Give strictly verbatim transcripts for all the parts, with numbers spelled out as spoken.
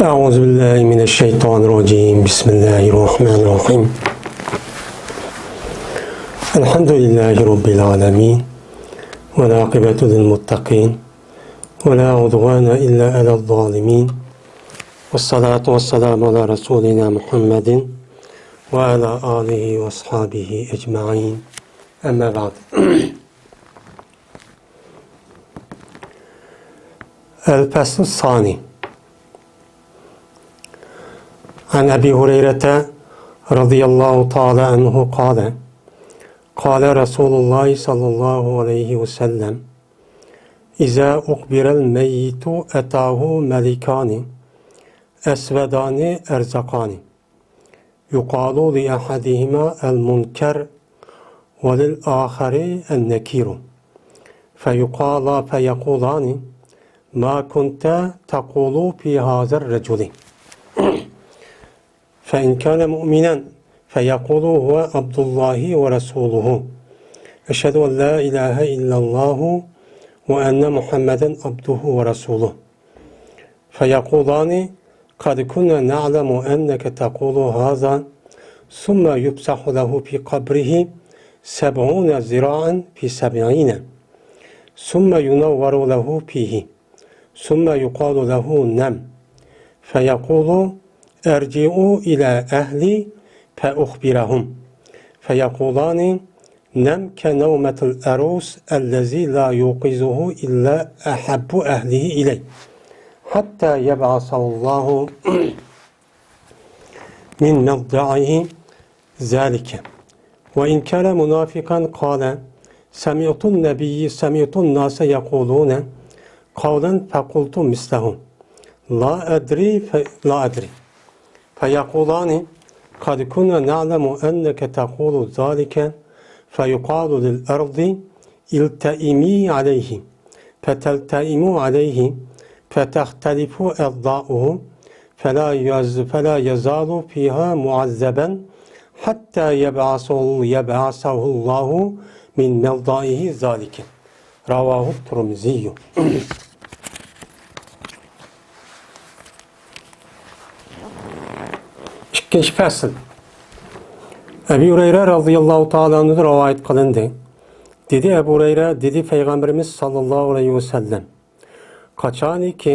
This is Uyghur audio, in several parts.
أعوذ بالله من الشيطان الرجيم. بسم الله الرحمن الرحيم. الحمد لله رب العالمين. والعاقبة للمتقين. ولا عدوان إلا على الظالمين. والصلاة والسلام على رسولنا محمد وعلى آله وأصحابه أجمعين. أما بعد. الفصل الثاني. عن أبي هريرة رضي الله تعالى عنه قال: قال رسول الله صلى الله عليه وسلم: إذا أقبر الميت أتاه ملكان أسودان أرزقان، يقال لأحدهما المنكر وللآخر النكير، فيقال، فيقولان: ما كنت تقول في هذا الرجل؟ فإن كان مؤمنا فيقول: هو عبد الله ورسوله، أشهد أن لا إله إلا الله وأن محمدا عبده ورسوله. فيقولان: قد كنا نعلم أنك تقول هذا. ثم يفسح له في قبره سبعون ذراعا في سبعين، ثم ينور له فيه، ثم يقال له: نم. فيقول: أرجع إلى أهلي فأخبرهم. فيقولان: نم كنومة العروس الذي لا يوقظه إلا أحب أهله إليه، حتى يبعثه الله من مضجعه ذلك. وإن كان منافقا قال: سمعت النبي، سمعت الناس يقولون قولا فقلت مثله، لا أدري، ف-، لا أدري. فيقولان: قد كنا نعلم أنك تقول ذلك. فيقال للأرض: التئمي عليه، فتلتئم عليه، فتختلف أضلاعه، فلا يز-، فلا يزال فيها معذبا حتى يبعثه، يبعثه الله من مضجعه ذلك. رواه الترمذي. ئىككىنچى پەسىل. ئەبۇ ھۇرەيرە رەزىياللاھۇ تائالا ئەنھۇدىن رىۋايەت قىلىندى. دېدى ئەبۇ ھۇرەيرە، دېدى پەيغەمبىرىمىز ساللاللاھۇ ئەلەيھى ۋەسەللەم، قاچانكى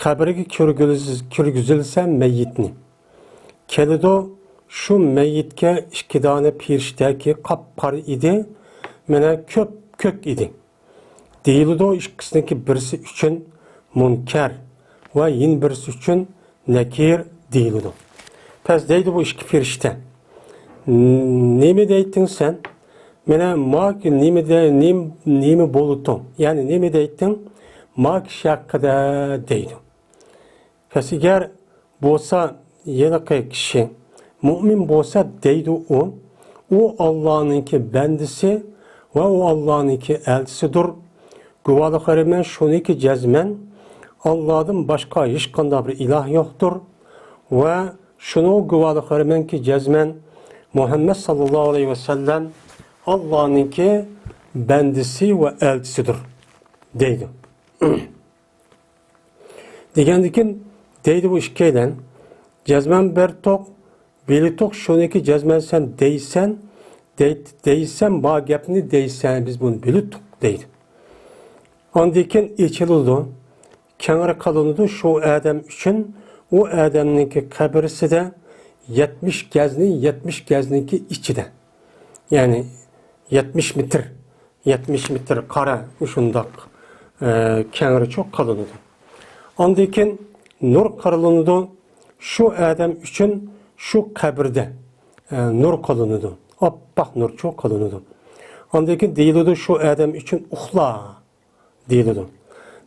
قەبرىگە كىرگۈز-، كىرگۈزۈلسە مەييىتنى، كېلىدۇ، شۇ مەييىتكە ئىككى دانە پېرىشتەكى قاپقارا ئىدى، مانا كۆپكۆك ئىدى. دېيىلىدۇ، ئىككىسىنىڭكى بىرسى ئۈچۈن مۇنكەر ۋە يەنە بىرسى ئۈچۈن نەكىر دېيىلىدۇ. پەس دەيدۇ بۇ ئىككى پېرىشتە: نېمە دەيتتىڭ سەن؟ مانا ماكى نېمە دە-، نېم-، نېمە بولدۇڭ؟ يەنى نېمە دەيتتىڭ ما كىشى ھەققىدە؟ دەيدۇ. پەس ئەگەر بولسا، ھېلىقى كىشى مۇئمىن بولسا، دەيدۇ ئۇ، ئۇ ئاللانىڭكى بەندىسى ۋە ئۇ ئاللانىڭكى ئەلچىسىدۇر. گۇۋاھلىق بېرىمەن شۇنىڭكى جەزمەن، ئاللادىن باشقا ھېچقانداق بىر ئىلاھ يوقتۇر. ۋە شۇنىڭغا گۇۋاھلىق بېرىمەنكى، جەزمەن مۇھەممەد ساللاللاھۇ ئەلەيھى ۋەسەللەم ئاللانىڭكى بەندىسى ۋە ئەلچىسىدۇر، دەيدۇ. دېگەندىكىن دەيدۇ بۇ ئىككىيلەن، جەزمەن بىلدۇق، بىلدۇق شۇنىڭكى جەزمەن سەن دەيسەن، دەي-، دەيسەن، بار گەپنى دەيسەن، بىز بۇنى بىلدۇق، دەيدۇ. ئاندىن كېيىن ئېچىلىدۇ، كەڭرى قىلىنىدۇ شۇ ئادەم ئۈچۈن، ئۇ ئادەمنىڭكى قەبرىسىدە يەتمىش گەزنى، يەتمىش گەزنىڭكى ئىچىدە، يەنى يەتمىش مېتىر، يەتمىش مېتىر قارا، شۇنداق، ئە، كەڭرى چوق قىلىنىدۇ. ئاندىن كېيىن نۇر قىلىنىدۇ شۇ ئادەم ئۈچۈن، شۇ قەبرىدە، ئە، نۇر قىلىنىدۇ، ئاپئاق نۇر چوق قىلىنىدۇ. ئاندىن كېيىن دېيىلىدۇ شۇ ئادەم ئۈچۈن ئۇخلا، دېيىلىدۇ.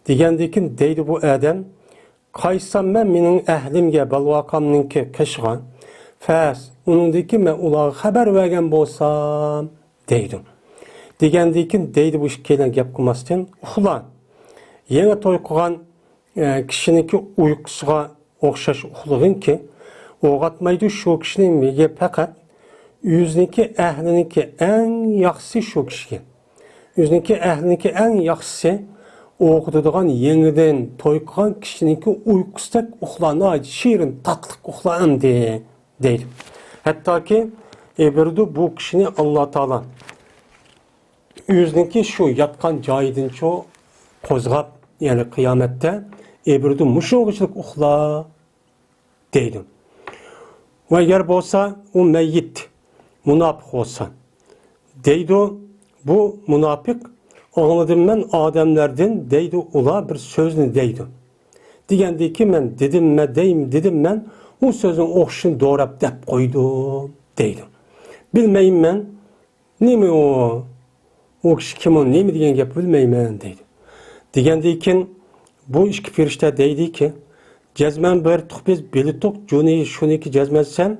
دېگەندىن كېيىن دەيدۇ بۇ ئادەم، قايسام مەن مېنىڭ ئەھلىمگە، بالىۋاقامنىڭكى قېشىغا، پەس ئۇنىڭدىن كېيىن مەن ئۇلارغا خەۋەر بەرگەن بولسام، دەيدۇ. دېگەندىن كېيىن دەيدۇ بۇ ئىككىيلەن گەپ قىلماستىن، ئۇخلا. يېڭى توي قىلغان، ئە، كىشىنىڭكى ئۇيقۇسىغا ئوخشاش ئۇخلىغىنكى، ئويغاتمايدۇ شۇ كىشىنى، مېگە پەقەت ئۆزىنىڭكى ئەھلىنىڭكى ئەڭ ياخشىسى شۇ كىشىگە. ئۆزىنىڭكى ئەھلىنىڭكى ئەڭ ياخشىسى، ئوخۇتىدىغان يېڭىدىن توي قىلغان كىشىنىڭكى ئۇيقۇسىدەك ئۇخلا، ناھايىتى شېرىن، تاتلىق ئۇخلا ئەمدى، دەيدۇ. ھەتتاكى ئېبىرىدۇ بۇ كىشىنى ئاللا تائالا ئۆزىنىڭكى شۇ ياتقان جايىدىنچۇ قوزغاپ، يەنى قىيامەتتە ئېبىرىدۇ مۇشۇنىڭغىچىلىك ئۇخلا، دەيدۇ. ۋە ئەگەر بولسا ئۇ مەييىت مۇناپىق بولسا، دەيدۇ، بۇ مۇناپىق، ئاڭلىدىم مەن ئادەملەردىن، دەيدۇ، ئۇلار بىر سۆزنى دەيدۇ. دېگەندىكىن مەن دېدىم، مەن دەيم، دېدىم مەن، ئۇ سۆزنىڭ ئوخشىشىنى دوراپ دەپ قويدۇم، دەيدۇ. بىلمەيمەن، نېمە ئۇ؟ ئۇ كىشى كىم ئۇ؟ نېمە دېگەن گەپ بىلمەيمەن، دەيدۇ. دېگەندىن كېيىن بۇ ئىككى پەرىشتە دەيدىكى، جەزمەن بىر تۇق بىز بىلتۇق جۇنى شۇنىكى جەزمەن سەن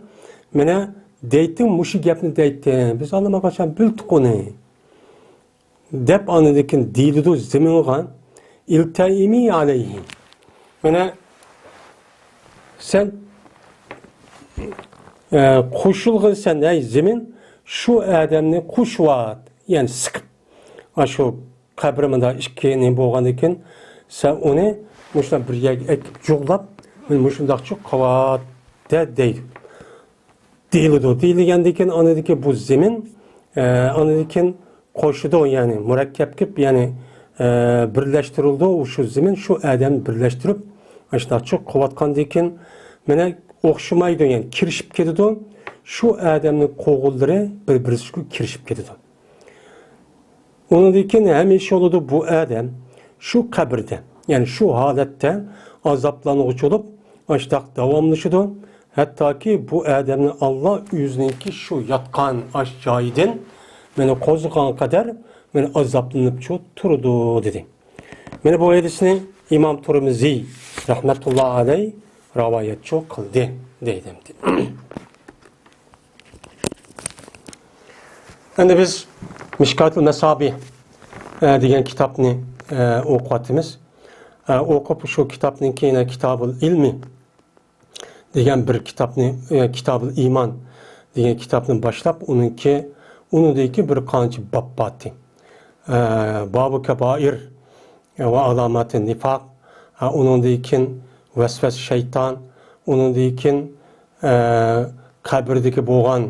مېنە دەيتتىڭ، مۇشۇ گەپنى دەيتتىڭ. بىز ئاللىماقاچان بىلتۇق ئۇنى. دەپ ئاندىن كېيىن دېيىلىدۇ زېمىنغا، ئىلتەئىمى ئەلەيھى. مانا سەن، ئە، قوشۇلغىنسەن، ئەي زېمىن، شۇ ئادەمنى قوشۇۋات، يەنى سىقىپ. ئاشۇ قەبرە مۇنداق ئىككى نېمە بولغاندىكىن، سەن ئۇنى مۇشۇنداق بىر يەرگە ئەكىپ جۇغلاپ، مانا مۇشۇنداقچۇ قىلىۋات، دە، دەيدۇ. دېيىلىدۇ. دېيىلگەندىن كېيىن ئاندىكى بۇ زېمىن، ئە، ئاندىن كېيىن قوشىدۇ، يەنى مۇرەككەپ قىلىپ، يەنى، ئە، بىرلەشتۈرۈلىدۇ. شۇ زېمىن شۇ ئادەمنى بىرلەشتۈرۈپ، ئاشۇنداقچۇ قىلىۋاتقاندىن كېيىن، مانا ئوخشىمايدۇ، يەنى كىرىشىپ كېتىدۇ. شۇ ئادەمنىڭ قوغۇنلىرى بىر-بىرسىگە كىرىشىپ كېتىدۇ. ئۇنىڭدىن كېيىن ھەمىشە بولىدۇ بۇ ئادەم شۇ قەبرىدە، يەنى شۇ ھالەتتە ئازابلانغۇچى بولۇپ، ئاشۇنداق داۋاملىشىدۇ. ھەتتاكى بۇ ئادەمنى ئاللا ئۆزىنىڭكى شۇ ياتقان ئاش جايىدىن مېنى قوزغىغان قەدەر مېنى ئازابلىنىپچۇ تۇرىدۇ، دېدى. مانا بۇ ھەدىسنى ئىمام تۇرمىزى رەھمەتۇللا ئەلەي رىۋايەتچۇ قىلدى، دەيدۇ. ئەمدى بىز مىشكاتۇل مەسابىھ، ئە، دېگەن كىتابنى، ئە، ئوقۇۋاتىمىز. ئە، ئوقۇپ شۇ كىتابنىڭكى يەنە كىتابۇل ئىلمى دېگەن بىر كىتابنى، ئە، كىتابۇل ئىمان دېگەن كىتابنى باشلاپ، ئۇنىڭكى، ئۇنىڭدىكى بىر قانچە باب بارتى. ئە، بابۇ كەبائىر، ۋە ئالامەتى نىفاق، ھە، ئۇنىڭدىن كېيىن ۋەسۋەسە شەيتان، ئۇنىڭدىن كېيىن، ئە، قەبرىدىكى بولغان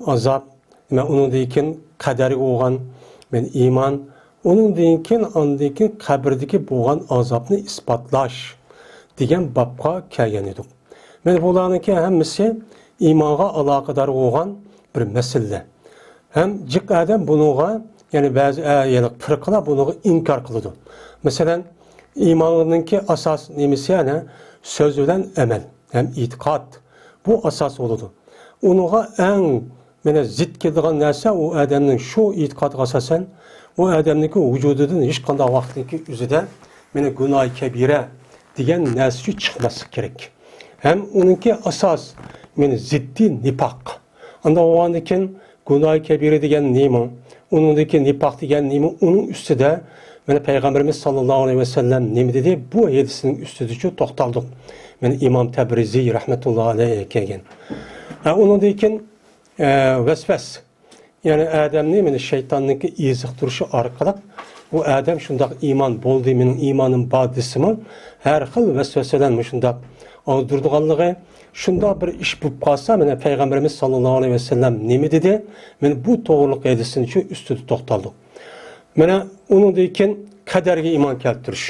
ئازاب، دېمەك، ئۇنىڭدىن كېيىن قەدەرگە بولغان، مەن ئىمان، ئۇنىڭدىن كېيىن، ئاندىن كېيىن قەبرىدىكى بولغان ئازابنى ئىسپاتلاش دېگەن بابقا كەلگەن ئىدۇق. مانا بۇلارنىڭكى ھەممىسى ئىمانغا ئالاقىدار بولغان بىر مەسىلىلەر. ھەم جىق ئادەم بۇنىڭغا، يەنى بەزى، ئە، يەنى پىرقىلار بۇنىڭغا ئىنكار قىلىدۇ. مەسىلەن، ئىماننىڭكى ئاساس نېمىسى؟ يەنى سۆز بىلەن ئەمەل ھەم ئېتىقاد. بۇ ئاساس بولىدۇ. ئۇنىڭغا ئەڭ مانا زىت كېلىدىغان نەرسە ئۇ ئادەمنىڭ شۇ ئېتىقادىغا ئاساسەن، ئۇ ئادەمنىڭكى ۋۇجۇدىدىن ھېچقانداق ۋاقىتنىڭكى ئۆزىدە مانا گۇناھى كەبىرە دېگەن نەرسىچۇ چىقماسلىق كېرەك. ھەم ئۇنىڭكى ئاساس مانا زىددى نىپاق. ئانداق بولغاندىن كېيىن گۇناھى كەبىرە دېگەن نېمە؟ ئۇنىڭدىكى نىپاق دېگەن نېمە؟ ئۇنىڭ ئۈستىدە مانا پەيغەمبىرىمىز ساللاللاھۇ ئەلەيھى ۋەسەللەم نېمە دېدى؟ بۇ ھەدىسنىڭ ئۈستىدىچۇ توختالدۇق. مانا ئىمام تەبرىزى رەھمەتۇللاھى ئەلەيھى كەلگەن. ھە، ئۇنىڭدىن كېيىن، ئە، ۋەسۋەس. يەنى ئادەمنى مانا شەيتاننىڭكى ئېزىقتۇرۇشى ئارقىلىق بۇ ئادەم شۇنداق ئىمان بولدى، مېنىڭ ئىمانىم بار دېسىمۇ، ھەر خىل ۋەسۋەسە بىلەن مۇشۇنداق ئازدۇرىدىغانلىقى، شۇنداق بىر ئىش بولۇپ قالسا، مانا پەيغەمبىرىمىز ساللاللاھۇ ئەلەيھى ۋەسەللەم نېمە دېدى؟ مانا بۇ توغرىلىق ھەدىسنى شۇ ئۈستىدە توختالدۇق. مانا ئۇنىڭدىن كېيىن قەدەرگە ئىمان كەلتۈرۈش.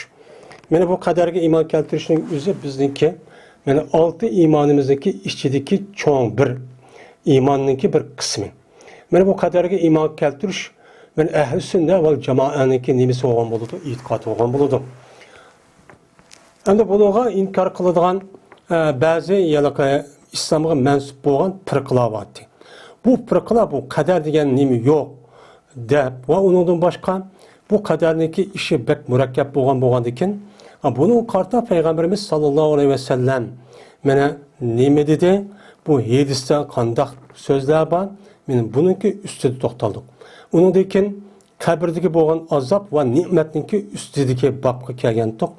مانا بۇ قەدەرگە ئىمان كەلتۈرۈشنىڭ ئۆزى بىزنىڭكى، مانا ئالتە ئىمانىمىزنىڭكى ئىچىدىكى چوڭ بىر ئىماننىڭكى بىر قىسمى. مانا بۇ قەدەرگە ئىمان كەلتۈرۈش، مانا ئەھلى سۈننە ۋەل جامائەنىڭكى نېمىسى بولغان بولىدۇ؟ ئېتىقادى بولغان بولىدۇ. ئەمدى بۇنىڭغا ئىنكار قىلىدىغان، ئە، بەزى ھېلىقى ئىسلامغا مەنسۇپ بولغان پىرقىلار بارتى. بۇ پىرقىلار بۇ قەدەر دېگەن نېمە يوق دەپ ۋە ئۇنىڭدىن باشقا بۇ قەدەرنىڭكى ئىشى بەك مۇرەككەپ بولغان بولغاندىكىن، ئا، بۇنىڭغا قارىتا پەيغەمبىرىمىز ساللاللاھۇ ئەلەيھى ۋەسەللەم مانا نېمە دېدى؟ بۇ ھەدىستە قانداق سۆزلەر بار؟ مانا بۇنىڭكى ئۈستىدە توختالدۇق. ئۇنىڭدىن كېيىن قەبرىدىكى بولغان ئازاب ۋە نېمەتنىڭكى ئۈستىدىكى بابقا كەلگەنتۇق.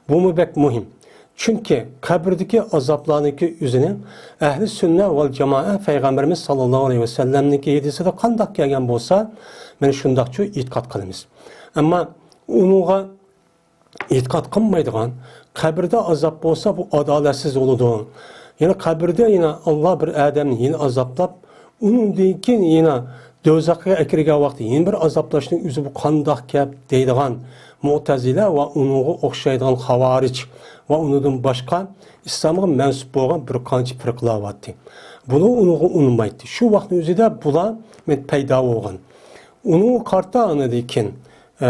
بۇمۇ بەك مۇھىم. چۈنكى قەبرىدىكى ئازابلارنىڭكى ئۆزىنى ئەھلى سۈننە ۋەل جامائە پەيغەمبىرىمىز ساللاللاھۇ ئەلەيھى ۋەسەللەمنىڭكى ھەدىسىدە قانداق كەلگەن بولسا، مانا شۇنداقچۇ ئېتىقاد قىلىمىز. ئەمما ئۇنىڭغا ئېتىقاد قىلمايدىغان، قەبرىدە ئازاب بولسا، بۇ ئادالەتسىز بولىدۇ. يەنى قەبرىدە يەنە ئاللا بىر ئادەمنى يەنە ئازابلاپ، ئۇنىڭدىن كېيىن يەنە دوزاخقا ئەكىرگەن ۋاقتى يەنە بىر ئازابلاشنىڭ ئۆزى بۇ قانداق گەپ دەيدىغان مۇئتەزىلە ۋە ئۇنىڭغا ئوخشايدىغان خاۋارىج ۋە ئۇنىڭدىن باشقا ئىسلامغا مەنسۇپ بولغان بىر قانچە پىرقىلار بارتى. بۇلار ئۇنىڭغا ئۇنىمايتتى. شۇ ۋاقىتنىڭ ئۆزىدە بۇلار پەيدا بولغان. ئۇنىڭغا قارىتا ئاندىن كېيىن، ئە،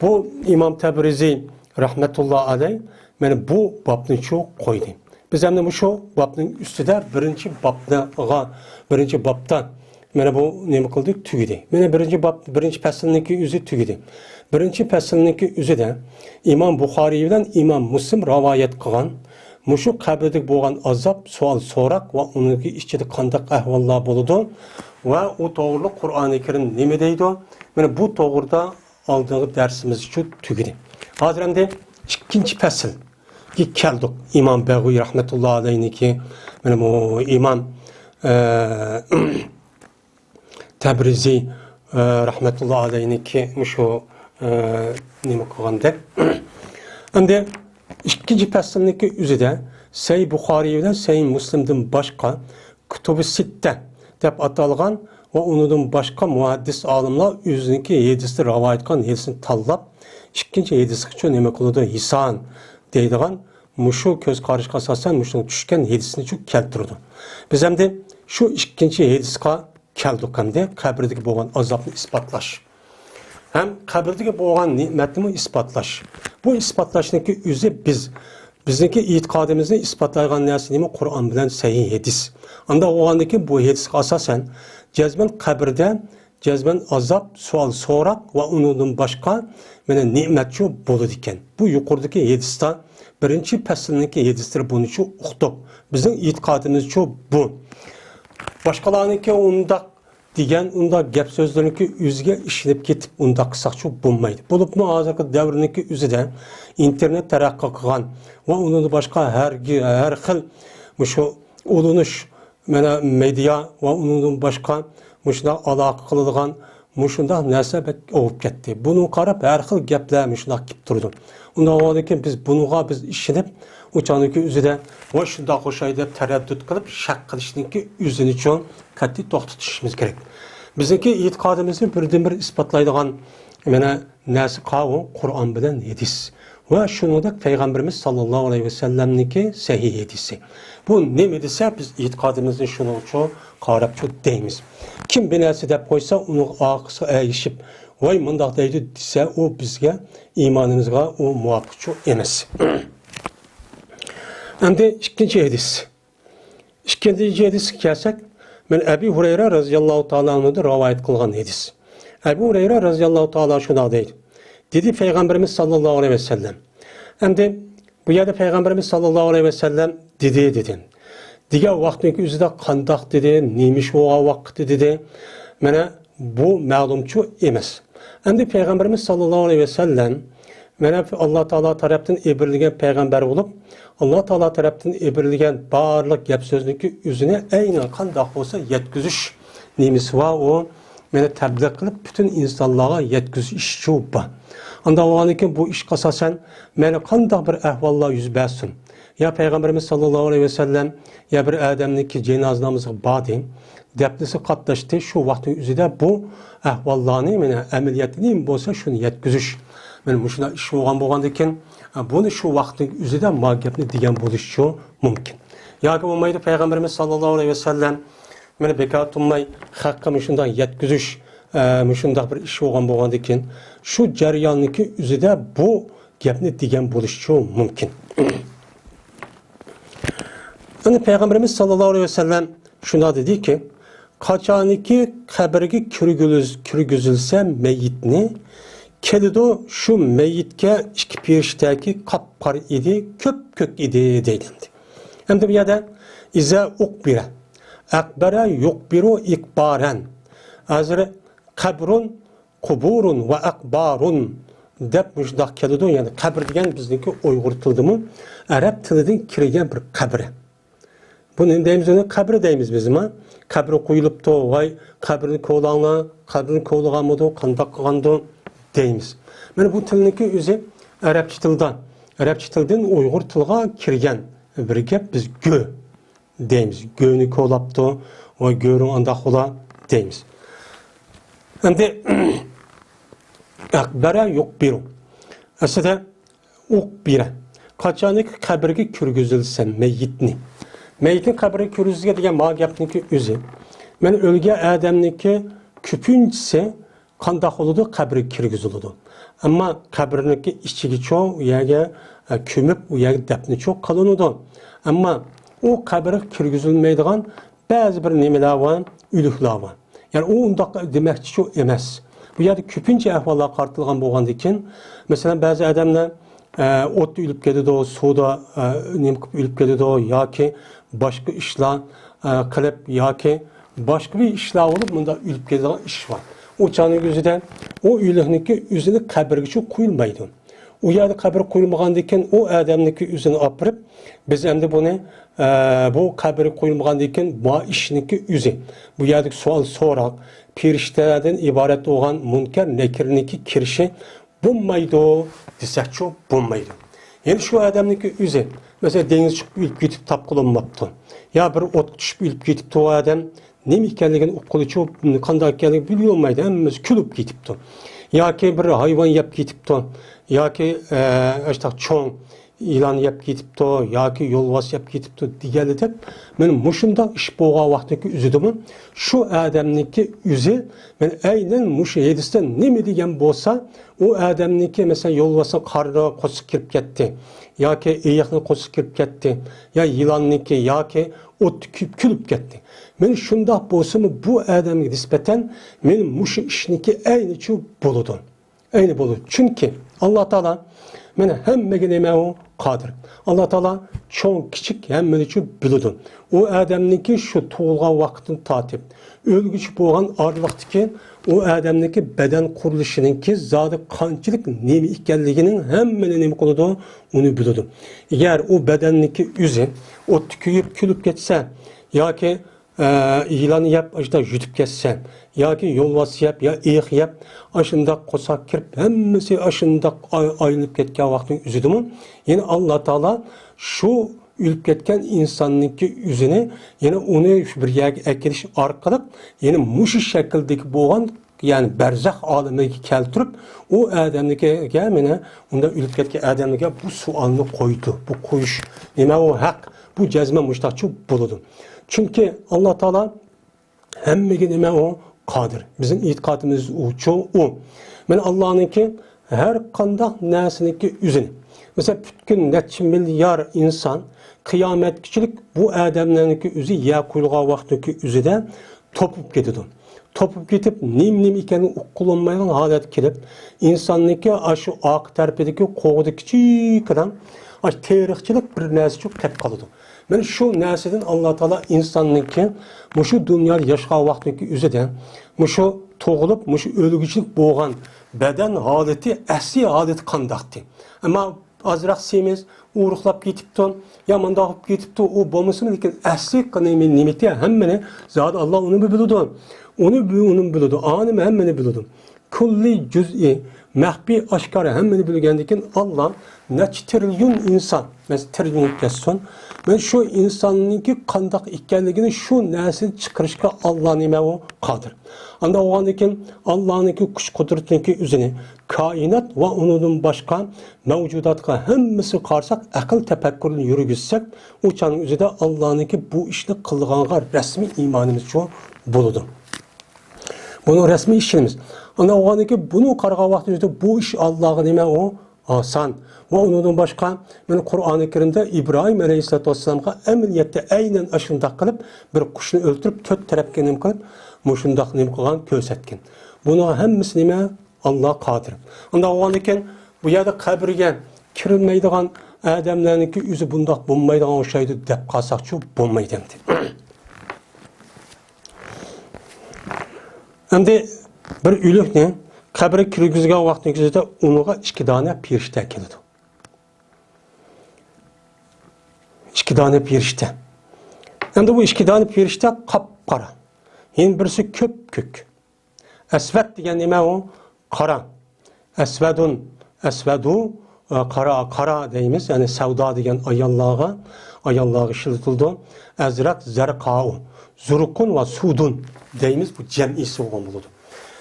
بۇ ئىمام تەبرىزى رەھمەتۇللا ئەلەي مانا بۇ بابنىچۇ قويدى. بىز ئەمدى مۇشۇ بابنىڭ ئۈستىدە بىرىنچى بابنىغا، بىرىنچى بابتا مانا بۇ نېمە قىلدۇق؟ تۈگىدى. مانا بىرىنچى باب، بىرىنچى پەسىلنىڭكى ئۆزى تۈگىدى. بىرىنچى پەسىلنىڭكى ئۆزىدە ئىمام بۇخارىي بىلەن ئىمام مۇسلىم رىۋايەت قىلغان مۇشۇ قەبرىدىكى بولغان ئازاب، سوئال، سوراق ۋە ئۇنىڭكى ئىچىدە قانداق ئەھۋاللار بولىدۇ ۋە ئۇ توغرىلىق قۇرئانى كەرىم نېمە دەيدۇ؟ مانا بۇ توغرىدا ئالدىنقى دەرسىمىزچۇ تۈگىدى. ھازىر ئەمدى ئىككىنچى پەسىلگە كەلدۇق. ئىمام بەغۋىي رەھمەتۇللا ئەلەينىڭكى، مانا بۇ ئىمام، ئە، تەبرىزى، ئە، رەھمەتۇللا ئەلەينىڭكى مۇشۇ، ئە، نېمە قىلغاندەك. ئەمدى ئىككىنچى پەسىلنىڭكى ئۆزىدە سەھىھ بۇخارىي بىلەن سەھىھ مۇسلىمدىن باشقا كۇتۇبى سىتتە دەپ ئاتالغان ۋە ئۇنىڭدىن باشقا مۇھەددىس ئالىملار ئۆزىنىڭكى ھەدىسنى رىۋايەت قىلغان ھەدىسنى تاللاپ، ئىككىنچى ھەدىسقىچۇ نېمە قىلىدۇ؟ ھىسان دەيدىغان مۇشۇ كۆز قاراشقا ئاساسەن مۇشۇنىڭ چۈشكەن ھەدىسنىچۇ كەلتۈرىدۇ. بىز ئەمدى شۇ ئىككىنچى ھەدىسقا كەلدۇق ئەمدى، قەبرىدىكى بولغان ئازابنى ئىسپاتلاش ھەم قەبرىدىكى بولغان نېمەتنىمۇ ئىسپاتلاش. بۇ ئىسپاتلاشنىڭكى ئۆزى بىز، بىزنىڭكى ئېتىقادىمىزنى ئىسپاتلايدىغان نەرسە نېمە؟ قۇرئان بىلەن سەھىھ ھەدىس. ئانداق بولغاندىن كېيىن بۇ ھەدىسكە ئاساسەن جەزمەن قەبرىدە جەزمەن ئازاب، سوئال، سوراق ۋە ئۇنىڭدىن باشقا مانا نېمەتچۇ بولىدىكەن. بۇ يۇقىرىدىكى ھەدىستا بىرىنچى پەسىلنىڭكى ھەدىسلىرى بۇنىچۇ ئۇقتۇق. بىزنىڭ ئېتىقادىمىزچۇ بۇ. باشقىلارنىڭكى ئۇنداق دېگەن ئۇنداق گەپ سۆزلىرىنىڭكى ئۆزىگە ئىشىنىپ كېتىپ ئۇنداق قىلساقچۇ بولمايدۇ. بولۇپمۇ ھازىرقى دەۋرنىڭكى ئۆزىدە ئىنتېرنېت تەرەققىي قىلغان ۋە ئۇنىڭدىن باشقا ھەر، ھەر خىل مۇشۇ ئۇلىنىش، مانا مېدىيا ۋە ئۇنىڭدىن باشقا مۇشۇنداق ئالاقە قىلىدىغان مۇشۇنداق نەرسە بەك ئوۋۇپ كەتتى. بۇنىڭغا قاراپ ھەر خىل گەپلەر مۇشۇنداق كېلىپ تۇرىدۇ. ئۇنداق بولغاندىكىن بىز بۇنىڭغا بىز ئىشىنىپ، ئۇ چاغنىڭكى ئۆزىدە ۋاي شۇنداق ئوخشايدۇ دەپ تەرەددۇت قىلىپ شەك قىلىشنىڭكى ئۆزىنىچۇ قەتئىي توختىتىشىمىز كېرەك. بىزنىڭكى ئېتىقادىمىزنى بىردىنبىر ئىسپاتلايدىغان مانا نەرسە قاۋۇ قۇرئان بىلەن ھەدىس. ۋە شۇنىڭدەك پەيغەمبىرىمىز ساللاللاھۇ ئەلەيھى ۋەسەللەمنىڭكى سەھىھ ھەدىسى. بۇ نېمە دېسە، بىز ئېتىقادىمىزنى شۇنىڭچۇ قاراپچۇ دەيمىز. كىم بىر نەرسە دەپ قويسا، ئۇنىڭ ئارقىسىغا ئەگىشىپ، ۋاي مۇنداق دەيدۇ دېسە، ئۇ بىزگە، ئىمانىمىزغا ئۇ مۇۋاپىقچۇ ئەمەس. ئەمدى ئىككىنچى ھەدىس. ئىككىنچى ھەدىسكە كەلسەك، مەن ئەبى ھۇرەيرە رەزىياللاھۇ تائالا ئەنھۇدىن رىۋايەت قىلغان ھەدىس. ئەبۇ ھۇرەيرە رەزىياللاھۇ تائالا شۇنداق دەيدۇ. دېدى پەيغەمبىرىمىز ساللاللاھۇ ئەلەيھى ۋەسەللەم. ئەمدى بۇ يەردە پەيغەمبىرىمىز ساللاللاھۇ ئەلەيھى ۋەسەللەم دېدى، دېدى. دېگەن ۋاقىتنىڭ ئۆزىدە قانداق دېدى، نېمە ئىش بولغان ۋاقىتتا دېدى. مانا بۇ مەلۇمچۇ ئەمەس. ئەمدى پەيغەمبىرىمىز ساللاللاھۇ ئەلەيھى ۋەسەللەم مانا ئاللا تائالا تەرەپتىن ئېبىرىلگەن پەيغەمبەر بولۇپ، ئاللا تائالا تەرەپتىن ئېبىرىلگەن بارلىق گەپ سۆزنىڭكى ئۆزىنى ئەينەن قانداق بولسا يەتكۈزۈش نېمىسى بار، ئۇ مانا تەبلىغ قىلىپ پۈتۈن ئىنسانلارغا يەتكۈزۈش ئىشى بار. ئانداق بولغاندىن كېيىن بۇ ئىشقا ئاساسەن مانا قانداق بىر ئەھۋاللار يۈز بەرسۇن، يا پەيغەمبىرىمىز ساللاللاھۇ ئەلەيھى ۋەسەللەم يا بىر ئادەمنىڭكى جىنازا نامىزىغا باردى، دەپنىسى قاتناشتى، شۇ ۋاقىتنىڭ ئۆزىدە بۇ ئەھۋاللارنى، مانا ئەمەلىيەتتە نېمە بولسا شۇنى يەتكۈزۈش. مانا مۇشۇنداق ئىش بولغان بولغاندىكىن، بۇنى شۇ ۋاقىتنىڭ ئۆزىدە ما گەپنى دېگەن بولۇشىچۇ مۇمكىن. ياكى بولمايدۇ پەيغەمبىرىمىز ساللاللاھۇ ئەلەيھى ۋەسەللەم مانا بىكار تۇرماي خەققە مۇشۇنداق يەتكۈزۈش، ئە، مۇشۇنداق بىر ئىش بولغان بولغاندىكىن، شۇ جەرياننىڭكى ئۆزىدە بۇ گەپنى دېگەن بولۇشىچۇ مۇمكىن. ئەنە پەيغەمبىرىمىز ساللاللاھۇ ئەلەيھى ۋەسەللەم شۇنداق دېدىكى، قاچانكى قەبرىگە كىرگۈز-، كىرگۈزۈلسە مەيىتنى، كېلىدۇ شۇ مەيىتكە ئىككى پېرىشتەكى قاپقارا ئىدى، كۆپكۆك ئىدى دەيدۇ. ئەمدى بۇ يەردە ئىزا ئۇقبىرە، ئەقبەرە يۇقبىرۇ ئىقبارەن. ھازىر قەبرۇن، قۇبۇرۇن ۋە ئەقبارۇن دەپ مۇشۇنداق كېلىدۇ. يەنى قەبرە دېگەن بىزنىڭكى ئۇيغۇر تىلىدىمۇ ئەرەب تىلىدىن كىرگەن بىر قەبرە. بۇنى نېمە دەيمىز؟ ئۇنى قەبرە دەيمىز بىزمۇ. قەبرە قويۇلۇپتۇ، ۋاي قەبرىنى كولاڭلار، قەبرىنى كولىغانمىدۇ، قانداق قىلغاندۇ دەيمىز. مانا بۇ تىلنىڭكى ئۆزى ئەرەبچە تىلدا، ئەرەبچە تىلدىن ئۇيغۇر تىلىغا كىرگەن بىر گەپ، بىز گۆ دەيمىز. گۆنى كولاپتۇ ۋە گۆرۈڭ ئانداق بولا دەيمىز. ئەمدى ھەق بەرە يوق بېرىڭ. ئەسلىدە ئوق بېرە. قاچانكى قەبرىگە كىرگۈزۈلسە مەييىتنى. مەييىتنى قەبرىگە كىرگۈزۈشكە دېگەن ما گەپنىڭكى ئۆزى. مەن ئۆلگەن ئادەمنىڭكى كۆپىنچىسى قانداق بولىدۇ؟ قەبرىگە كىرگۈزۈلىدۇ. ئەمما قەبرىنىڭكى ئىچىگىچۇ، ئۇ يەرگە، ئە، كۆمۈپ، ئۇ يەرگە دەپنىچۇ قىلىنىدۇ. ئەمما ئۇ قەبرىگە كىرگۈزۈلمەيدىغان بەزى بىر نېمىلەر بار، ئۆلۈكلەر بار. يەنى ئۇ ئۇنداق دېمەكچىچۇ ئەمەس. بۇ يەردە كۆپىنچە ئەھۋاللار قارىتىلغان بولغاندىكىن، مەسىلەن، بەزى ئادەملەر، ئە، ئوتتا ئۆلۈپ كېتىدۇ، سۇدا، ئە، نېمە قىلىپ ئۆلۈپ كېتىدۇ ياكى باشقا ئىشلار، ئە، قىلىپ ياكى باشقا بىر ئىشلار بولۇپ مۇنداق ئۆلۈپ كېتىدىغان ئىش بار. ئۇ چاغنىڭ ئۆزىدە ئۇ ئۆلۈكنىڭكى ئۆزىنى قەبرىگىچۇ قويۇلمايدۇ. ئۇ يەردە قەبرە قويۇلمىغاندىن كېيىن ئۇ ئادەمنىڭكى ئۆزىنى ئاپىرىپ، بىز ئەمدى بۇنى، ئە، بۇ قەبرە قويۇلمىغاندىن كېيىن بۇ ئىشنىڭكى ئۆزى، بۇ يەردىكى سوئال سوراق، پېرىشتىلەردىن ئىبارەت بولغان مۇنكەر نەكىرنىڭكى كىرىشى بولمايدۇ دېسەكچۇ، بولمايدۇ. يەنە شۇ ئادەمنىڭكى ئۆزى، مەسىلەن، دېڭىزغا چىقىپ ئۆلۈپ كېتىپ تاپقىلى بولماپتۇ. يا بىر ئوتقا چۈشۈپ ئۆلۈپ كېتىپتۇ ئۇ ئادەم. نېمە ئىكەنلىكىنى ئۇققىلىچۇ، قانداق ئىكەنلىكىنى بىلگىلى بولمايدۇ. ھەممىسى كۈلۈپ كېتىپتۇ. ياكى بىر ھايۋان يەپ كېتىپتۇ. ياكى، ئە، ئاشۇنداق چوڭ يىلان يەپ كېتىپتۇ. ياكى يولۋاس يەپ كېتىپتۇ دېگەنلىك دەپ، مانا مۇشۇنداق ئىش بولغان ۋاقىتتىكى ئۆزىدىمۇ شۇ ئادەمنىڭكى ئۆزى، مانا ئەينەن مۇشۇ ھەدىستە نېمە دېگەن بولسا، ئۇ ئادەمنىڭكى، مەسىلەن، يولۋاسنىڭ قارنىغا قورسىقى كىرىپ كەتتى ياكى ئېيىقنىڭ قورسىقى كىرىپ كەتتى يا يىلاننىڭكى ياكى ئوتتا كۆيۈپ كۈلۈپ كەتتى. مانا شۇنداق بولسىمۇ بۇ ئادەمگە نىسبەتەن مانا مۇشۇ ئىشنىڭكى ئەينىچۇ بولىدۇ. ئەينى بولىدۇ. چۈنكى ئاللا تائالا مانا ھەممىگە نېمە ئۇ؟ قادىر. ئاللا تائالا چوڭ، كىچىك ھەممىنىچۇ بىلىدۇ. ئۇ ئادەمنىڭكى شۇ تۇغۇلغان ۋاقتىدىن تارتىپ ئۆلگۈچە بولغان ئارىلىقتىكى ئۇ ئادەمنىڭكى بەدەن قۇرۇلۇشىنىڭكى زادى قانچىلىك نېمە ئىكەنلىكىنىڭ ھەممىنى نېمە قىلىدۇ؟ ئۇنى بىلىدۇ. ئەگەر ئۇ بەدەننىڭكى ئۆزى ئوتتا كۆيۈپ كۈلۈپ كەتسە ياكى، ئە، يىلان يەپ ئاشۇنداق يۈتۈپ كەتسە ياكى يولۋاس يەپ يا ئېيىق يەپ ئاشۇنداق قورساق كىرىپ ھەممىسى ئاشۇنداق ئاي-، ئايلىنىپ كەتكەن ۋاقىتنىڭ ئۆزىدىمۇ يەنە ئاللا تائالا شۇ ئۆلۈپ كەتكەن ئىنساننىڭكى ئۆزىنى يەنە ئۇنى شۇ بىر يەرگە ئەكېلىش ئارقىلىق يەنە مۇشۇ شەكىلدىكى بولغان، يەنى بەرزەخ ئالىمىگە كەلتۈرۈپ، ئۇ ئادەمنىڭكىگە، مانا ئۇنداق ئۆلۈپ كەتكەن ئادەمگە بۇ سوئالنى قويىدۇ. بۇ قويۇش نېمە ئۇ ھەق؟ بۇ جەزمەن مۇشۇنداقچۇ بولىدۇ. چۈنكى ئاللا تائالا ھەممىگە نېمە ئۇ؟ قادىر. بىزنىڭ ئېتىقادىمىز ئۇچۇ ئۇ. مانا ئاللانىڭكى ھەر قانداق نەرسىنىڭكى ئۆزىنى. مەسىلەن، پۈتكۈل نەچچە مىليار ئىنسان قىيامەتكىچىلىك بۇ ئادەملەرنىڭكى ئۆزى يەر قويۇلغان ۋاقىتنىڭكى ئۆزىدە توپۇپ كېتىدۇ. توپۇپ كېتىپ، نېمە-نېمە ئىكەنلىكىنى ئۇققىلى بولمايدىغان ھالەتكە كېلىپ، ئىنساننىڭكى ئاشۇ ئارقا تەرىپىدىكى قوغىدا كىچىككىنە ئاشۇ تېرىقچىلىك بىر نەرسىچۇ قېلىپ قالىدۇ. مانا شۇ نەرسىدىن ئاللا تائالا ئىنساننىڭكى مۇشۇ دۇنيادا ياشىغان ۋاقتىدىكى ئۆزىدە مۇشۇ تۇغۇلۇپ، مۇشۇ ئۆلگۈچىلىك بولغان بەدەن ھالىتى، ئەسلىي ھالىتى قانداقتى؟ ئەمما ئازراق سېمىز، ئورۇقلاپ كېتىپتۇ، يا مۇنداق بولۇپ كېتىپتۇ، ئۇ بولمىسىمۇ، لېكىن ئەسلى نېمە، نېمىتى ھەممىنى زادى ئاللا ئۇنى بىلىدۇ. ئۇنى بىل-، ئۇنى بىلىدۇ. ئالىم ھەممىنى بىلىدۇ. كۈللى جۈزئىي، مەخپىي، ئاشكارا ھەممىنى بىلگەندىن كېيىن ئاللا نەچچە تىرىليون ئىنسان، مەسىلەن، تىرىليون كەتسۇن، مەن شۇ ئىنساننىڭكى قانداق ئىكەنلىكىنى شۇ نەرسىنى چىقىرىشقا ئاللا نېمە ئۇ؟ قادىر. ئانداق بولغاندىن كېيىن ئاللانىڭكى كۈچ قۇدرىتىنىڭكى ئۆزىنى كائىنات ۋە ئۇنىڭدىن باشقا مەۋجۇداتقا ھەممىسىگە قارىساق، ئەقىل تەپەككۇرنى يۈرگۈزسەك، ئۇ چاغنىڭ ئۆزىدە ئاللانىڭكى بۇ ئىشنى قىلغانغا رەسمىي ئىمانىمىزچۇ بولىدۇ. بۇنى رەسمىي ئىشىنىمىز. ئانداق بولغاندىن كېيىن بۇنى قارىغان ۋاقتىمىزدا بۇ ئىش ئاللاغا نېمە ئۇ؟ ئاسان. ۋە ئۇنىڭدىن باشقا، مانا قۇرئانى كەرىمدە ئىبراھىم ئەلەيھىسسالاتۇ ۋەسسالامغا ئەمەلىيەتتە ئەينەن ئاشۇنداق قىلىپ، بىر قۇشنى ئۆلتۈرۈپ، تۆت تەرەپكە نېمە قىلىپ، مۇشۇنداق نېمە قىلغان كۆرسەتكەن. بۇنىڭغا ھەممىسى نېمە؟ ئاللا قادىر. ئانداق بولغاندىكىن، بۇ يەردە قەبرىگە كىرىلمەيدىغان ئادەملەرنىڭكى ئۆزى بۇنداق بولمايدىغان ئوخشايدۇ دەپ قالساقچۇ، بولمايدۇ ئەمدى. ئەمدى بىر ئۆلۈكنى قەبرىگە كىرگۈزگەن ۋاقتىنىڭ ئۆزىدە ئۇنىڭغا ئىككى دانە پېرىشتە كېلىدۇ. ئىككى دانە پېرىشتە. ئەمدى بۇ ئىككى دانە پېرىشتە قاپقارا. يەنە بىرسى كۆپكۆك. ئەسۋەد دېگەن نېمە ئۇ؟ قارا. ئەسۋەدۇن، ئەسۋەدۇ، قارا، قارا دەيمىز، يەنى سەۋدا دېگەن ئاياللارغا، ئاياللارغا ئىشلىتىلىدۇ. ئەزرەق، زەرقاۋۇ، زۇرقۇن ۋە سۇدۇن دەيمىز، بۇ جەمئىيسى بولغان بولىدۇ.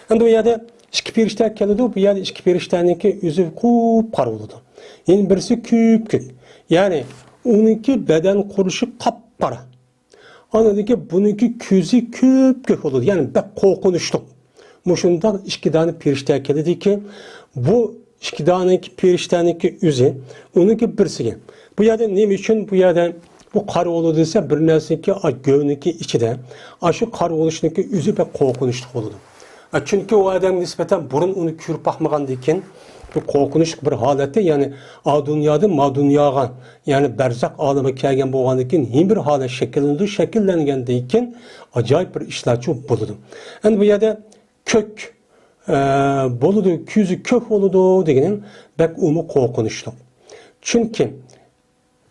ئەمدى بۇ يەردە ئىككى پېرىشتە كېلىدۇ، بۇ يەردە ئىككى پېرىشتەنىڭكى يۈزى قۇپقارا بولىدۇ. يەنە بىرسى كۆپكۆك، يەنى ئۇنىڭكى بەدەن قۇرۇلۇشى قاپقارا. ئاندىن كېيىن بۇنىڭكى كۆزى كۆپكۆك بولىدۇ، يەنى بەك قورقۇنچلۇق. مۇشۇنداق ئىككى دانە پېرىشتە كېلىدىكى، بۇ ئىككى دانىكى پېرىشتەنىڭكى ئۆزى، ئۇنىڭكى بىرسىگە. بۇ يەردە نېمە ئۈچۈن بۇ يەردە بۇ قارا بولىدۇ دېسە، بىر نەرسىنىڭكى، ئا، گۆرنىڭكى ئىچىدە، ئاشۇ قارا بولۇشنىڭكى ئۆزى بەك قورقۇنچلۇق بولىدۇ. ئا، چۈنكى ئۇ ئادەمگە نىسبەتەن بۇرۇن ئۇنى كۆرۈپ باقمىغاندىن كېيىن، بۇ قورقۇنچلۇق بىر ھالەتتە، يەنى ئا دۇنيادىن ما دۇنياغا، يەنى بەرزەخ ئالىمىگە كەلگەن بولغاندىن كېيىن، يېڭى بىر ھالەت شەكىللىنىدۇ، شەكىللەنگەندىن كېيىن ئاجايىپ بىر ئىشلارچۇ بولىدۇ. ئەمدى بۇ يەردە كۆك، ئە، بولىدۇ، كۆزى كۆك بولىدۇ دېگىنىم بەك ئۇمۇ قورقۇنچلۇق. چۈنكى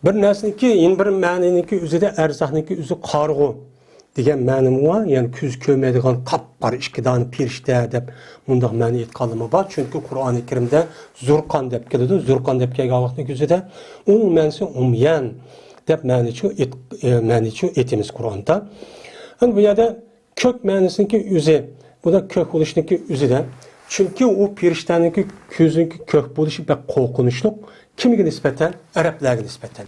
بىر نەرسىنىڭكى، يەنە بىر مەنىنىڭكى ئۆزىدە، ئەرزاقنىڭكى ئۆزى قارىغۇ دېگەن مەنىمۇ بار. يەنى كۆز كۆرمەيدىغان قاپقارا ئىككى دانە پېرىشتە دەپ مۇنداق مەنە ئېيتقانلىرىمۇ بار. چۈنكى قۇرئانى كەرىمدە زۇرقان دەپ كېلىدۇ. زۇرقان دەپ كەلگەن ۋاقىتنىڭ ئۆزىدە ئۇنىڭ مەنىسى ئۇميان دەپ مەنىچۇ ئېيت-، ئە، مەنىچۇ ئېيتىمىز قۇرئاندا. ئەمدى بۇ يەردە كۆك مەنىسىنىڭكى ئۆزى، بۇدا كۆك بولۇشنىڭكى ئۆزىدە. چۈنكى ئۇ پېرىشتەنىڭكى كۆزىنىڭكى كۆك بولۇشى بەك قورقۇنچلۇق. كىمگە نىسبەتەن؟ ئەرەبلەرگە نىسبەتەن.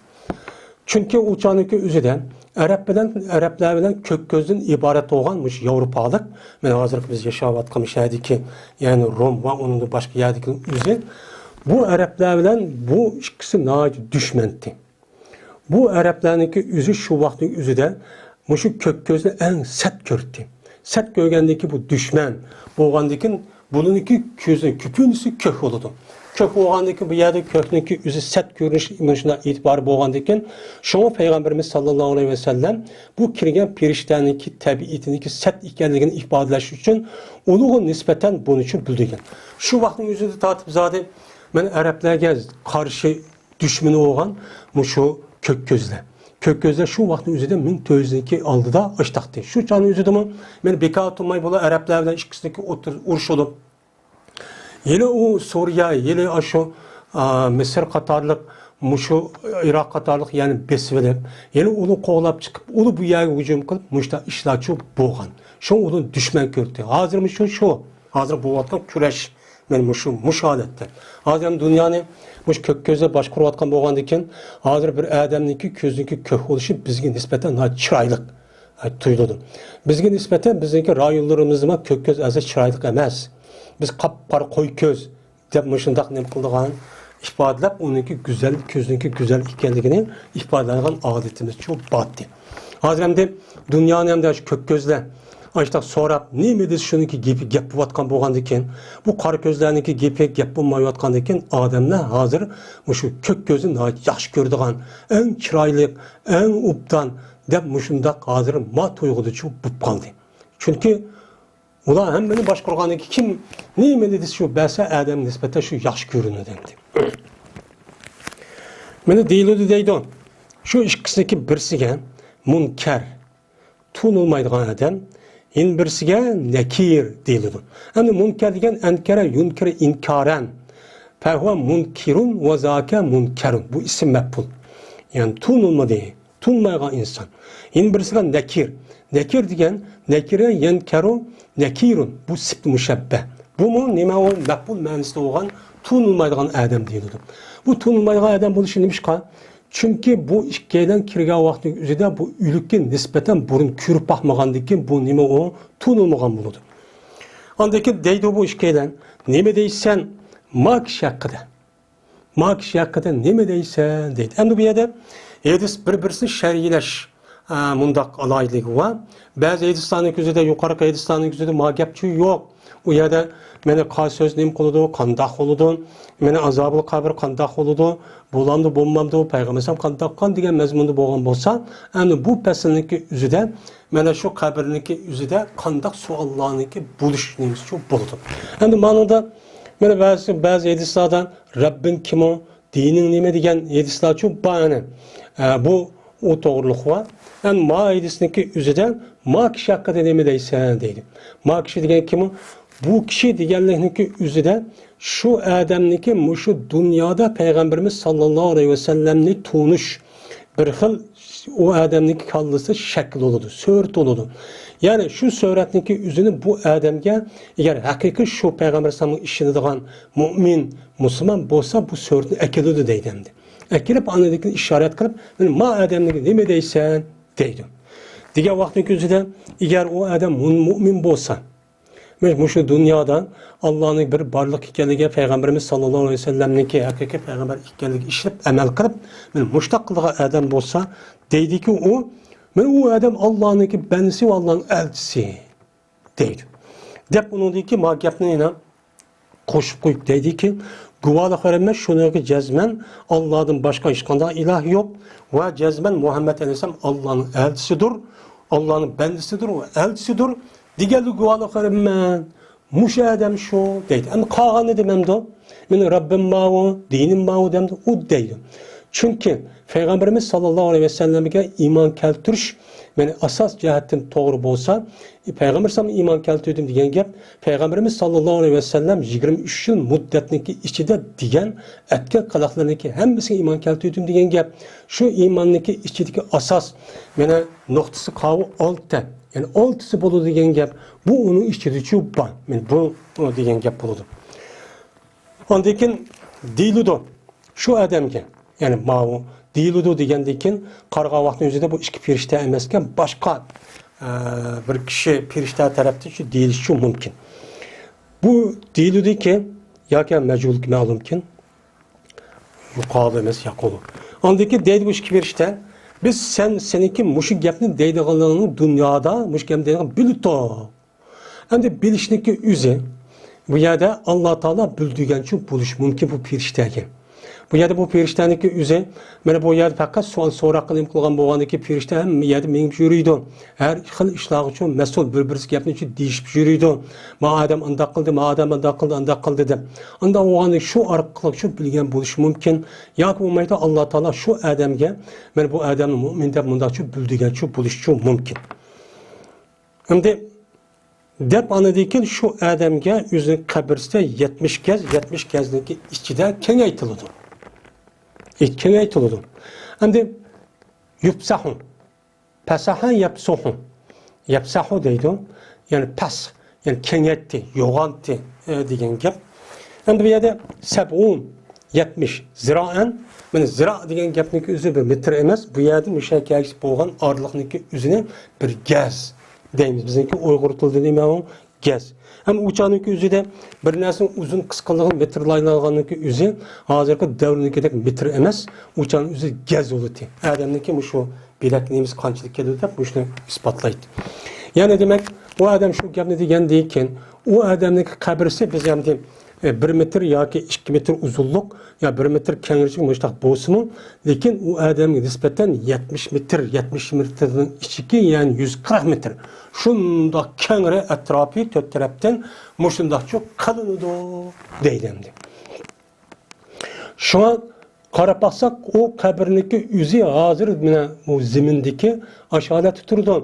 چۈنكى ئۇ چاغنىڭكى ئۆزىدە ئەرەب بىلەن، ئەرەبلەر بىلەن كۆك كۆزدىن ئىبارەت بولغان مۇشۇ ياۋروپالىق، مانا ھازىرقى بىز ياشاۋاتقان شەھەردىكى، يەنى روم ۋە ئۇنىڭدىن باشقا يەردىكى ئۆزى، بۇ ئەرەبلەر بىلەن بۇ ئىككىسى ناھايىتى دۈشمەنتى. بۇ ئەرەبلەرنىڭكى ئۆزى شۇ ۋاقىتنىڭ ئۆزىدە مۇشۇ كۆك كۆزنى ئەڭ سەت كۆرەتتى. سەت كۆرگەندىن كېيىن بۇ دۈشمەن بولغاندىن كېيىن بۇنىڭكى كۆزى كۆپىنچىسى كۆك بولىدۇ. كۆك بولغاندىن كېيىن بۇ يەردە كۆكنىڭكى ئۆزى سەت كۆرۈنۈش مۇشۇنداق ئېتىبارى بولغاندىن كېيىن شۇڭا پەيغەمبىرىمىز ساللاللاھۇ ئەلەيھى ۋەسەللەم بۇ كىرگەن پېرىشتەنىڭكى تەبىئىتىنىڭكى سەت ئىكەنلىكىنى ئىپادىلەش ئۈچۈن ئۇلارغا نىسبەتەن بۇنىچۇ بىلدۈرگەن. شۇ ۋاقىتنىڭ ئۆزىدە تارتىپ زادى مانا ئەرەبلەرگە قارشى دۈشمىنى بولغان مۇشۇ كۆك كۆزلەر. كۆك كۆزلەر شۇ ۋاقىتنىڭ ئۆزىدە مىڭ تۆت يۈز يىلنىڭكى ئالدىدا ئاشتاقتى. شۇ چاغنىڭ ئۆزىدىمۇ مانا بىكار تۇرماي بۇلار ئەرەبلەر بىلەن ئىككىسىنىڭكى ئوتتۇرىسىدا ئۇرۇش بولۇپ، ھېلى ئۇ سۇرىيە، ھېلى ئاشۇ، ئا، مىسىر قاتارلىق، مۇشۇ ئىراق قاتارلىق يەرنى بېسىۋېلىپ، ھېلى ئۇنى قوغلاپ چىقىپ، ئۇنى بۇ يەرگە ھۇجۇم قىلىپ، مۇشۇنداق ئىشلارچۇ بولغان. شۇڭا ئۇنى دۈشمەن كۆردى. ھازىرمۇ شۇ، شۇ. ھازىر بولۇۋاتقان كۈرەش مانا مۇشۇ، مۇشۇ ھالەتتە. ھازىر ھەم دۇنيانى مۇشۇ كۆك كۆزلەر باشقۇرۇۋاتقان بولغاندىكىن، ھازىر بىر ئادەمنىڭكى كۆزىنىڭكى كۆك بولۇشى بىزگە نىسبەتەن ناھايىتى چىرايلىق، ھە، تۇيۇلىدۇ. بىزگە نىسبەتەن بىزنىڭكى رايونلىرىمىزدىمۇ كۆك كۆز ئەزا چىرايلىق ئەمەس. بىز قاپقارا قوي كۆز دەپ مۇشۇنداق نېمە قىلىدىغان، ئىپادىلەپ، ئۇنىڭكى گۈزەل، كۆزنىڭكى گۈزەل ئىكەنلىكىنى ئىپادىلەيدىغان ئادىتىمىزچۇ بارتى. ھازىر ئەمدى دۇنيانى ئەمدى شۇ كۆك كۆزلەر ئاشتاق سوراپ، نېمە دېسە شۇنىڭكى گېپى گەپ بولۇۋاتقان بولغاندىكىن، بۇ قارا كۆزلەرنىڭكى گېپى گەپ بولمايۋاتقاندىكىن، ئادەملەر ھازىر مۇشۇ كۆك كۆزنى ناھايىتى ياخشى كۆرىدىغان، ئەڭ چىرايلىق، ئەڭ ئوبدان دەپ مۇشۇنداق ھازىر ما تۇيغۇدىچۇ بولۇپ قالدى. چۈنكى ئۇلار ھەممىنى باشقۇرغاندىكىن كىم نېمىنى دېسە شۇ بەرسە ئادەمگە نىسبەتەن شۇ ياخشى كۆرۈنىدۇ ئەمدى. مانا دېيىلىدۇ دەيدۇ. شۇ ئىككىسىدىكى بىرسىگە مۇنكەر، تونۇلمايدىغان ئادەم، يەنە بىرسىگە نەكىر دېيىلىدۇ. ئەمدى مۇنكەر دېگەن ئەنكەرە يۇنكىرۇ ئىنكارەن. فەھۇۋە مۇنكىرۇن ۋە زاكە مۇنكەرۇن. بۇ ئىسىم مەپئۇل. يەنى تونۇلمىدى، تونۇلمايدىغان ئىنسان. يەنە بىرسىگە نەكىر. نەكىر دېگەن نەكىرە يەنكەرۇ نەكىرۇن. بۇ سىپتى مۇشەببە. بۇمۇ نېمە ئۇ مەپئۇل مەنىسىدە بولغان تونۇلمايدىغان ئادەم دېيىلىدۇ. بۇ تونۇلمايدىغان ئادەم بولۇشى نېمىشقا؟ چۈنكى بۇ ئىككىيلەن كىرگەن ۋاقىتنىڭ ئۆزىدە بۇ ئۆلۈككە نىسبەتەن بۇرۇن كۆرۈپ باقمىغاندىن كېيىن بۇ نېمە ئۇ تونۇلمىغان بولىدۇ. ئاندىن كېيىن دەيدۇ بۇ ئىككىيلەن، نېمە دەيسەن ما كىشى ھەققىدە؟ ما كىشى ھەققىدە نېمە دەيسەن دەيدۇ. ئەمدى بۇ يەردە ھەدىس بىر-بىرسىنى شەرھلەش، ئە، مۇنداق ئالاھىدىلىكى بار. بەزى ھەدىسلەرنىڭ كۆزىدە، يۇقىرىقى ھەدىسلەرنىڭ كۆزىدە ما گەپچۇ يوق. ئۇ يەردە مانا قا سۆز نېمە قىلىدۇ، قانداق بولىدۇ، مانا ئازابۇل قەبر قانداق بولىدۇ، بولامدۇ، بولمامدۇ، پەيغەمبەر ئەلەيھىسسالام قانداق قىلغان دېگەن مەزمۇندا بولغان بولسا، ئەمدى بۇ پەسىلنىڭكى ئۆزىدە مانا شۇ قەبرىنىڭكى ئۆزىدە قانداق سوئاللارنىڭكى بولۇش نېمىسىچۇ بولىدۇ. ئەمدى مانىڭدا مانا بەزى، بەزى ھەدىسلەردە رەببىڭ كىم ئۇ، دىنىڭ نېمە دېگەن ھەدىسلەرچۇ بار ئەنە. ئە، بۇ ئۇ توغرىلىق بار. ئەمدى ما ھەدىسنىڭكى ئۆزىدە ما كىشى ھەققىدە نېمە دەيسەن دەيدۇ. ما كىشى دېگەن كىم ئۇ؟ بۇ كىشى دېگەنلىكنىڭكى ئۆزىدە شۇ ئادەمنىڭكى مۇشۇ دۇنيادا پەيغەمبىرىمىز ساللاللاھۇ ئەلەيھى ۋەسەللەمنى تونۇش بىر خىل، ئۇ ئادەمنىڭكى كاللىسى شەكىل بولىدۇ، سۈرەت بولىدۇ. يەنى شۇ سۈرەتنىڭكى ئۆزىنى بۇ ئادەمگە، ئەگەر ھەقىقىي شۇ پەيغەمبەر ئەلەيھىسسالامغا ئىشىنىدىغان مۇئمىن، مۇسۇلمان بولسا، بۇ سۈرەتنى ئەكېلىدۇ دەيدۇ ئەمدى. ئەكېلىپ، ئاندىن كېيىن ئىشارەت قىلىپ، مانا ما ئادەمنىڭكى نېمە دەيسەن دەيدۇ. دېگەن ۋاقىتنىڭكى ئۆزىدە، ئەگەر ئۇ ئادەم مۇ-، مۇئمىن بولسا، مانا مۇشۇ دۇنيادا ئاللانىڭ بىر بارلىق ئىكەنلىكى، پەيغەمبىرىمىز ساللاللاھۇ ئەلەيھى ۋەسەللەمنىڭكى ھەقىقىي پەيغەمبەر ئىكەنلىكىگە ئىشىنىپ، ئەمەل قىلىپ، مانا مۇشۇنداق قىلىدىغان ئادەم بولسا، دەيدىكى ئۇ، مانا ئۇ ئادەم ئاللانىڭكى بەندىسى ۋە ئاللانىڭ ئەلچىسى دەيدۇ. دەپ ئۇنىڭدىكى ما گەپنى يەنە قوشۇپ قويۇپ دەيدىكى، گۇۋاھلىق بېرىمەن شۇنىڭغا جەزمەن ئاللادىن باشقا ھېچقانداق ئىلاھ يوق ۋە جەزمەن مۇھەممەد ئەلەيھىسسالام ئاللانىڭ ئەلچىسىدۇر، ئاللانىڭ بەندىسىدۇر ۋە ئەلچىسىدۇر دېگەنلىك گۇۋاھلىق بېرىمەن. مۇشۇ ئادەم شۇ دەيدۇ. ئەمدى قالغاننى دېمەمدۇ؟ مېنىڭ رەببىم ماۋۇ، دىنىم ماۋۇ دەمدۇ؟ ئۇ دەيدۇ. چۈنكى پەيغەمبىرىمىز ساللاللاھۇ ئەلەيھى ۋەسەللەمگە ئىمان كەلتۈرۈش، يەنى ئاساس جەھەتتىن توغرا بولسا، پەيغەمبەر ئەلەيھىسسالامغا ئىمان كەلتۈردۈم دېگەن گەپ، پەيغەمبىرىمىز ساللاللاھۇ ئەلەيھى ۋەسەللەم يىگىرمە ئۈچ يىل مۇددەتنىڭكى ئىچىدە دېگەن، ئەتكەن قىلىقلىرىنىڭكى ھەممىسىگە ئىمان كەلتۈردۈم دېگەن گەپ. شۇ ئىماننىڭكى ئىچىدىكى ئاساس، مانا نۇقتىسى قاۋۇ ئالتە، يەنى ئالتىسى بولىدۇ دېگەن گەپ. بۇ ئۇنىڭ ئىچىدىچۇ بار. مانا بۇ، بۇ دېگەن گەپ بولىدۇ. ئاندىن كېيىن دېيىلىدۇ شۇ ئادەمگە، يەنى ماۋۇ دېيىلىدۇ دېگەندىن كېيىن قارىغان ۋاقتىنىڭ ئۆزىدە بۇ ئىككى پىرىشتە ئەمەسكەن، باشقا، ئە، بىر كىشى پىرىشتە تەرەپتىن شۇ دېيىلىشى مۇمكىن. بۇ دېيىلىدۇكى ياكى مەجھۇلكى مەلۇمكىن، يۇقالۇ ئەمەس، يەقۇلۇ. ئاندىن كېيىن دەيدۇ بۇ ئىككى پىرىشتە، بىز سەن، سېنىڭكى مۇشۇ گەپنى دەيدىغانلىقىڭنى دۇنيادا مۇشۇ گەپنى دەيدىغان بىلىتتۇق. ئەمدى بىلىشنىڭكى ئۆزى، بۇ يەردە ئاللا تائالا بىلدۈرگەنچۇ بولۇشى مۇمكىن بۇ پىرىشتەگە. بۇ يەردە بۇ پىرىشتەنىڭكى ئۆزى، مانا بۇ يەردە پەقەت سوئال سوراققا نېمە قىلغان بولغاندىكى پىرىشتە ھەممە يەردە مېڭىپ يۈرىدۇ. ھەر خىل ئىشلارغىچۇ مەسئۇل، بىر-بىرسى گەپنىچۇ دېيىشىپ يۈرىدۇ. ما ئادەم ئانداق قىلدى، ما ئادەم ئانداق قىلدى، ئانداق قىلدى دەپ. ئانداق بولغاندىكىن شۇ ئارقىلىقچۇ بىلگەن بولۇشى مۇمكىن. ياكى بولمايدۇ، ئاللا تائالا شۇ ئادەمگە، مانا بۇ ئادەمنى مۇئمىن دەپ مۇنداقچۇ بىلدۈرگەنچۇ بولۇشىچۇ مۇمكىن. ئەمدى دەپ ئاندىن كېيىن شۇ ئادەمگە ئۆزىنىڭ قەبرىسىدە يەتمىش گەز، يەتمىش گەزنىڭكى ئىچىدە كېڭەيتىلىدۇ. ئى، كېڭەيتىلىدۇ. ئەمدى يۇپسەھۇ، پەسەھە يەپسۇھۇ، يەپسەھۇ دەيدۇ. يەنى پەس، يەنى كېڭەيتتى، يوغانتتى، ئە، دېگەن گەپ. ئەمدى بۇ يەردە سەبئۇن، يەتمىش، زىرائەن، مانا زىرا دېگەن گەپنىڭكى ئۆزى بىر مېتىر ئەمەس، بۇ يەردىن مۇشۇ يەرگىچە بولغان ئارىلىقنىڭكى ئۆزىنى بىر گەز دەيمىز. بىزنىڭكى ئۇيغۇر تىلىدا نېمە ئۇ؟ گەز. ئەمما ئۇ چاغنىڭكى ئۆزىدە بىر نەرسىنىڭ ئۇزۇن قىسقىلىقىنى مېتىرلايدىغانلىقى ئۆزى ھازىرقى دەۋرنىڭكىدەك مېتىر ئەمەس، ئۇ چاغنىڭ ئۆزى گەز بولىدۇ. ئادەمنىڭكى مۇشۇ بىلەك نېمىسى قانچىلىك كېلىدۇ دەپ مۇشۇنى ئىسپاتلايدۇ. يەنى دېمەك، ئۇ ئادەم شۇ گەپنى دېگەندىن كېيىن، ئۇ ئادەمنىڭكى قەبرىسى بىز ئەمدى، ئە، بىر مېتىر ياكى ئىككى مېتىر ئۇزۇنلۇق يا بىر مېتىر كەڭرىچىلىك مۇشۇنداق بولسىمۇ، لېكىن ئۇ ئادەمگە نىسبەتەن يەتمىش مېتىر، يەتمىش مېتىرنىڭ ئىچىكى، يەنى يۈز قىرىق مېتىر. شۇنداق كەڭرى ئەتراپى تۆت تەرەپتىن مۇشۇنداقچۇ قىلىنىدۇ دەيدۇ ئەمدى. شۇڭا قاراپ باقساق، ئۇ قەبرىنىڭكى ئۆزى ھازىر مانا بۇ زېمىندىكى ئاشۇ ھالەتتە تۇرىدۇ.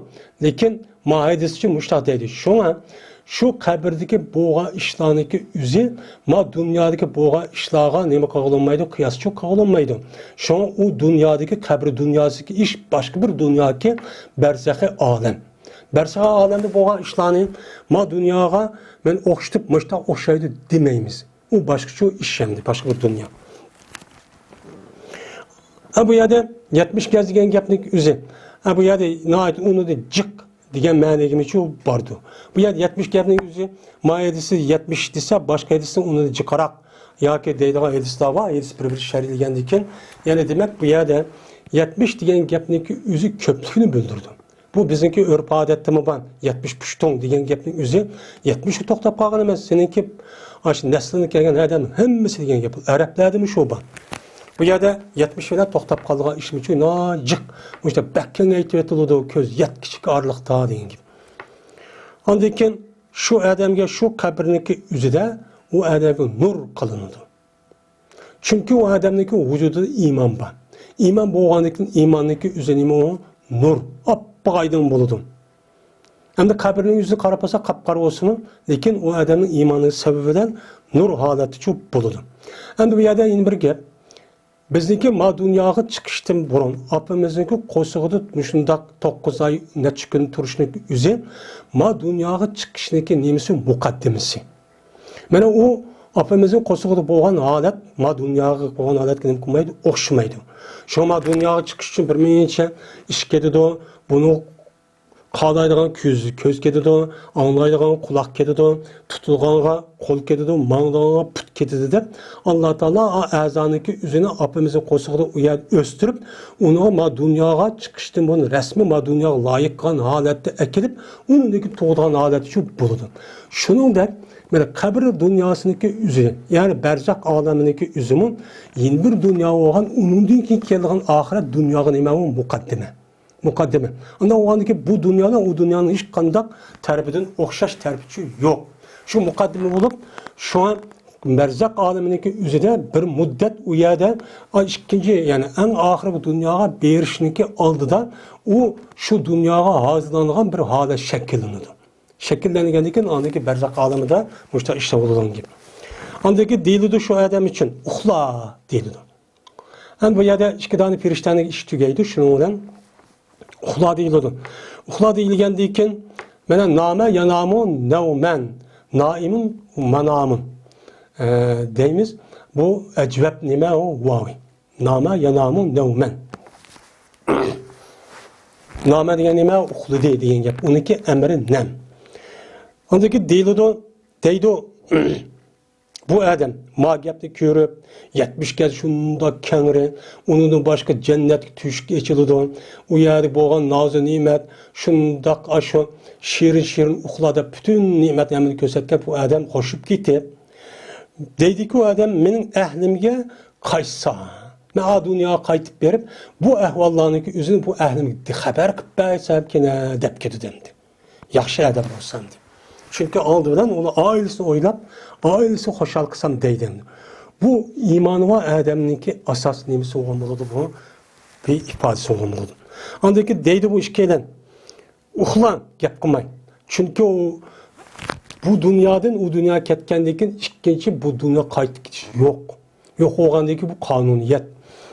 لېكىن ماھىيىتىچۇ مۇشۇنداق دەيدۇ. شۇڭا شۇ قەبرىدىكى بولغان ئىشلارنىڭكى ئۆزى ما دۇنيادىكى بولغان ئىشلارغا نېمە قىلغىلى بولمايدۇ، قىياسچۇ قىلغىلى بولمايدۇ. شۇڭا ئۇ دۇنيادىكى، قەبرە دۇنياسىدىكى ئىش باشقا بىر دۇنيادىكى بەرزەخى ئالەم. بەرزەخى ئالەمدە بولغان ئىشلارنى ما دۇنياغا مەن ئوخشىتىپ مۇشۇنداق ئوخشايدۇ دېمەيمىز. ئۇ باشقىچە ئىش ئەمدى، باشقا بىر دۇنيا. ئە، بۇ يەردە يەتمىش گەز دېگەن گەپنىڭ ئۆزى. ئە، بۇ يەردە ناھايىتى ئۇنىڭدىن جىق دېگەن مەنىگىمۇچۇ باردۇ. بۇ يەردە يەتمىش گەپنىڭ ئۆزى، ما ھەدىسى يەتمىش دېسە، باشقا ھەدىسى ئۇنىڭدىن جىقراق ياكى دەيدىغان ھەدىسلەر بار. ھەدىس بىر-بىرى شەرھلىگەندىن كېيىن، يەنى دېمەك، بۇ يەردە يەتمىش دېگەن گەپنىڭكى ئۆزى كۆپلۈكنى بىلدۈرىدۇ. بۇ بىزنىڭكى ئۆرپ-ئادەتتىمۇ بار. يەتمىش پۇشتۇڭ دېگەن گەپنىڭ ئۆزى يەتمىشكە توختاپ قالغان ئەمەس. سېنىڭكى ئاشۇ نەسلىدىن كەلگەن ئادەم ھەممىسى دېگەن گەپ. ئەرەبلەردىمۇ شۇ بار. بۇ يەردە يەتمىش بىلەن توختاپ قالىدىغان ئىشمۇچۇ ناجىق. مۇشۇ بەك كېڭەيتىۋېتىلىدۇ، كۆز يەتكۈچىلىك ئارىلىقتا دېگەن گەپ. ئاندىن كېيىن شۇ ئادەمگە شۇ قەبرىنىڭكى ئۆزىدە ئۇ ئادەمگە نۇر قىلىنىدۇ. چۈنكى ئۇ ئادەمنىڭكى ۋۇجۇدىدا ئىمان بار. ئىمان بولغاندىن كېيىن ئىماننىڭكى ئۆزى نېمە ئۇ؟ نۇر. ئاپئاق ئايدىڭ بولىدۇ. ئەمدى قەبرىنىڭ يۈزىگە قاراپ بولسا، قاپقارا بولسىمۇ، لېكىن ئۇ ئادەمنىڭ ئىمانىنىڭ سەۋەبى بىلەن نۇر ھالەتتىچۇ بولىدۇ. ئەمدى بۇ يەردە يەنە بىر گەپ. بىزنىڭكى ما دۇنياغا چىقىشتىن بۇرۇن، ئاپىمىزنىڭكى قورسىقىدا مۇشۇنداق توققۇز ئاي، نەچچە كۈن تۇرۇشنىڭ ئۆزى ما دۇنياغا چىقىشنىڭكى نېمىسى، مۇقەددىمىسى. مانا ئۇ ئاپىمىزنىڭ قورسىقىدا بولغان ھالەت ما دۇنياغا بولغان ھالەتكە نېمە قىلمايدۇ؟ ئوخشىمايدۇ. شۇڭا ما دۇنياغا چىقىش ئۈچۈن بىر مۇنچە ئىش كېتىدۇ. بۇنى قارايدىغان كۆز، كۆز كېتىدۇ، ئاڭلايدىغان قۇلاق كېتىدۇ، تۇتىدىغانغا قول كېتىدۇ، ماڭىدىغانغا پۇت كېتىدۇ دەپ، ئاللا تائالا ئا-، ئەزانىڭكى ئۆزىنى ئاپىمىزنىڭ قورسىقىدا ئۇ يەردە ئۆستۈرۈپ، ئۇنىڭغا ما دۇنياغا چىقىشتىن بۇرۇن رەسمىي ما دۇنياغا لايىق قىلغان ھالەتتە ئەكېلىپ، ئۇنىڭدىن كېيىن تۇغىدىغان ھالەتچۇ بولىدۇ. شۇنىڭدەك، مانا قەبرە دۇنياسىنىڭكى ئۆزى، يەنى بەرزەخ ئالەمىنىڭكى ئۆزىمۇ يەنە بىر دۇنيا بولغان، ئۇنىڭدىن كېيىن كېلىدىغان ئاخىرەت دۇنياغا نېمە ئۇ؟ مۇقەددىمە. مۇقەددىمە. ئۇنداق بولغاندىكىن بۇ دۇنيا بىلەن ئۇ دۇنيانىڭ ھېچقانداق تەرىپىدىن ئوخشاش تەرىپىچۇ يوق. شۇ مۇقەددىمە بولۇپ، شۇڭا بەرزەخ ئالىمىنىڭكى ئۆزىدە بىر مۇددەت ئۇ يەردە، ئا، ئىككىنچى، يەنى ئەڭ ئاخىرقى دۇنياغا بېرىشنىڭكى ئالدىدا ئۇ شۇ دۇنياغا ھازىرلانغان بىر ھالەت شەكىللىنىدۇ. شەكىللەنگەندىن كېيىن ئاندىن كېيىن بەرزەخ ئالىمىدا مۇشۇنداق ئىشلار بولىدىغان گەپ. ئاندىن كېيىن دېيىلىدۇ شۇ ئادەم ئۈچۈن، ئۇخلا دېيىلىدۇ. ئەمدى بۇ يەردە ئىككى دانە پېرىشتەنىڭ ئىشى تۈگەيدۇ، شۇنىڭ بىلەن ئۇخلا دېيىلىدۇ. ئۇخلا دېيىلگەندىن كېيىن، مانا، نامە يانامۇ نەۋمەن، نائىمۇن مانامۇن، ئە، دەيمىز. بۇ ئەجۋەب نېمە ئۇ؟ ۋاۋى. نامە يانامۇ نەۋمەن. نامە دېگەن نېمە؟ ئۇخلىدى دېگەن گەپ. ئۇنىڭكى ئەمرى نەم. ئاندىن كېيىن دېيىلىدۇ، دەيدۇ. بۇ ئادەم ما گەپنى كۆرۈپ، يەتمىش گەز شۇنداق كەڭرى، ئۇنىڭدىن باشقا جەننەتكە تۆشۈك ئېچىلىدۇ. ئۇ يەردە بولغان نازۇ نېمەت، شۇنداق ئاشۇ شېرىن-شېرىن ئۇخلا دەپ پۈتۈن نېمەتنى ھەممىنى كۆرسەتكەن بۇ ئادەم خوشۇپ كېتىپ، دەيدىكى ئۇ ئادەم، مېنىڭ ئەھلىمگە قايتسا، مەن ئا دۇنياغا قايتىپ بېرىپ، بۇ ئەھۋاللارنىڭكى ئۆزىنى بۇ ئەھلىمگە خەۋەر قىلىپ بەرسەمكىنە دەپ كېتىدۇ ئەمدى. ياخشى ئادەم بولسام دەپ. چۈنكى ئالدى بىلەن ئۇنى ئائىلىسىنى ئويلاپ، ئائىلىسىنى خۇشال قىلسام دەيدۇ ئەمدى. بۇ ئىمانى بار ئادەمنىڭكى ئاساسىي نېمىسى بولغان بولىدۇ بۇ؟ بىر ئىپادىسى بولغان بولىدۇ. ئاندىن كېيىن دەيدۇ بۇ ئىككىيلەن. ئۇخلا، گەپ قىلماي. چۈنكى ئۇ، بۇ دۇنيادىن ئۇ دۇنياغا كەتكەندىن كېيىن ئىككىنچى بۇ دۇنياغا قايتىپ كېتىش يوق. يوق بولغاندىن كېيىن بۇ قانۇنىيەت.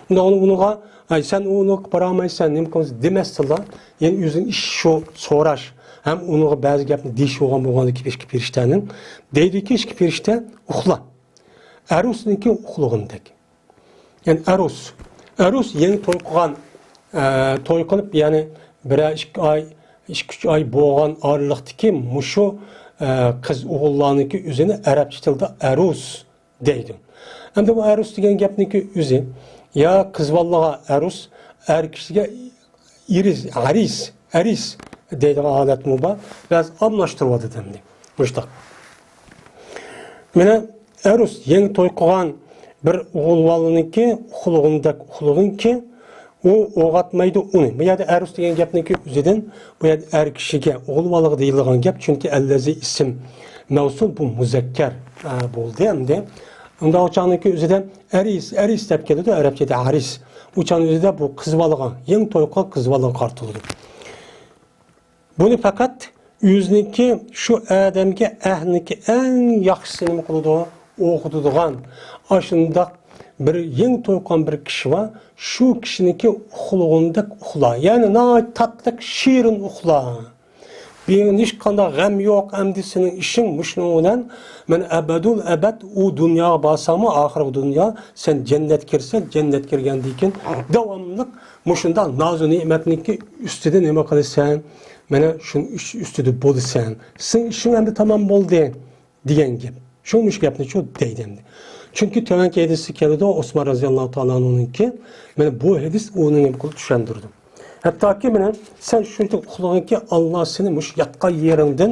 ئۇنداق ئۇنىڭغا، ئەي، سەن ئۇنى بارالمايسەن، نېمە قىلىسەن دېمەستىنلا، يەنە ئۆزىنىڭ ئىشى شۇ سوراش، ھەم ئۇنىڭغا بەزى گەپنى دېيىش بولغان بولغاندىكىن ئىككى پېرىشتەنىڭ. دەيدۇكى ئىككى پېرىشتە، ئۇخلا. ئەرۇسنىڭكى ئۇخلىغىنىدەك. يەنى ئەرۇس. ئەرۇس يېڭى توي قىلغان، ئە، توي قىلىپ، يەنى بىرەر ئىككى ئاي، ئىككى ئۈچ ئاي بولغان ئارىلىقتىكى مۇشۇ، ئە، قىز ئوغۇللارنىڭكى ئۆزىنى ئەرەبچە تىلدا ئەرۇس دەيدۇ. ئەمدى بۇ ئەرۇس دېگەن گەپنىڭكى ئۆزى، يا قىز بالىلارغا ئەرۇس، ئەر كىشىگە ئىرىس، ئەرىس، ئەرىس دەيدىغان ھالەتمۇ بار. بەزى ئالماشتۇرۇۋاتىدۇ ئەمدى. مۇشۇنداق. مانا ئەرۇس يېڭى توي قىلغان بىر ئوغۇل بالىنىڭكى ئۇخلىغىنىدەك ئۇخلىغىنكى، ئۇ ئويغاتمايدۇ ئۇنى. بۇ يەردە ئەرۇس دېگەن گەپنىڭكى ئۆزىدىن، بۇ يەردە ئەر كىشىگە، ئوغۇل بالىغا دېيىلىدىغان گەپ، چۈنكى ئەللەزى ئىسىم مەۋسۇل بۇ مۇزەككەر، ئە، بولدى ئەمدى. ئۇنداق ئۇ چاغنىڭكى ئۆزىدە ئەرىس، ئەرىس دەپ كېلىدۇ ئەرەبچىدە ئەرىس. ئۇ چاغنىڭ ئۆزىدە بۇ قىز بالىغا، يېڭى توي قىلغان قىز بالىغا قارىتىلىدۇ. بۇنى پەقەت ئۆزىنىڭكى شۇ ئادەمگە ئەھلىنىڭكى ئەڭ ياخشىسى نېمە قىلىدۇ؟ ئويغىتىدىغان ئاشۇنداق بىر يېڭى توي قىلغان بىر كىشى بار، شۇ كىشىنىڭكى ئۇخلىغىنىدەك ئۇخلا. يەنى ناھايىتى تاتلىق، شېرىن ئۇخلا. بۇ ھېچقانداق غەم يوق، ئەمدى سېنىڭ ئىشىڭ مۇشۇنىڭ بىلەن مەن ئەبەدۇل ئەبەد ئۇ دۇنياغا بارساڭمۇ، ئاخىرقى دۇنيا، سەن جەننەتكە كىرسەڭ، جەننەتكە كىرگەندىن كېيىن داۋاملىق مۇشۇنداق نازۇ نېمەتنىڭكى ئۈستىدە نېمە قىلىسەن؟ مانا شۇنىڭ ئۈس-، ئۈستىدە بولىسەن. سېنىڭ ئىشىڭ ئەمدى تامام بولدى، دېگەن گەپ. شۇ مۇشۇ گەپنى شۇ دەيدۇ ئەمدى. چۈنكى تۆۋەنكى ھەدىستە كېلىدۇ، ئوسمان رازىياللاھۇ تائالا ئەنھۇنىڭكى، مانا بۇ ھەدىس ئۇنى نېمە قىلىپ چۈشەندۈرىدۇ. ھەتتاكى مانا سەن شۇنچىلىك ئۇخلىغىنكى، ئاللا سېنى مۇشۇ ياتقان يېرىڭدىن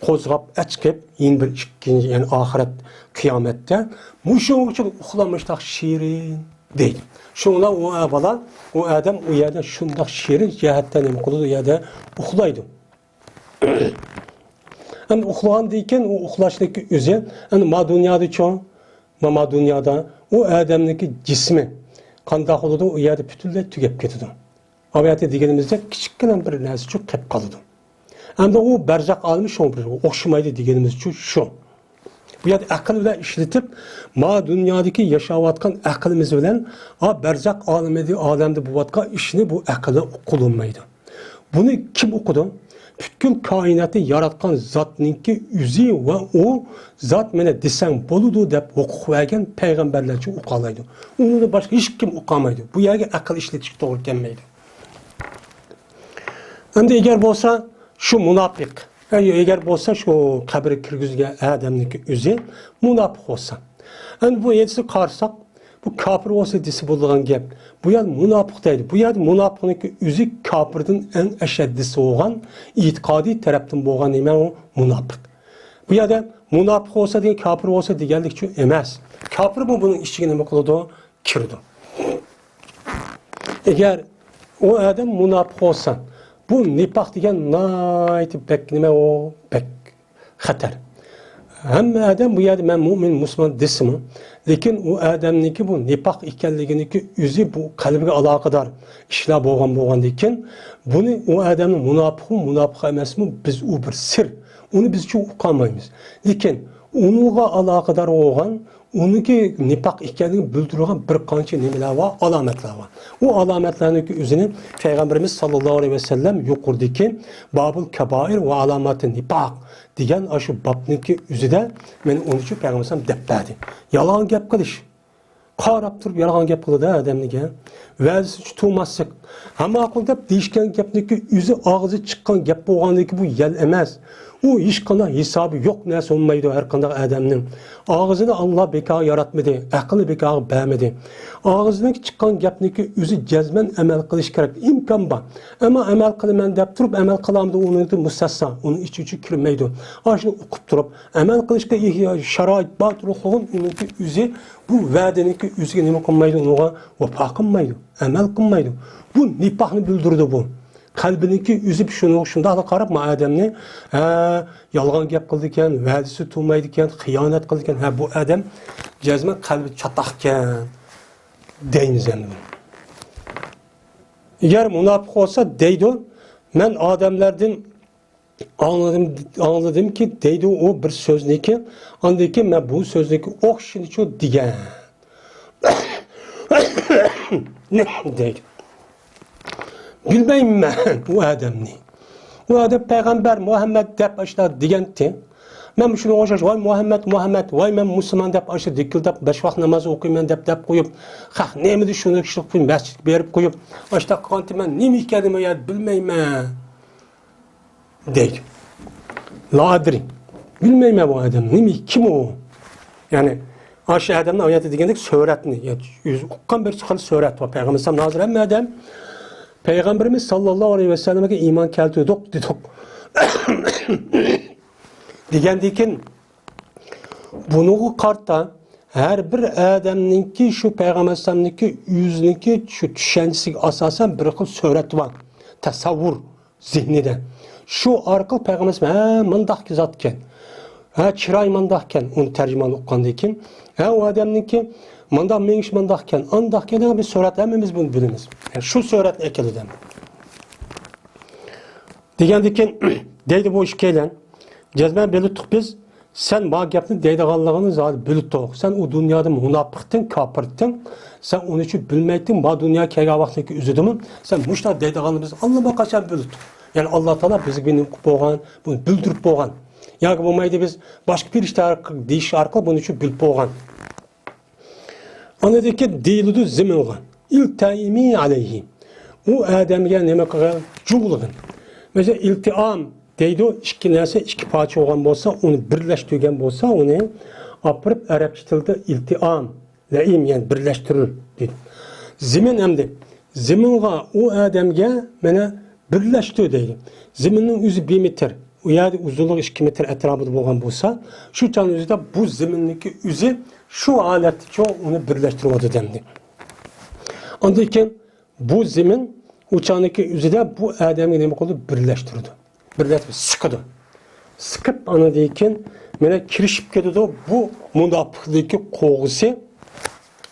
قوزغاپ ئەچىقىپ، يەنە بىر ئىككىنچى، يەنى ئاخىرەت قىيامەتتە مۇشۇنچىلىك ئۇخلا، مۇشۇنداق شېرىن دەيدۇ. شۇڭا ئۇ بالا، ئۇ ئادەم ئۇ يەردە شۇنداق شېرىن جەھەتتە نېمە قىلىدۇ، ئۇ يەردە ئۇخلايدۇ. ئەمدى ئۇخلىغاندىن كېيىن ئۇ ئۇخلاشنىڭكى ئۆزى، ئەمدى ما دۇنيادىچۇ، ما، ما دۇنيادا ئۇ ئادەمنىڭكى جىسمى قانداق بولىدۇ، ئۇ يەردە پۈتۈنلەي تۈگەپ كېتىدۇ. ئاۋۇ يەردە دېگىنىمىزدەك كىچىككىنە بىر نەرسىچۇ قېلىپ قالىدۇ. ئەمدى ئۇ بەرزەخ ئالىمى شۇڭا بىر ئوخشىمايدۇ دېگىنىمىزچۇ شۇ. بۇ يەردە ئەقىل بىلەن ئىشلىتىپ، ما دۇنيادىكى ياشاۋاتقان ئەقلىمىز بىلەن، ھا، بەرزەخ ئالىمىدە، ئالەمدە بولۇۋاتقان ئىشنى بۇ ئەقىل بىلەن ئۇقۇلۇنمايدۇ. بۇنى كىم ئۇقىدۇ؟ پۈتكۈل كائىناتنى ياراتقان زاتنىڭكى ئۆزى ۋە ئۇ زات مانا دېسەڭ بولىدۇ دەپ ھوقۇق بەرگەن پەيغەمبەرلەرچە ئۇقالايدۇ. ئۇنىڭدىن باشقا ھېچكىم ئۇقالمايدۇ. بۇ يەرگە ئەقىل ئىشلىتىشكە توغرا كەلمەيدۇ. ئەمدى ئەگەر بولسا شۇ مۇناپىق، ئەگەر بولسا شۇ قەبرىگە كىرگۈزگەن ئادەمنىڭكى ئۆزى مۇناپىق بولسا، ئەمدى بۇ ھەدىسكە قارىساق، بۇ كاپىر بولسا دېسە بولىدىغان گەپ. بۇ يەردە مۇناپىق دەيدۇ. بۇ يەردە مۇناپىقنىڭكى ئۆزى كاپىردىن ئەڭ ئەشەددىسى بولغان، ئېتىقادىي تەرەپتىن بولغان نېمە ئۇ؟ مۇناپىق. بۇ يەردە مۇناپىق بولسا دېگەن، كاپىر بولسا دېگەنلىكچۇ ئەمەس. كاپىرمۇ بۇنىڭ ئىچىگە نېمە قىلىدۇ؟ كىرىدۇ. ئەگەر ئۇ ئادەم مۇناپىق بولسا، بۇ نىپاق دېگەن ناھايىتى بەك نېمە ئۇ؟ بەك خەتەر. ھەممە ئادەم بۇ يەردە مەن مۇئمىن، مۇسۇلمان دېسىمۇ، لېكىن ئۇ ئادەمنىڭكى بۇ نىپاق ئىكەنلىكىنىڭكى ئۆزى بۇ قەلبىگە ئالاقىدار ئىشلار بولغان بولغاندىكىن، بۇنى ئۇ ئادەمنىڭ مۇناپىقمۇ، مۇناپىق ئەمەسمۇ، بىز ئۇ بىر سىر. ئۇنى بىزچە ئۇقالمايمىز. لېكىن ئۇنىڭغا ئالاقىدار بولغان، ئۇنىڭكى نىپاق ئىكەنلىكىنى بىلدۈرىدىغان بىر قانچە نېمىلەر بار، ئالامەتلەر بار. ئۇ ئالامەتلەرنىڭكى ئۆزىنى پەيغەمبىرىمىز ساللاللاھۇ ئەلەيھى ۋەسەللەم يۇقىرىدىكى بابۇل كەبائىر ۋە ئالاماتى نىپاق دېگەن ئاشۇ بابنىڭكى ئۆزىدە مەن ئۇنىچۇ پەيغەمبەر دەپ بەردى. يالغان گەپ قىلىش. قاراپ تۇرۇپ يالغان گەپ قىلىدۇ ئادەمنىگە. ۋەدىسى تۇتماسلىق. ھە ماقۇل دەپ دېيىشكەن گەپنىكى ئۆزى ئاغزى چىققان گەپ بولغاندىكى بۇ يەل ئەمەس. ئۇ ھېچقانداق ھېسابى يوق نەرسە بولمايدۇ ھەر قانداق ئادەمنىڭ. ئاغزىنى ئاللا بىكارغا ياراتمىدى، ئەقىلنى بىكارغا بەرمىدى. ئاغزىدىن چىققان گەپنىكى ئۆزى جەزمەن ئەمەل قىلىش كېرەك. ئىمكان بار. ئەمما ئەمەل قىلىمەن دەپ تۇرۇپ، ئەمەل قىلامدۇ ئۇنىڭكى مۇستەسنا، ئۇنىڭ ئىچى ئۈچى كىرمەيدۇ. ئاشۇنى ئۇقۇپ تۇرۇپ، ئەمەل قىلىشقا ئېھ-، شارائىت بار تۇرۇقلۇغۇن ئۇنىڭكى ئۆزى بۇ ۋەدىنىڭكى ئۆزىگە نېمە قىلمايدۇ، ئۇنىڭغا ۋاپا قىلمايدۇ، ئەمەل قىلمايدۇ. بۇ نىپاقنى بىلدۈرىدۇ بۇ. قەلبىنىڭكى ئۆزى شۇنىڭغا شۇنداقلا قاراپ، ما ئادەمنى، ھە، يالغان گەپ قىلىدىكەن، ۋەدىسى تۇتمايدىكەن، خىيانەت قىلىدىكەن، ھە، بۇ ئادەم جەزمەن قەلبى چاتاقكەن دەيمىز ئەمدى. ئەگەر مۇناپىق بولسا دەيدۇ، مەن ئادەملەردىن ئاڭلىدىم، ئاڭلىدىمكى دەيدۇ ئۇ بىر سۆزنىكى، ئاندىن كېيىن مەن بۇ سۆزنىكى ئوخشىشىنىچۇ دېگەن. دەيدۇ. بىلمەيمەن ئۇ ئادەمنى. ئۇ ئادەم پەيغەمبەر مۇھەممەد دەپ ئاشۇنداق دېگەنتى. مەن شۇنىڭغا ئوخشاش، ۋاي مۇھەممەد، مۇھەممەد، ۋاي مەن مۇسۇلمان دەپ ئاشۇ دىكىلداپ بەش ۋاق ناماز ئوقۇيمەن دەپ دەپ قويۇپ، خەق نېمىدە شۇنى كىشىلىك مەسچىتكە بېرىپ قويۇپ، ئاشۇنداق قىلغانتى مەن نېمە ئىكەننى بۇ يەردە بىلمەيمەن. دەيدۇ. لا ئادرى. بىلمەيمەن بۇ ئادەم نېمە، كىم ئۇ؟ يەنى ئاشۇ ئادەمنى ئايەتتە دېگەندەك سۈرەتنى، يەنى ئۆزى ئۇققان بىر خىل سۈرەت بار. پەيغەمبەر ئەلەيھىسسالام ھازىر ھەممە ئادەم پەيغەمبىرىمىز ساللاللاھۇ ئەلەيھى ۋەسەللەمگە ئىمان كەلتۈردۇق دېدۇق. دېگەندىن كېيىن بۇنىڭغا قارىتا ھەر بىر ئادەمنىڭكى شۇ پەيغەمبەر ئەلەيھىسسالامنىڭكى ئۆزىنىڭكى شۇ چۈشەنچىسىگە ئاساسەن بىر خىل سۈرەت بار. تەسەۋۋۇر. زېھنىدە. شۇ ئارقىلىق پەيغەمبەر ھە، مانداق زاتكەن. ھە، چىراي مانداقكەن. ئۇنى تەرجىمانى ئۇققاندىن كېيىن، ھە، ئۇ ئادەمنىڭكى مانداق مېڭىشى مانداقكەن، ئانداقكەن دېگەن بىر سۈرەت ھەممىمىز بۇنى بىلىمىز. ھە، شۇ سۈرەتنى ئەكېلىدۇ. دېگەندىن كېيىن، دەيدۇ بۇ ئىككىيلەن. جەزمەن بىلىتتۇق بىز. سەن ما گەپنى دەيدىغانلىقىنى زادى بىلىتتۇق. سەن ئۇ دۇنيادا مۇناپىقتىڭ، كاپىرتىڭ. سەن ئۇنى ئۈچۈن بىلمەيتتىڭ، ما دۇنيا كەلگەن ۋاقىتنىڭكى ئۆزىدىمۇ سەن مۇشۇنداق دەيدىغانلىقىنى بىز ئاللىماقاچان بىلىتتۇق. يەنى ئاللا تائالا بىزگە بۇنى ئۇقۇپ بولغان، بۇنى بىلدۈرۈپ بولغان. ياكى بولمايدۇ بىز باشقا پېرىشتە ئارقىلىق دېيىش ئارقىلىق بۇنى ئۈچۈن بىلىپ بولغان. ئاندىن كېيىن دېيىلىدۇ زېمىنغا. ئىلتەئىمى ئەلەيھى. ئۇ ئادەمگە نېمە قىلغىن؟ جۇغلىغىن. مەسىلەن، ئىلتىئام دەيدۇ، ئىككى نەرسە ئىككى پارچە بولغان بولسا، ئۇنى بىرلەشتۈرگەن بولسا، ئۇنى ئاپىرىپ ئەرەبچە تىلدا ئىلتىئام، لەئىم، يەنى بىرلەشتۈرۈل دەيدۇ. زېمىن ئەمدى. زېمىنغا ئۇ ئادەمگە مانا بىرلەشتۈر دەيدۇ. زېمىننىڭ ئۆزى بىر مېتىر. ئۇ يەردە ئۇزۇنلۇقى ئىككى مېتىر ئەتراپىدا بولغان بولسا، شۇ چاغنىڭ ئۆزىدە بۇ زېمىننىڭكى ئۆزى شۇ ھالەتتىچۇ ئۇنى بىرلەشتۈرۈۋاتىدۇ ئەمدى. ئاندىن كېيىن بۇ زېمىن ئۇ چاغنىڭكى ئۆزىدە بۇ ئادەمگە نېمە قىلىدۇ؟ بىرلەشتۈرىدۇ. بىرلەشتۈرۈپ سىقىدۇ. سىقىپ ئاندىن كېيىن مانا كىرىشىپ كېتىدۇ بۇ مۇناپىقلىقى قوغىسى.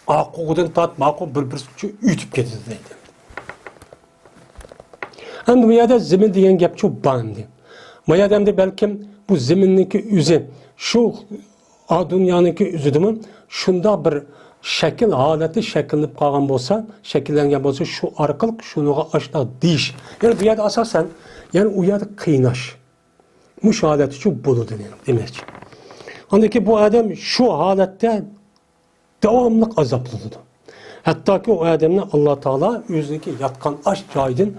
ئا قوغىدىن تارتىپ ما قوغا بىر-بىرسىچە ئۆتۈپ كېتىدۇ دەيدۇ. ئەمدى بۇ يەردە زېمىن دېگەن گەپچۇ بار ئەمدى. ما يەردە ئەمدى بەلكىم بۇ زېمىننىڭكى ئۆزى، شۇ ئا دۇنيانىڭكى ئۆزىدىمۇ شۇنداق بىر شەكىل ھالەتتە شەكىللىنىپ قالغان بولسا، شەكىللەنگەن بولسا، شۇ ئارقىلىق شۇنىڭغا ئاشۇنداق دېيىش. يەنى بۇ يەردە ئاساسەن، يەنى ئۇ يەردە قىيناش. مۇشۇ ھالەتتىچۇ بولىدۇ دېمەكچى. ئاندىن كېيىن بۇ ئادەم شۇ ھالەتتە داۋاملىق ئازابلىنىدۇ. ھەتتاكى ئۇ ئادەمنى ئاللا تائالا ئۆزىنىڭكى ياتقان ئاش جايىدىن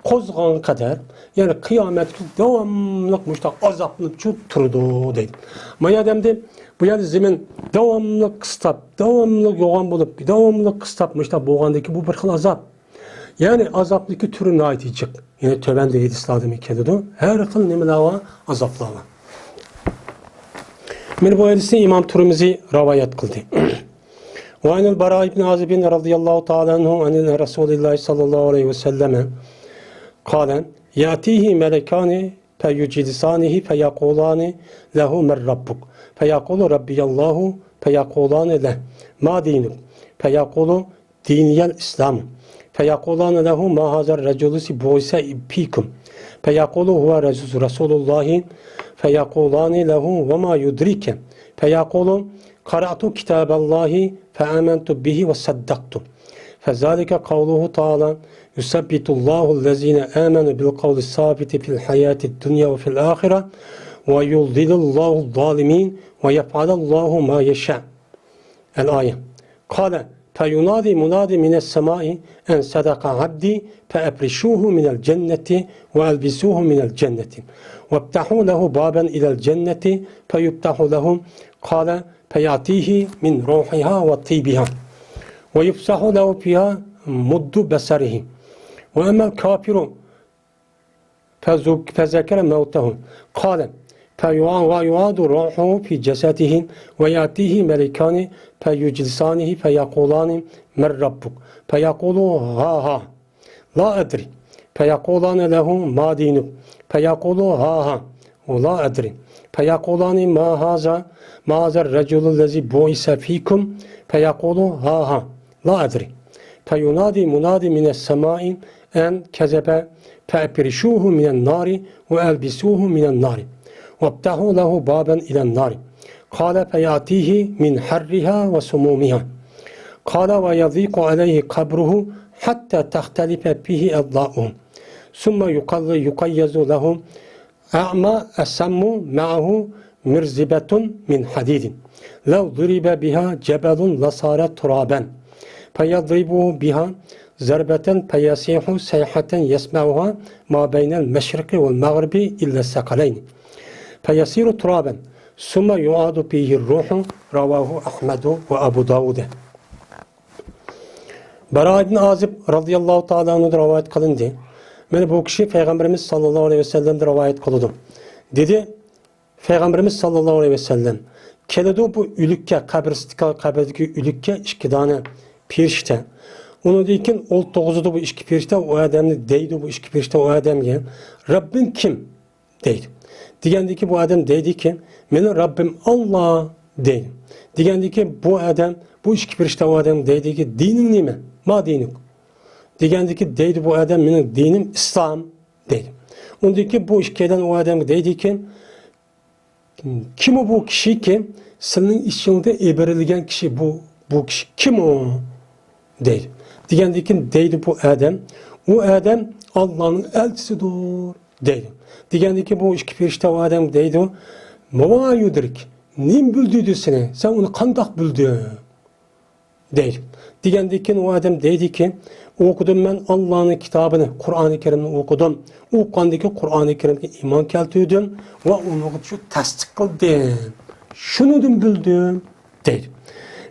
قوزغىغان قەدەر، يەنى قىيامەت كۈنى داۋاملىق مۇشۇنداق ئازابلىنىپچۇ تۇرىدۇ دەيدۇ. ما يەردە ئەمدى بۇ يەردە زېمىن داۋاملىق قىستاپ، داۋاملىق يوغان بولۇپ، داۋاملىق قىستاپ مۇشۇنداق بولغاندىن كېيىن بۇ بىر خىل ئازاب. يەنى ئازابنىڭكى تۈرى ناھايىتى جىق. يەنى تۆۋەندە ھەدىسلەردىمۇ كېلىدۇ. ھەر خىل نېمىلەر بار، ئازابلار بار. مانا بۇ ھەدىسنى ئىمام تۇرمىزى رىۋايەت قىلدى. وعن البراء بن عازب رضي الله تعالى عنه عن رسول الله صلى الله عليه وسلم قال: يأتيه ملكان فيجلسانه فيقولان له: من ربك؟ فيقول: ربي الله. فيقولان له: ما دينك؟ فيقول: ديني الإسلام. فيقولان له: ما هذا الرجل الذي بعث فيكم؟ فيقول: هو رسول، رسول الله. فيقولان له: وما يدريك؟ فيقول: قرأت كتاب الله فآمنت به وصدقت. فذلك قوله تعالى: يثبت الله الذين آمنوا بالقول الثابت في الحياة الدنيا وفي الآخرة ويضل الله الظالمين ويفعل الله ما يشاء. الآية. قال: فينادي مناد من السماء أن صدق عبدي فأفرشوه من الجنة وألبسوه من الجنة وافتحوا له بابا إلى الجنة فيفتح له، قال: فيأتيه من روحها وطيبها ويفسح له فيها مد بصره. وأما الكافر فذك-، فذكر موته. قال: فيع-، ويعاد روحه في جسده ويأتيه ملكان فيجلسانه فيقولان: من ربك؟ فيقول: ها ها، لا أدري. فيقولان له: ما دينك؟ فيقول: ها ها، لا أدري. فيقولان: ما هذا، ما هذا الرجل الذي بعث فيكم؟ فيقول: ها ها، لا أدري. فينادي مناد من السماء أن كذب فأفرشوه من النار وألبسوه من النار وافتحوا له بابا إلى النار، قال: فيأتيه من حرها وسمومها، قال: ويضيق عليه قبره حتى تختلف فيه أضلاعه، ثم يقل-، يقيض له أعمى أصم معه مرزبة من حديد، لو ضرب بها جبل لصار ترابا، فيضربه بها ضربة فيصيح صيحة يسمعها ما بين المشرق والمغرب إلا الثقلين، فيصير ترابا، ثم يعاد فيه الروح. رواه أحمد وأبو داود. بارا ئىبن ئازىب رازىياللاھۇ تائالا ئەنھۇدىن رىۋايەت قىلىندى. مانا بۇ كىشى پەيغەمبىرىمىز ساللاللاھۇ ئەلەيھى ۋەسەللەمدىن رىۋايەت قىلىدۇ. دېدى، پەيغەمبىرىمىز ساللاللاھۇ ئەلەيھى ۋەسەللەم، كېلىدۇ بۇ ئۆلۈككە، قەبرىستىكى، قەبرىدىكى ئۆلۈككە ئىككى دانە پېرىشتە. ئۇنىڭدىن كېيىن ئولتۇرغۇزىدۇ بۇ ئىككى پېرىشتە ئۇ ئادەمنى، دەيدۇ بۇ ئىككى پېرىشتە ئۇ ئادەمگە: رەببىڭ كىم؟ دەيدۇ. دېگەندىكى بۇ ئادەم دەيدىكى، مېنىڭ رەببىم ئاللا دەيدۇ. دېگەندىكى بۇ ئادەم، بۇ ئىككى پېرىشتە ئۇ ئادەم دەيدىكى، دىنىڭ نېمە؟ ما دىنۇك؟ دېگەندىكى دەيدۇ بۇ ئادەم، مېنىڭ دىنىم ئىسلام دەيدۇ. ئۇندىكى بۇ ئىككىيلەن ئۇ ئادەمگە دەيدىكى، كىم ئۇ بۇ كىشىكى سېنىڭ ئىچىڭدە ئېبىرىلگەن كىشى بۇ، بۇ كىشى كىم ئۇ؟ دەيدۇ. دېگەندىكىن دەيدۇ بۇ ئادەم، ئۇ ئادەم ئاللانىڭ ئەلچىسىدۇر دەيدۇ. دېگەندىكىن بۇ ئىككى پېرىشتە ئۇ ئادەمگە دەيدۇ، ماۋا يۇدرىك، نېمە بىلدۈردى سېنى؟ سەن ئۇنى قانداق بىلدىڭ؟ دەيدۇ. دېگەندىكىن ئۇ ئادەم دەيدىكى، ئوقۇدۇم مەن ئاللانىڭ كىتابىنى، قۇرئانى كەرىمنى ئوقۇدۇم. ئوقۇغاندىكى قۇرئانى كەرىمگە ئىمان كەلتۈردۈم ۋە ئۇنىڭغا شۇ تەستىق قىلدىم. شۇنىڭدىن بىلدىم. دەيدۇ.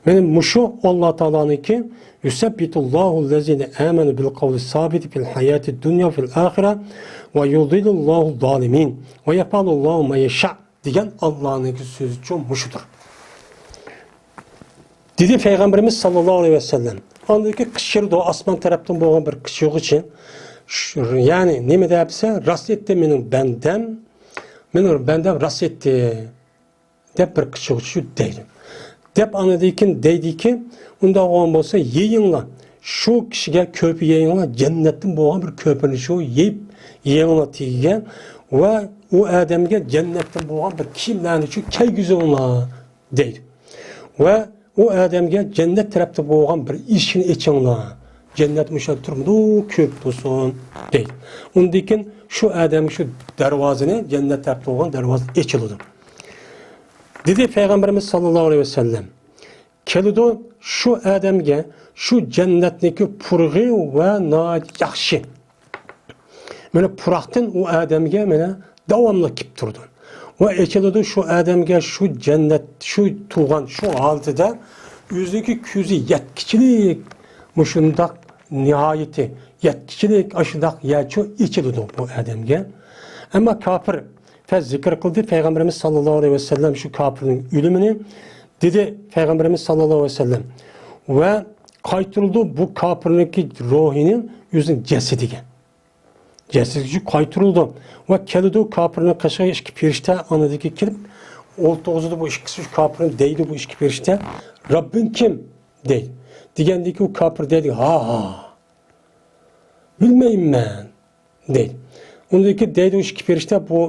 مانا مۇشۇ ئاللا تائالانىڭكى، يۇسەببىتۇللاھۇللەزىنە ئامەنۇ بىل قەۋلىس سابىتى فىل ھاياتىد دۇنيا ۋە فىل ئاخىرە ۋە يۇزىللۇللاھۇز زالىمىن ۋە يەفئەلۇللاھۇ ما يەشا دېگەن ئاللانىڭكى سۆزىچۇ مۇشۇدۇر. دېدى پەيغەمبىرىمىز ساللاللاھۇ ئەلەيھى ۋەسەللەم. ئاندىن كېيىن قىچقىرىدۇ، ئاسمان تەرەپتىن بولغان بىر قىچقۇرغۇچى. شۇ، يەنى نېمە دەپ دېسە، راست ئېيتتى مېنىڭ بەندەم، مېنىڭ بەندەم راست ئېيتتى. دەپ بىر قىچقۇرۇق دەيدۇ. دەپ ئاندىن كېيىن دەيدىكى، ئۇنداق بولغان بولسا يېيىڭلار، شۇ كىشىگە كۆرپە يەيڭلار، جەننەتتىن بولغان بىر كۆرپىنى شۇ يەپ يەيڭلار تېگىگە ۋە ئۇ ئادەمگە جەننەتتىن بولغان بىر كىيىملەرنى شۇ كىيگۈزۈڭلار دەيدۇ. ۋە ئۇ ئادەمگە جەننەت تەرەپتە بولغان بىر ئىشىكنى ئېچىڭلار. جەننەت مۇشۇ يەردە تۇرمىدۇ، كۆرۈپ تۇرسۇن دەيدۇ. ئۇندىن كېيىن شۇ ئادەمگە شۇ دەرۋازىنى، جەننەت تەرەپتە بولغان دەرۋازا ئېچىلىدۇ. دېدى پەيغەمبىرىمىز ساللاللاھۇ ئەلەيھى ۋەسەللەم. كېلىدۇ، شۇ ئادەمگە شۇ جەننەتنىڭكى پۇرىقى ۋە ناھايىتى ياخشى، مانا، پۇراقتىن ئۇ ئادەمگە، مانا، داۋاملىق كېلىپ تۇرىدۇ. ۋە ئېچىلىدۇ شۇ ئادەمگە شۇ جەننەت، شۇ تۇرغان شۇ ھالىتىدە ئۆزىنىڭكى كۆزى يەتكۈچىلىك، مۇشۇنداق ناھايىتى يەتكۈچىلىك ئاشۇنداق يەرچۇ ئېچىلىدۇ بۇ ئادەمگە. ئەمما كاپىر پەس زىكىر قىلدى پەيغەمبىرىمىز ساللاللاھۇ ئەلەيھى ۋەسەللەم شۇ كاپىرنىڭ ئۆلۈمىنى. دېدى پەيغەمبىرىمىز ساللاللاھۇ ئەلەيھى ۋەسەللەم، ۋە قايتۇرۇلدى بۇ كاپىرنىڭكى روھىنى ئۆزىنىڭ جەسىتىگە. جەسىتىگە قايتۇرۇلدى. ۋە كېلىدۇ كاپىرنىڭ قېشىغا ئىككى پەرىشتە ئاندىكى كېلىپ ئولتۇرغۇزىدۇ بۇ ئىككىسى، شۇ كاپىرنى دەيدۇ بۇ ئىككى پەرىشتە، رەببىڭ كىم؟ دەيدۇ. دېگەندىكى ئۇ كاپىر دەيدۇ، ھا، ھا، بىلمەيمەن. دەيدۇ. ئۇندىن كېيىن دەيدۇ ئىككى پەرىشتە بۇ،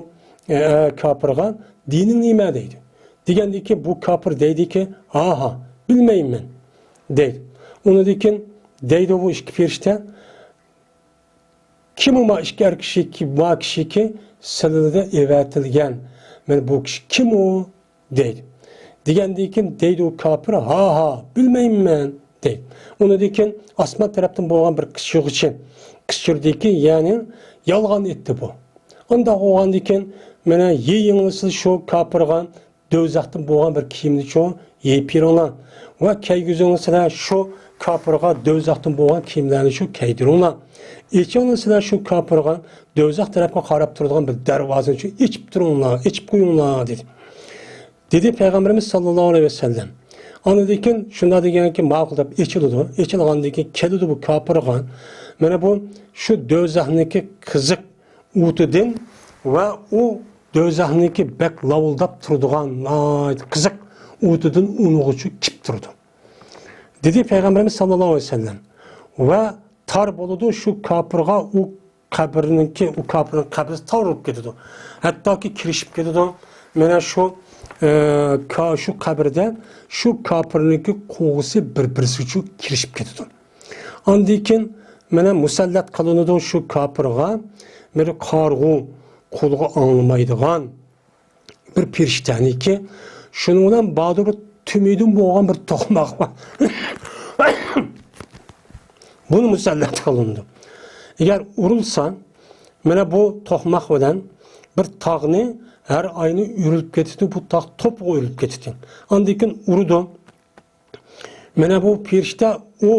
ئە، كاپىرغا، دىنىڭ نېمە؟ دەيدۇ. دېگەندىن كېيىن بۇ كاپىر دەيدىكى، ھا، ھا، بىلمەيمەن، دەيدۇ. ئۇنىڭدىن كېيىن دەيدۇ بۇ ئىككى پەرىشتە، كىم ئۇ ما ئىككى ئەر كىشىكى، ما كىشىكى سىلىدە ئەۋەتىلگەن؟ مانا بۇ كىشى كىم ئۇ؟ دەيدۇ. دېگەندىن كېيىن دەيدۇ كاپىر، ھا، ھا، بىلمەيمەن، دەيدۇ. ئۇنىڭدىن كېيىن ئاسمان تەرەپتىن بولغان بىر قىچقۇرغۇچى قىچقۇردىكى، يەنى يالغان ئېيتتى بۇ. ئۇنداق بولغاندىن كېيىن، مانا، يېيىڭلار شۇ كاپىرغا دوزاختىن بولغان بىر كىيىمنى شۇ يېيىپ بېرىڭلار. ۋە كىيگۈزۈڭلار شۇ كاپىرغا دوزاختىن بولغان كىيىملەرنى شۇ كىيدۈرۈڭلار. ئېچىڭلار شۇ كاپىرغا دوزاخ تەرەپكە قاراپ تۇرىدىغان بىر دەرۋازىنى شۇ ئېچىپ تۇرۇڭلار، ئېچىپ قويۇڭلار، دېدى. دېدى پەيغەمبىرىمىز ساللاللاھۇ ئەلەيھى ۋەسەللەم. ئاندىن كېيىن شۇنداق دېگەنكى، ماقۇل دەپ ئېچىلىدۇ. ئېچىلغاندىن كېيىن كېلىدۇ بۇ كاپىرغا، مانا بۇ شۇ دوزاخنىڭكى قىزىق ئوتىدىن ۋە ئۇ دوزاخنىڭكى بەك لاۋۇلداپ تۇرىدىغان ناھايىتى قىزىق ئوتىدىن ئۇنىڭغىچە كېلىپ تۇرىدۇ. دېدى پەيغەمبىرىمىز ساللاللاھۇ ئەلەيھى ۋەسەللەم. ۋە تار بولىدۇ شۇ كاپىرغا ئۇ قەبرىنىڭكى، ئۇ كاپىرنىڭ قەبرىسى تار بولۇپ كېتىدۇ. ھەتتاكى كىرىشىپ كېتىدۇ. مانا شۇ، ئە، كا-، شۇ قەبرىدە شۇ كاپىرنىڭكى قوغىسى بىر-بىرسىگە كىرىشىپ كېتىدۇ. ئاندىن كېيىن مانا مۇسەللەت قىلىنىدۇ شۇ كاپىرغا، مانا قارىغۇ قۇلىقى ئاڭلىمايدىغان بىر پەرىشتەنىكى، شۇنىڭ بىلەن بادۇر تۈمىدىن بولغان بىر توقماق بار. بۇنى مۇسەللەت قىلىنىدۇ. ئەگەر ئۇرۇلسا، مانا بۇ توقماق بىلەن بىر تاغنى ھەر ئاينى ئۆرۈلۈپ كېتىدۇ، بۇ تاغ توپىغا ئۆرۈلۈپ كېتىدۇ. ئاندىن كېيىن ئۇرىدۇ. مانا بۇ پەرىشتە ئۇ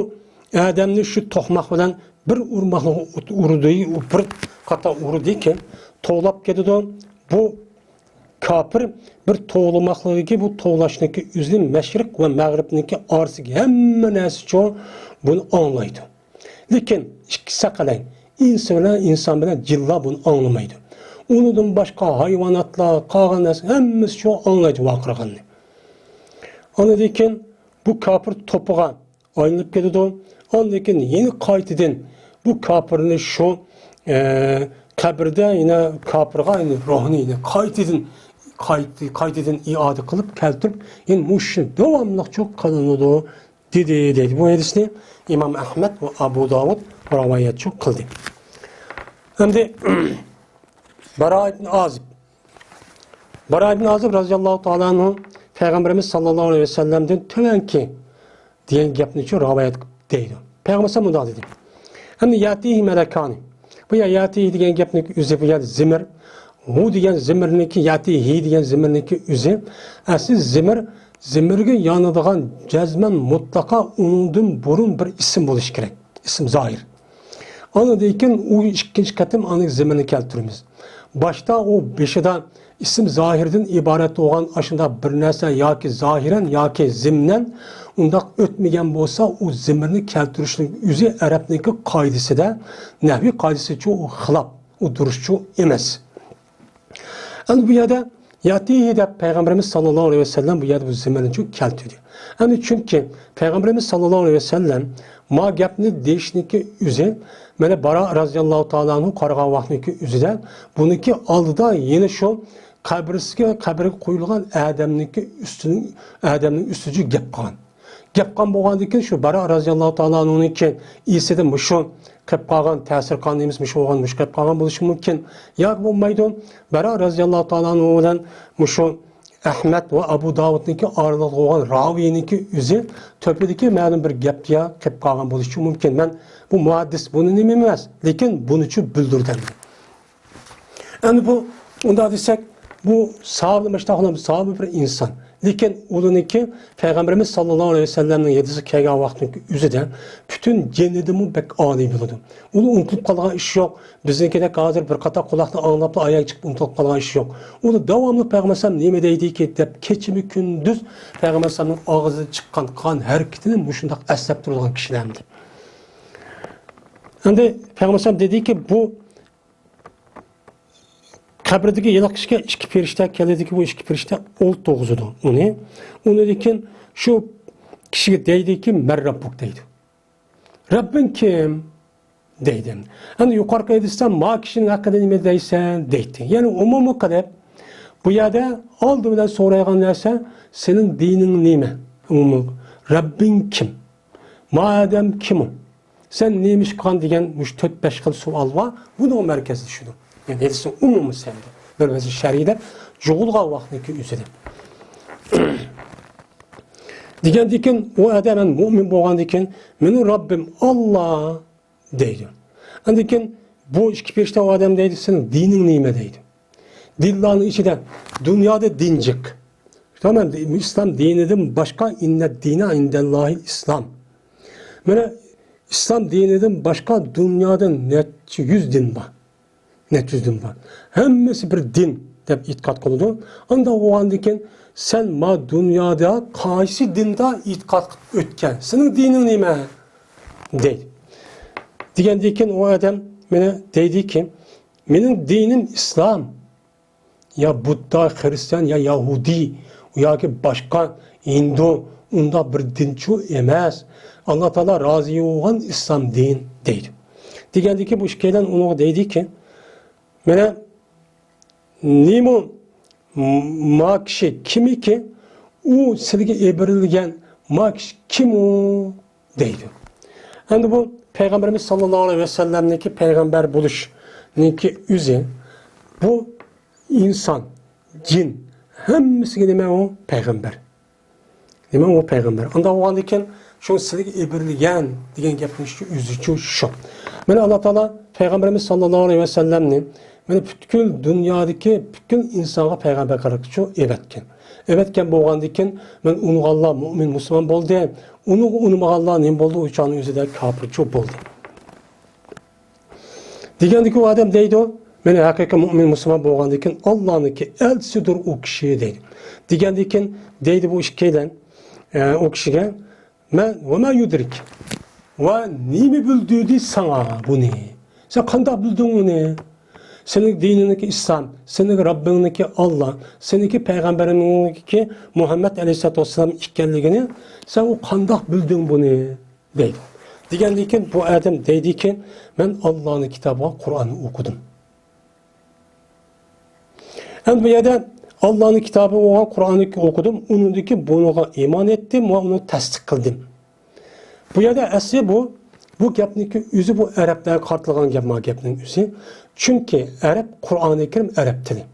ئادەمنى شۇ توقماق بىلەن بىر ئۇرماقلىق ئۇردى، بىر قاتا ئۇردىكى، توۋلاپ كېتىدۇ. بۇ كاپىر بىر توۋلىماقلىقى، بۇ توۋلاشنىڭكى ئۆزى مەشرىق ۋە مەغرىبنىڭكى ئارىسىدىكى ھەممە نەرسىچۇ بۇنى ئاڭلايدۇ. لېكىن ئىككى سەقەلەي، ئىنسان بىلەن، ئىنسان بىلەن جىنلار بۇنى ئاڭلىمايدۇ. ئۇنىڭدىن باشقا ھايۋاناتلار، قالغان نەرسە ھەممىسىچۇ ئاڭلايدۇ ۋارقىرىغاننى. ئاندىن كېيىن بۇ كاپىر توپىغا ئايلىنىپ كېتىدۇ. ئاندىن كېيىن يەنە قايتىدىن بۇ كاپىرنى شۇ، ئە، قەبرىدە يەنە كاپىرغا يەنە روھنى يەنە قايتىدىن، قايت-، قايتىدىن ئىئادە قىلىپ كەلتۈرۈپ، يەنە مۇشۇ داۋاملىق شۇ قىلىنىدۇ دېدى، دەيدۇ. بۇ ھەدىسنى ئىمام ئەھمەد ۋە ئابۇ داۋۇد رىۋايەت شۇ قىلدى. ئەمدى باراء ئىبن ئازىب. باراء ئىبن ئازىب رازىياللاھۇ تائالا ئەنھۇ پەيغەمبىرىمىز ساللاللاھۇ ئەلەيھى ۋەسەللەمدىن تۆۋەنكى دېگەن گەپنى شۇ رىۋايەت دەيدۇ. پەيغەمبەر مۇنداق دېدى. ئەمدى يەتىھى مەلەكانى. بۇ يەر يەتىھى دېگەن گەپنىڭ ئۆزى، بۇ يەر زىمىر. ھۇ دېگەن زىمىرنىڭكى، يەتىھى دېگەن زىمىرنىڭكى ئۆزى. ئەسلى زىمىر، زىمىرگە يانىدىغان جەزمەن مۇتلەقا ئۇنىڭدىن بۇرۇن بىر ئىسىم بولۇشى كېرەك. ئىسىم زاھىر. ئاندىن كېيىن ئۇ ئىككىنچى قېتىم ئاندىن زىمىرنى كەلتۈرىمىز. باشتا ئۇ بېشىدا ئىسىم زاھىردىن ئىبارەت بولغان ئاشۇنداق بىر نەرسە ياكى زاھىرەن ياكى زىمنەن ئۇنداق ئۆتمىگەن بولسا، ئۇ زىمىرنى كەلتۈرۈشنىڭ ئۆزى ئەرەبنىڭكى قائىدىسىدە، نەھۋىي قائىدىسىچۇ ئۇ خىلاپ، ئۇ دۇرۇسچۇ ئەمەس. ئەمدى بۇ يەردە ياتىھى دەپ پەيغەمبىرىمىز ساللاللاھۇ ئەلەيھى ۋەسەللەم بۇ يەردە بۇ زېمىننى كەلتۈردى. ئەنە چۈنكى پەيغەمبىرىمىز ساللاللاھۇ ئەلەيھى ۋەسەللەم ما گەپنى دېيىشنىڭكى ئۆزى، مانا باراء رازىياللاھۇ تائالا ئەنھۇ قارىغان ۋاقىتنىڭكى ئۆزىدە بۇنىڭكى ئالدىدا يەنە شۇ قەبرىسىگە، قەبرىگە قويۇلغان ئادەمنىڭكى ئۈستىنىڭ، ئادەمنىڭ ئۈستىدە گەپ قىلغان. گەپ قىلغان بولغاندىن كېيىن شۇ باراء رازىياللاھۇ تائالا ئەنھۇنىڭكى ئېسىدە مۇشۇ قېلىپ قالغان، تەسىر قىلغان نېمىسى مۇشۇ بولغان، مۇشۇ قېلىپ قالغان بولۇشى مۇمكىن. ياكى بولمايدۇ، باراء رازىياللاھۇ تائالا ئەنھۇ بىلەن مۇشۇ ئەھمەد ۋە ئەبۇ داۋۇدنىڭكى ئارىلىقىدا بولغان راۋىينىڭكى ئۆزى تۆپىدىكى مەلۇم بىر گەپكە قېلىپ قالغان بولۇشى مۇمكىن. مەن بۇ مۇھەددىس، بۇنى نېمە ئەمەس، لېكىن بۇنىچۇ بىلدۈردۈم. ئەمدى بۇ، ئۇنداق دېسەك، بۇ ساھابىلەر مۇشۇنداق ساھابە بىر ئىنسان. لېكىن ئۇلارنىڭكى پەيغەمبىرىمىز ساللاللاھۇ ئەلەيھى ۋەسەللەمنىڭ ھەدىسىگە كەلگەن ۋاقىتنىڭ ئۆزىدە پۈتۈن جېنىدىمۇ بەك ئالىي بولىدۇ. ئۇلار ئۇنتۇلۇپ قالغان ئىش يوق. بىزنىڭكىدەك ھازىر بىر قاتار قۇلاقنى ئاڭلاپلا ئاياغ چىقىپ ئۇنتۇلۇپ قالغان ئىش يوق. ئۇلار داۋاملىق پەيغەمبەر ئەلەيھىسسالام نېمە دەيدىكى دەپ كېچىمۇ كۈندۈز پەيغەمبەر ئەلەيھىسسالامنىڭ ئاغزىدىن چىققان قىلغان ھەرىكىتىنى مۇشۇنداق ئەسلەپ تۇرىدىغان كىشىلەر ئەمدى. ئەمدى پەيغەمبەر ئەلەيھىسسالام دېدىكى، بۇ قەبرىدىكى ھېلىقى كىشىگە ئىككى پەرىشتە كېلىدىكى، بۇ ئىككى پەرىشتە ئولتۇرغۇزىدۇ ئۇنى. ئۇنىڭدىن كېيىن شۇ كىشىگە دەيدىكى، مەن رەببۇك دەيدۇ. رەببىڭ كىم؟ دەيدۇ. ئەمدى يۇقىرىقى ھەدىستە ما كىشىنىڭ ھەققىدە نېمە دەيسەن؟ دەيتتى. يەنى ئومۇمىي قىلىپ، بۇ يەردە ئالدى بىلەن سورايدىغان نەرسە، سېنىڭ دىنىڭ نېمە؟ ئومۇمىي، رەببىڭ كىم؟ ما ئادەم كىم ئۇ؟ سەن نېمە ئىش قىلغان دېگەن مۇشۇ تۆت بەش خىل سوئال بار، بۇنىڭ مەركەزدە شۇدۇر. يەنى ھەدىسنىڭ ئومۇمى سەندە. بىر ۋەزىر شەرھىدە جۇغۇلغان ۋاقىتنىڭكى ئۆزىدە. دېگەندىكىن ئۇ ئادەم، مەن مۇئمىن بولغاندىكىن، مېنىڭ رەببىم ئاللا دەيدۇ. ئاندىن كېيىن بۇ ئىككى پەرىشتە ئۇ ئادەم دەيدۇ، سېنىڭ دىنىڭ نېمە دەيدۇ. دىنلارنىڭ ئىچىدە، دۇنيادا دىن جىق. تامام، ئىسلام دىنىدىن باشقا، ئىننەد دىنە ئىندەللاھىل ئىسلام. مانا، ئىسلام دىنىدىن باشقا دۇنيادا نەچچە يۈز دىن بار. نەچچە يۈز دىن بار. ھەممىسى بىر دىن دەپ ئېتىقاد قىلىدۇ. ئانداق بولغاندىكىن، سەن ما دۇنيادا قايسى دىندا ئېتىقاد قىلىپ ئۆتكەن؟ سېنىڭ دىنىڭ نېمە؟ دەيدۇ. دېگەندىكىن ئۇ ئادەم مانا دەيدىكى، مېنىڭ دىنىم ئىسلام. يا بۇددا، خىرىستىيان، يا يەھۇدىي ياكى باشقا ھىندۇ، ئۇنداق بىر دىنچۇ ئەمەس. ئاللا تائالا رازى بولغان ئىسلام دىن دەيدۇ. دېگەندىكىن بۇ ئىككىيلەن ئۇنىڭغا دەيدىكى، مانا نېمە ما كىشى كىمكى، ئۇ سىلىگە ئېبىرىلگەن ما كىشى كىم ئۇ؟ دەيدۇ. ئەمدى بۇ پەيغەمبىرىمىز ساللاللاھۇ ئەلەيھى ۋەسەللەمنىڭكى پەيغەمبەر بولۇشنىڭكى ئۆزى، بۇ ئىنسان، جىن، ھەممىسىگە نېمە ئۇ؟ پەيغەمبەر. نېمە ئۇ؟ پەيغەمبەر. ئۇنداق بولغاندىكىن، شۇ سىلىگە ئىبرىلگەن دېگەن گەپنىڭ ئۆزىچۇ شۇ. مانا ئاللا تائالا پەيغەمبىرىمىز ساللاللاھۇ ئەلەيھى ۋەسەللەمنى مانا پۈتكۈل دۇنيادىكى پۈتكۈل ئىنسانغا پەيغەمبەر قىلىپ شۇ ئېۋەتكەن. ئېۋەتكەن بولغاندىكىن، مانا ئۇنىڭغا ئاللا مۇئمىن مۇسۇلمان بولدى. ئۇنىڭغا ئۇنىمىغانلار نېمە بولدى؟ ئۇ چاغنىڭ ئۆزىدە كاپىرچۇ بولدى. دېگەندىكىن ئۇ ئادەم دەيدۇ، مانا ھەقىقىي مۇئمىن مۇسۇلمان بولغاندىكىن ئاللانىڭكى ئەلچىسىدۇر ئۇ كىشى دەيدۇ. دېگەندىكىن دەيدۇ بۇ ئىككىيلەن، ئە، ئۇ كىشىگە، مەن، ۋە مە يۇدرىك. ۋە نېمە بىلدۈردى ساڭا بۇنى؟ سەن قانداق بىلدىڭ ئۇنى؟ سېنىڭ دىنىڭنىڭكى ئىسلام، سېنىڭ رەببىڭنىڭكى ئاللا، سېنىڭكى پەيغەمبىرىڭنىڭكى مۇھەممەد ئەلەيھىسسالاتۇ ۋەسسالام ئىكەنلىكىنى سەن ئۇ قانداق بىلدىڭ بۇنى؟ دەيدۇ. دېگەندىن كېيىن بۇ ئادەم دەيدىكى، مەن ئاللانىڭ كىتابىغا قۇرئاننى ئوقۇدۇم. ئەمدى بۇ يەردە ئاللانىڭ كىتابى بولغان قۇرئاننى ئوقۇدۇم، ئۇنىڭدىكى بۇنىڭغا ئىمان ئېيتتىم ۋە ئۇنى تەستىق قىلدىم. بۇ يەردە ئەسلى بۇ، بۇ گەپنىڭكى ئۆزى بۇ ئەرەبلەرگە قارىتىلغان گەپ، ما گەپنىڭ ئۆزى. چۈنكى ئەرەب، قۇرئانى كەرىم ئەرەب تىلى.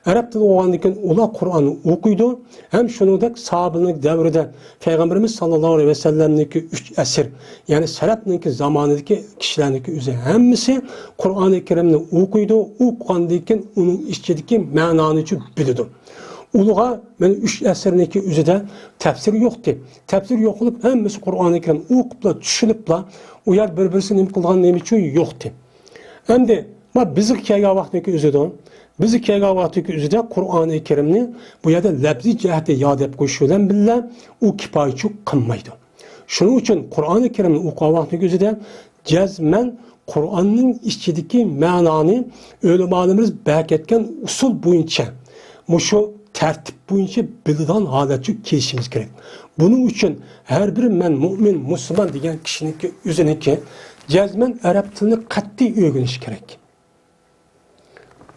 ئەرەب تىلى بولغاندىن كېيىن ئۇلار قۇرئاننى ئوقۇيدۇ ھەم شۇنىڭدەك ساھابىلەرنىڭ دەۋرىدە پەيغەمبىرىمىز ساللاللاھۇ ئەلەيھى ۋەسەللەمنىڭكى ئۈچ ئەسىر، يەنى سەلەفنىڭكى زامانىدىكى كىشىلەرنىڭكى ئۆزى ھەممىسى قۇرئانى كەرىمنى ئوقۇيدۇ، ئوقۇغاندىن كېيىن ئۇنىڭ ئىچىدىكى مەنانىچۇ بىلىدۇ. ئۇلىغا مانا ئۈچ ئەسىرنىڭكى ئۆزىدە تەپسىر يوقتى. تەپسىر يوق بولۇپ، ھەممىسى قۇرئانى كەرىم ئوقۇپلا، چۈشىنىپلا، ئۇ يەر بىر-بىرسى نېمە قىلغان نېمە ئۈچۈن يوقتى. ئەمدى، ما بىزگە كەلگەن ۋاقىتنىڭكى ئۆزىدە، بىزگە كەلگەن ۋاقىتنىڭكى ئۆزىدە قۇرئانى كەرىمنى بۇ يەردە لەپزىي جەھەتتە ياد دەپ قويۇش بىلەن بىللە، ئۇ كىپايىچۇ قىلمايدۇ. شۇنىڭ ئۈچۈن قۇرئانى كەرىمنى ئوقۇغان ۋاقىتنىڭكى ئۆزىدە جەزمەن قۇرئاننىڭ ئىچىدىكى مەنانى ئۆلىمالىرىمىز بەركەتكەن ئۇسۇل بويىچە مۇشۇ تەرتىپ بويىچە بىلىدىغان ھالەتچە كېلىشىمىز كېرەك. بۇنىڭ ئۈچۈن ھەر بىر «مەن مۇئمىن، مۇسۇلمان» دېگەن كىشىنىڭكى ئۆزىنىڭكى جەزمەن ئەرەب تىلىنى قەتئىي ئۆگىنىشى كېرەك.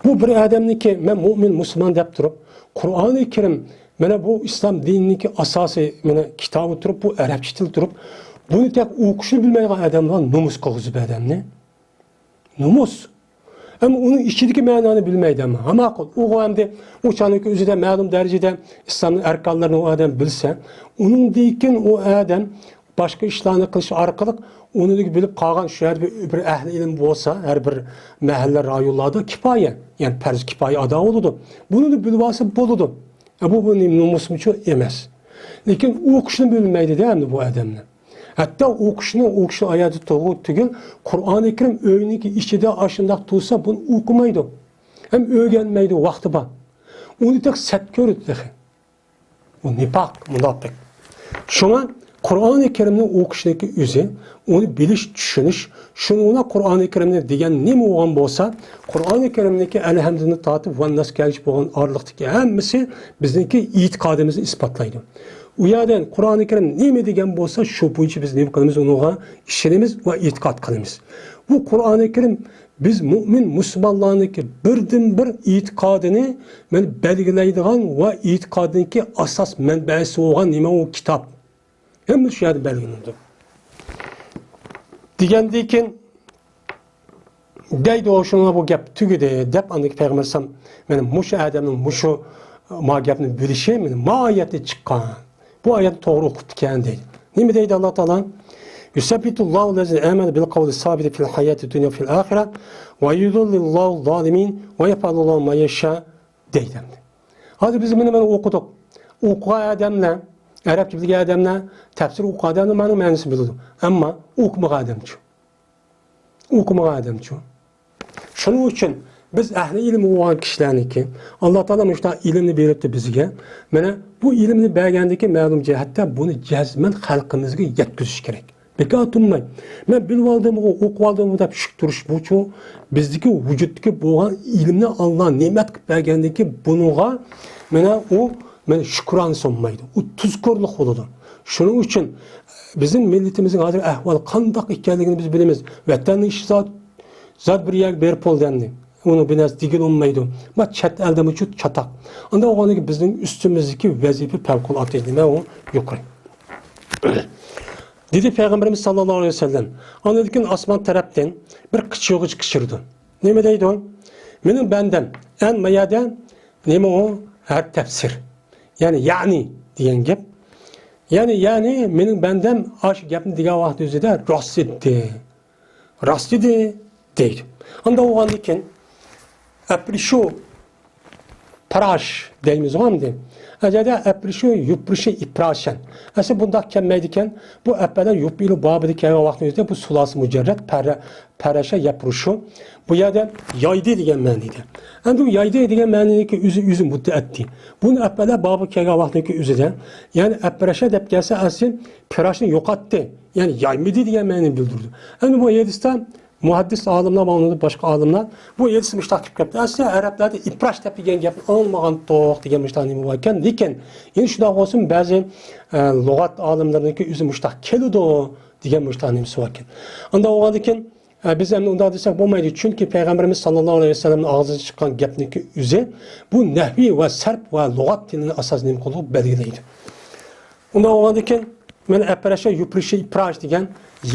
بۇ بىر ئادەمنىڭكى «مەن مۇئمىن، مۇسۇلمان» دەپ تۇرۇپ، قۇرئانى كەرىم، مانا بۇ ئىسلام دىنىنىڭكى ئاساسىي، مانا، كىتابى تۇرۇپ، بۇ ئەرەبچە تىل تۇرۇپ، بۇنى تېخى ئوقۇشنى بىلمەيدىغان ئادەملەر نومۇس قىلغۇزۇپ ئادەمنى. نومۇس. ئەمما ئۇنىڭ ئىچىدىكى مەنانى بىلمەيدۇ ئەمما. ھە، ماقۇل. ئۇ ئەمدى ئۇ چاغنىڭكى ئۆزىدە مەلۇم دەرىجىدە ئىسلامنىڭ ئەركانلىرىنى ئۇ ئادەم بىلسە، ئۇنىڭدىن كېيىن ئۇ ئادەم باشقا ئىشلارنى قىلىش ئارقىلىق ئۇنى بىلىپ قالغان شۇ يەردە بىر، بىر ئەھلى ئىلىم بولسا، ھەر بىر مەھەللە، رايونلاردا كىپايە، يەنى پەرز كىپايە ئادا بولىدۇ. بۇنى بىلىۋالسا بولىدۇ. ئە، بۇ، بۇ نومۇسمۇچۇ ئەمەس. لېكىن ئوقۇشنى بىلمەيدۇ-دە ئەمدى بۇ ئادەملەر. ھەتتا ئوقۇشنى، ئوقۇشنى ئاياغىدا توغرا تۈگۈل، قۇرئانى كەرىم ئۆينىڭكى ئىچىدە ئاشۇنداق تۇرسا، بۇنى ئوقۇمايدۇ. ھەم ئۆگەنمەيدۇ، ۋاقتى بار. ئۇنى تېخى سەت كۆرىدۇ تېخى. ئۇ نىپاق، مۇناپىق. شۇڭا قۇرئانى كەرىمنى ئوقۇشنىڭكى ئۆزى، ئۇنى بىلىش، چۈشىنىش، شۇنىڭ بىلەن قۇرئانى كەرىمنى دېگەن نېمە بولغان بولسا، قۇرئانى كەرىمنىڭكى ئەلھەمدىن تارتىپ ۋەنناس كەلگۈچە بولغان ئارىلىقتىكى ھەممىسى بىزنىڭكى ئېتىقادىمىزنى ئىسپاتلايدۇ. ئۇ يەردىن قۇرئانى كەرىم نېمە دېگەن بولسا، شۇ بويىچە بىز نېمە قىلىمىز، ئۇنىڭغا ئىشىنىمىز ۋە ئېتىقاد قىلىمىز. بۇ قۇرئانى كەرىم بىز مۆمىن مۇسۇلمانلارنىڭكى بىردىنبىر ئېتىقادىنى، مانا، بەلگىلەيدىغان ۋە ئېتىقادنىڭكى ئاساس مەنبەسى بولغان نېمە ئۇ كىتاب. ھەممە شۇ يەردە بەلگىلىنىدۇ. دېگەندىن كېيىن دەيدۇ، شۇنىڭغا بۇ گەپ تۈگىدى دەپ، ئاندىن كېيىن پەيغەمبەر ئەلەيھىسسالام، مانا، مۇشۇ ئادەمنىڭ مۇشۇ، ما، گەپنى بىلىشى، مانا، ما ئايەتتىن چىققان. بۇ ئايەتنى توغرا ئوقۇپتىكەن دەيدۇ. نېمە دەيدۇ ئاللا تائالا؟ يثبت الله الذين آمنوا بالقول الثابت في الحياة الدنيا وفي الآخرة ويضل الله الظالمين ويفعل الله ما يشاء دەيدۇ ئەمدى. ھازىر بىز بۇنى مانا ئوقۇدۇق. ئوقۇغان ئادەملەر، ئەرەبچە بىلگەن ئادەملەر، تەپسىر ئوقۇغان ئادەملەر مەنىنى بىلىدۇ. ئەمما ئوقۇمىغان ئادەمچۇ؟ ئوقۇمىغان ئادەمچۇ؟ شۇنىڭ ئۈچۈن بىز ئەھلى ئىلىم بولغان كىشىلەرنىڭكى، ئاللا تائالا مۇشۇنداق ئىلىمنى بېرىپتۇ بىزگە. مانا بۇ ئىلىمنى بەرگەندىكى مەلۇم جەھەتتە بۇنى جەزمەن خەلقىمىزگە يەتكۈزۈش كېرەك. بىكار تۇرماي، مەن بىلىۋالدىمغۇ، ئوقۇۋالدىمغۇ دەپ شۈك تۇرۇش بۇچۇ بىزدىكى ۋۇجۇدتىكى بولغان ئىلىمنى ئاللا نېمەت قىلىپ بەرگەندىكى بۇنىڭغا مانا ئۇ، مانا شۈكرانە سۇنمايدۇ. ئۇ تۇزكورلۇق بولىدۇ. شۇنىڭ ئۈچۈن بىزنىڭ مىللىتىمىزنىڭ ھازىر ئەھۋالى قانداق ئىكەنلىكىنى بىز بىلىمىز. ۋەتەننىڭ ئىشى زاد، زاد بىر يەرگە بېرىپ بولدى ئەمدى. ئۇنىڭ بىر نەرسە دېگىلى بولمايدۇ. ما چەت ئەلدىمۇ چاتاق. ئانداق بولغاندىكىن بىزنىڭ ئۈستىمىزدىكى ۋەزىپە پەۋقۇلئاددە نېمە ئۇ يۇقىرى. دېدى پەيغەمبىرىمىز ساللاللاھۇ ئەلەيھى ۋەسەللەم. ئاندىن كېيىن ئاسمان تەرەپتىن بىر قىچىرغۇچ قىچىرىدى. نېمە دەيدۇ؟ مېنىڭ بەندەم. ئەن ما يەردە نېمە ئۇ؟ ھەر تەپسىر. يەنى، يەنى دېگەن گەپ. يەنى، يەنى مېنىڭ بەندەم ئاشۇ گەپنى دېگەن ۋاقىت ئۆزىدە راست ئېيتتى. راست ئىدى دەيدۇ. ئانداق بولغاندىن كېيىن ئەپرىشۇ پىراش دەيمىزغۇ ئەمدى. ئەجەدە ئەپرىشۇ يۇپرىشى ئىپراشەن. ئەسلى بۇنداق كەلمەيدىكەن. بۇ ئەپئەلە يۇپئىلۇ بابىدا كەلگەن ۋاقىتنىڭ ئۆزىدە بۇ سۇلاسى مۇجەررەت پەرە-، پەرەشە يەپرۇشۇ. بۇ يەردە يايدى دېگەن مەنىدە. ئەمدى بۇ يايدى دېگەن مەنىنىڭكى ئۆزى، ئۆزى مۇتەئەددى. بۇنى ئەپئەلە بابى كەلگەن ۋاقىتنىڭكى ئۆزىدە، يەنى ئەپرەشە دەپ كەلسە ئەسلى پىراشنى يوقاتتى. يەنى يايمىدى دېگەن مەنىنى بىلدۈرىدۇ. ئەمدى بۇ ھەدىستە مۇھەددىس ئالىملار ۋە ئۇنىڭدىن باشقا ئالىملار بۇ ھەدىستە مۇشۇنداق كېلىپ كەپتۇ. ئەسلى ئەرەبلەردە ئىپراش دەپ دېگەن گەپنى ئاڭلىمىغانتۇق دېگەن مۇشۇنداق نېمە بار ئىكەن. لېكىن يەنە شۇنداق بولسىمۇ بەزى، ئە، لۇغەت ئالىملىرىنىڭكى ئۆزى مۇشۇنداق كېلىدۇ دېگەن مۇشۇنداق نېمىسى بار ئىكەن. ئانداق بولغاندىن كېيىن، ئە، بىز ئەمدى ئۇنداق دېسەك بولمايدۇ. چۈنكى پەيغەمبىرىمىز ساللاللاھۇ ئەلەيھى ۋەسەللەمنىڭ ئاغزىدىن چىققان گەپنىڭكى ئۆزى بۇ نەھۋىي ۋە سەرپ ۋە لۇغەت تىلىنى ئاساس نېمە قىلىدۇ؟ بەلگىلەيدۇ. ئۇنداق بولغاندىكىن، مانا ئەپرەشە يۇپرىشى ئىپراش دېگەن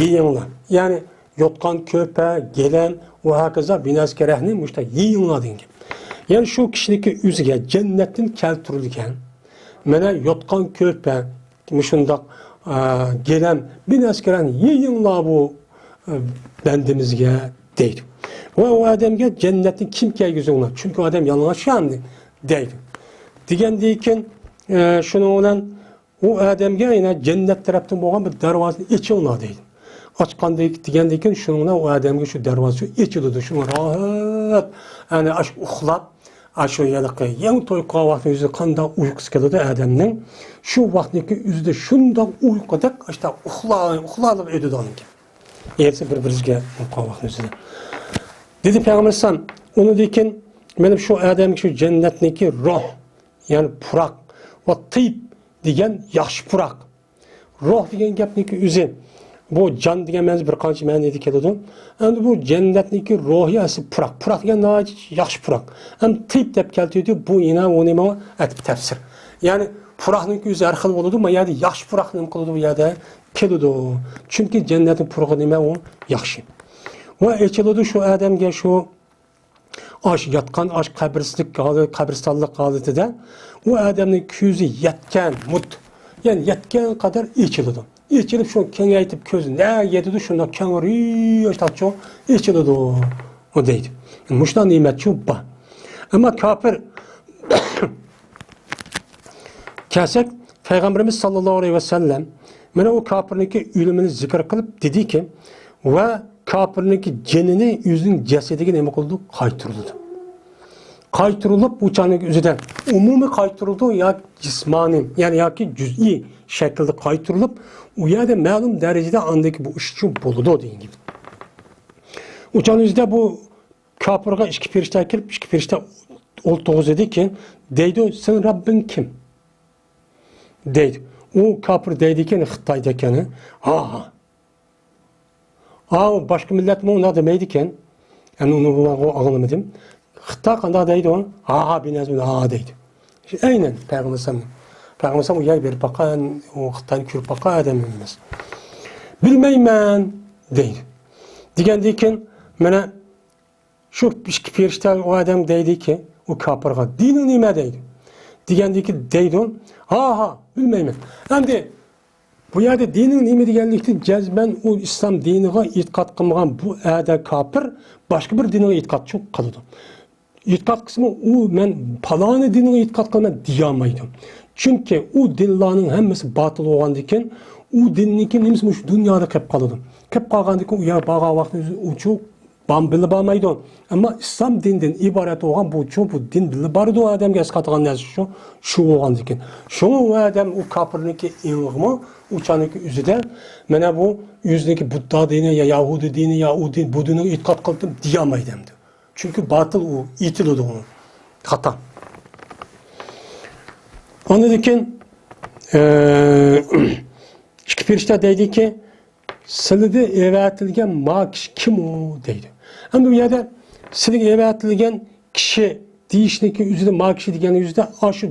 يېيىڭلار. يەنى يوتقان، كۆرپە، گىلەم ۋە ھاكازا بىنەسكەرەھنى مۇشۇنداق يېيىڭلار دېگەن گەپ. يەنى شۇ كىشىنىڭكى ئۆزىگە جەننەتتىن كەلتۈرۈلگەن، مانا يوتقان، كۆرپە، مۇشۇنداق، ئا، گىلەم، بىنەسكەرەھنى يېيىڭلار بۇ، ئا، بەندىمىزگە دەيدۇ. ۋە ئۇ ئادەمگە جەننەتتىن كىم كەلگۈزۈڭلار؟ چۈنكى ئۇ ئادەم يالىڭاچ شۇ ئەمدى دەيدۇ. دېگەندىن كېيىن، ئە، شۇنىڭ بىلەن ئۇ ئادەمگە يەنە جەننەت تەرەپتىن بولغان بىر دەرۋازىنى ئېچىڭلار دەيدۇ. ئاچقاندىن، دېگەندىن كېيىن شۇنىڭ بىلەن ئۇ ئادەمگە شۇ دەرۋازا شۇ ئېچىلىدۇ. شۇڭا راھەت، يەنى ئاشۇ ئۇخلاپ، ئاشۇ ھېلىقى يېڭى توي قىلغان ۋاقتى ئۆزىدە قانداق ئۇيقۇسى كېلىدۇ ئادەمنىڭ، شۇ ۋاقىتنىڭكى ئۆزىدە شۇنداق ئۇيقۇدەك، ئاشۇنداق ئۇخلا-، ئۇخلارلىق ئۆتىدۇ ئۇنىڭكى. ئەرسى بىر-بىرىگە قىلغان ۋاقتى ئۆزىدە. دېدى پەيغەمبەر ئەلەيھىسسالام، ئۇنىڭدىن كېيىن مانا شۇ ئادەمگە شۇ جەننەتنىڭكى روھ، يەنى پۇراق. ۋە تىيب دېگەن ياخشى پۇراق. روھ دېگەن گەپنىڭكى ئۆزى، بۇ جان دېگەن مەنىسى بىر قانچە مەنىدە كېلىدۇ. ئەمدى بۇ جەننەتنىڭكى روھى ئەسلى پۇراق. پۇراق دېگەن ناھايىتى ياخشى پۇراق. ئەمدى تىيب دەپ كەلتۈردى، بۇ يەنە ئۇ نېمە ئەتىپ تەپسىر. يەنى پۇراقنىڭكى ئۆزى ھەر خىل بولىدۇ، ما يەردە ياخشى پۇراق نېمە قىلىدۇ، بۇ يەردە كېلىدۇ. چۈنكى جەننەتنىڭ پۇرىقى نېمە ئۇ؟ ياخشى. ۋە ئېچىلىدۇ شۇ ئادەمگە شۇ ئاش ياتقان، ئاش قەبرىسىلىك ھالى، قەبرىستانلىق ھالىتىدە ئۇ ئادەمنىڭ كۆزى يەتكەن مۇت، يەنى يەتكەن قەدەر ئېچىلىدۇ. ئېچىلىپ شۇ كېڭەيتىپ كۆزى نە يېتىدۇ، شۇنداق كەڭرى ئېچىلىدۇ. ئۇ دەيدۇ. مۇشۇنداق نېمەتچۇ بار. ئەمما كاپىر كەلسەك، پەيغەمبىرىمىز ساللاللاھۇ ئەلەيھى ۋەسەللەم مانا ئۇ كاپىرنىڭكى ئۆلۈمىنى زىكىر قىلىپ دېدىكى، ۋە كاپىرنىڭكى جېنىنى ئۆزىنىڭ جەسىتىگە نېمە قىلىدۇ؟ قايتۇرۇلىدۇ. قايتۇرۇلۇپ، ئۇ چاغنىڭ ئۆزىدە ئومۇمىي قايتۇرۇلىدۇ ياكى جىسمانىي، يەنى ياكى جۈزئىي شەكىلدە قايتۇرۇلۇپ، ئۇ يەردە مەلۇم دەرىجىدە ئاندىكى بۇ ئىش ئۈچۈن بولىدۇ دېگەن گەپ. ئۇ چاغنىڭ ئۆزىدە بۇ كاپىرغا ئىككى پەرىشتە كېلىپ، ئىككى پەرىشتە ئولتۇرغۇزىدىكى، دەيدۇ، سېنىڭ رەببىڭ كىم؟ دەيدۇ. ئۇ كاپىر دەيدىكەن، خىتايدا ئىكەن، ھا ھا. ئاۋۇ باشقا مىللەتمۇ ئۇنداق دېمەيدىكەن. ئەمدى ئۇنى بۇلارغا ئاڭلىمىدىم. خىتاي قانداق دەيدۇ؟ ھا ھا، بىنەزمىن ھا ھا دەيدۇ. ئەينەن پەيغەمبەر ئەلەيھىسسالام. پەيغەمبەر ئەلەيھىسسالام ئۇ يەرگە بېرىپ باققان، ئۇ خىتاينى كۆرۈپ باققان ئادەم ئەمەس. بىلمەيمەن دەيدۇ. دېگەندىكىن، مانا شۇ ئىككى پەرىشتە ئۇ ئادەم دەيدىكى، ئۇ كاپىرغا، دىنىڭ نېمە دەيدۇ. دېگەندىكى دەيدۇ، ھا ھا، بىلمەيمەن. ئەمدى بۇ يەردە دىنىڭ نېمە دېگەنلىكتىن جەزمەن ئۇ ئىسلام دىنىغا ئېتىقاد قىلمىغان بۇ ئەدە كاپىر باشقا بىر دىنغا ئېتىقادچى قىلىدۇ. ئېتىقاد قىلسىمۇ ئۇ مەن پالانى دىنغا ئېتىقاد قىلىمەن دېيەلمەيدۇ. چۈنكى ئۇ دىنلارنىڭ ھەممىسى باتىل بولغاندىكىن ئۇ دىننىڭكى نېمىسى مۇشۇ دۇنيادا قېلىپ قالىدۇ. قېلىپ قالغاندىكىن ئۇ يەرگە بارغان ۋاقتىدا ئۇچۇ بام بىللە بارمايدۇ. ئەمما ئىسلام دىنىدىن ئىبارەت بولغان بۇ چوڭ بۇ دىن بىللە بارىدۇ ئادەمگە ئەسقاتىدىغان نەرسە شۇ، شۇ بولغاندىكىن. شۇڭا ئۇ ئادەم ئۇ كاپىرنىڭكى ئېڭىغىمۇ ئۇ چاغنىڭكى ئۆزىدە مانا بۇ ئۆزىنىڭكى بۇددا دىنى يا ياھۇدىي دىنى يا ئۇ دىن، بۇ دىنىغا ئېتىقاد قىلدىم دېيەلمەيدۇ ئەمدى. چۈنكى باتىل ئۇ، ئېيتىلىدۇ ئۇ. خاتا. ئاندىن كېيىن، ئە، ئىككى پەرىشتە دەيدىكى، سىلىدە ئەۋەتىلگەن ما كىشى كىم ئۇ؟ دەيدۇ. ئەمدى بۇ يەردە سىلىگە ئەۋەتىلگەن كىشى دېيىشنىڭكى ئۆزىدە ما كىشى دېگەننىڭ ئۆزىدە ئاشۇ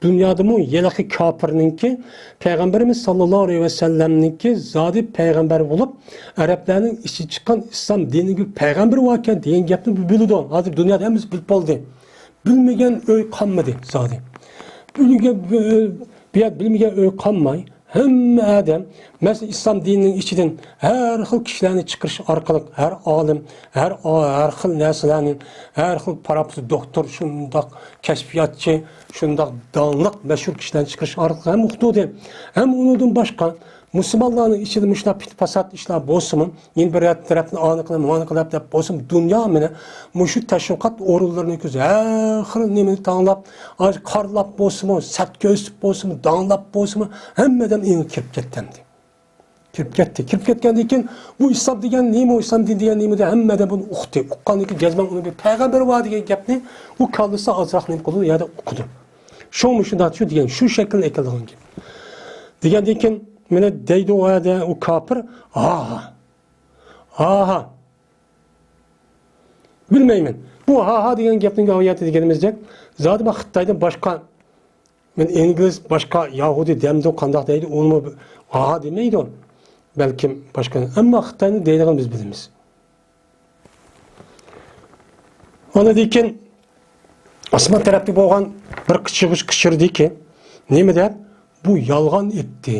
دۇنيادىمۇ ھېلىقى كاپىرنىڭكى، پەيغەمبىرىمىز ساللاللاھۇ ئەلەيھى ۋەسەللەمنىڭكى زادى پەيغەمبەر بولۇپ، ئەرەبلەرنىڭ ئىچىدىن چىققان ئىسلام دىنىگە پەيغەمبەر باركەن دېگەن گەپنى بۇ بىلىدۇ. ھازىر دۇنيادا ھەممىسى بىلىپ بولدى. بىلمىگەن ئۆي قالمىدى زادى. بىلگەن، بۇ يەردە بىلمىگەن ئۆي قالماي، ھەممە ئادەم، مەسىلەن، ئىسلام دىنىنىڭ ئىچىدىن ھەر خىل كىشىلەرنى چىقىرىش ئارقىلىق، ھەر ئالىم، ھەر، ھەر خىل نەرسىلەرنى، ھەر خىل پاراپسىز دوختۇر، شۇنداق كەشپىياتچى، شۇنداق داڭلىق، مەشھۇر كىشىلەرنى چىقىرىش ئارقىلىق ھەم ئۇقتۇردى. ھەم ئۇنىڭدىن باشقا، مۇسۇلمانلارنىڭ ئىچىدە مۇشۇنداق پىت-پاسات ئىشلار بولسىمۇ، يەنە بىر تەرەپتىن ئانى قىلىپ، مۇنى قىلىپ دەپ بولسىمۇ، دۇنيا مانا مۇشۇ تەشۋىقات ئورۇنلىرىنى كۆزى ھەر خىل نېمىنى تاڭلاپ، قارىلاپ بولسىمۇ، سەت كۆرسىتىپ بولسىمۇ، داڭلاپ بولسىمۇ، ھەممە ئادەم ئېڭىغا كىرىپ كەتتى ئەمدى. كىرىپ كەتتى. كىرىپ كەتكەندىن كېيىن، بۇ ئىسلام دېگەن نېمە، ئۇ ئىسلام دىنى دېگەن نېمە دەپ ھەممە ئادەم بۇنى ئۇقتى. ئۇققاندىن كېيىن جەزمەن ئۇنىڭ بىر پەيغەمبىرى بار دېگەن گەپنى ئۇ كاللىسى ئازراق نېمە قىلدى، يەردە ئۇقىدۇ. شۇڭا مۇشۇنداق شۇ دېگەن، شۇ شەكىلنى ئەكېلىدىغان گەپ. دېگەندىن كېيىن، مانا دەيدۇ ئۇ يەردە ئۇ كاپىر، ھا ھا. ھا ھا. بىلمەيمەن. بۇ ھا ھا دېگەن گەپنىڭ ئايەتتە دېگىنىمىزدەك، زادى بۇ خىتايدىن باشقا، مەن ئىنگلىز باشقا ياھۇدىي دەمدۇ قانداق دەيدۇ، ئۇنىمۇ ھا ھا دېمەيدۇ. بەلكىم باشقا. ئەمما خىتاينى دەيدىغىنى بىز بىلىمىز. ئاندىن كېيىن ئاسمان تەرەپتە بولغان بىر قىچقۇرۇش قىچقىردىكى، نېمە دەپ؟ بۇ يالغان ئېيتتى.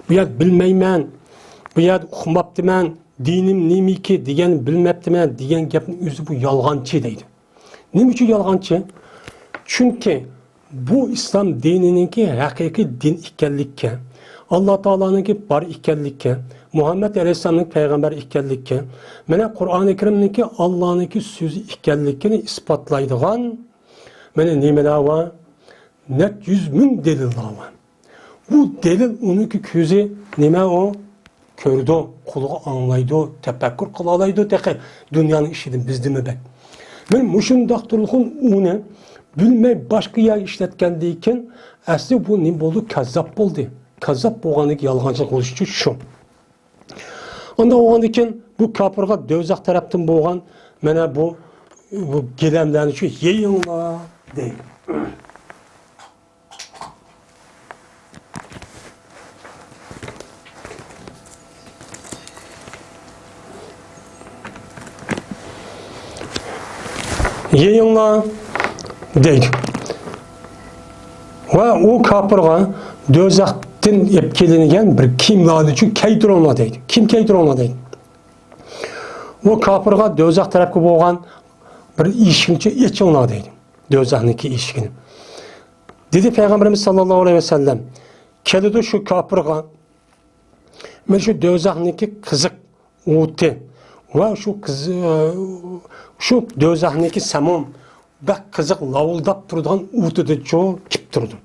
بۇ يەردە بىلمەيمەن، بۇ يەردە ئۇقماپتىمەن، دىنىم نېمىكى دېگەن بىلمەپتىمەن دېگەن گەپنىڭ ئۆزى بۇ يالغانچى دەيدۇ. نېمە ئۈچۈن يالغانچى؟ چۈنكى بۇ ئىسلام دىنىنىڭكى ھەقىقىي دىن ئىكەنلىككە، ئاللا تائالانىڭكى بار ئىكەنلىككە، مۇھەممەد ئەلەيھىسسالامنىڭ پەيغەمبەر ئىكەنلىككە، مانا قۇرئانى كەرىمنىڭكى ئاللانىڭكى سۆزى ئىكەنلىكىنى ئىسپاتلايدىغان مانا نېمىلەر بار؟ نەچچە يۈز مىڭ دەلىللار بار. بۇ دەلىل ئۇنىڭكى كۆزى نېمە ئۇ؟ كۆرىدۇ، قۇلىقى ئاڭلايدۇ، تەپەككۇر قىلالايدۇ تېخى دۇنيانىڭ ئىشىدىن بىزدىنمۇ بەك. مانا مۇشۇنداق تۇرغان ئۇنى بىلمەي باشقا يەرگە ئىشلەتكەندىن كېيىن، ئەسلى بۇ نېمە بولدى؟ كاززاپ بولدى. كاززاپ بولغاندىن كېيىن يالغانچى بولۇشى شۇ. ئانداق بولغاندىن كېيىن بۇ كاپىرغا دوزاخ تەرەپتىن بولغان مانا بۇ، بۇ گىلەملەرنى شۇ يېيىڭلار دەيدۇ. يېيىڭلار دەيدۇ. ۋە ئۇ كاپىرغا دوزاختىن ئېلىپ كېلىنگەن بىر كىيىملەرنى شۇ كىيدۈرۈڭلار دەيدۇ. كىيىم كىيدۈرۈڭلار دەيدۇ. ئۇ كاپىرغا دوزاخ تەرەپكە بولغان بىر ئىشىكنى ئېچىڭلار دەيدۇ. دوزاخنىڭكى ئىشىكىنى. دېدى پەيغەمبىرىمىز ساللاللاھۇ ئەلەيھى ۋەسەللەم، كېلىدۇ شۇ كاپىرغا، مانا شۇ دوزاخنىڭكى قىزىق ئوتى ۋە شۇ قىز-، شۇ دوزاخنىڭكى سەمۇم، بەك قىزىق لاۋۇلداپ تۇرىدىغان ئوتىدىچۇ كېلىپ تۇرىدۇ.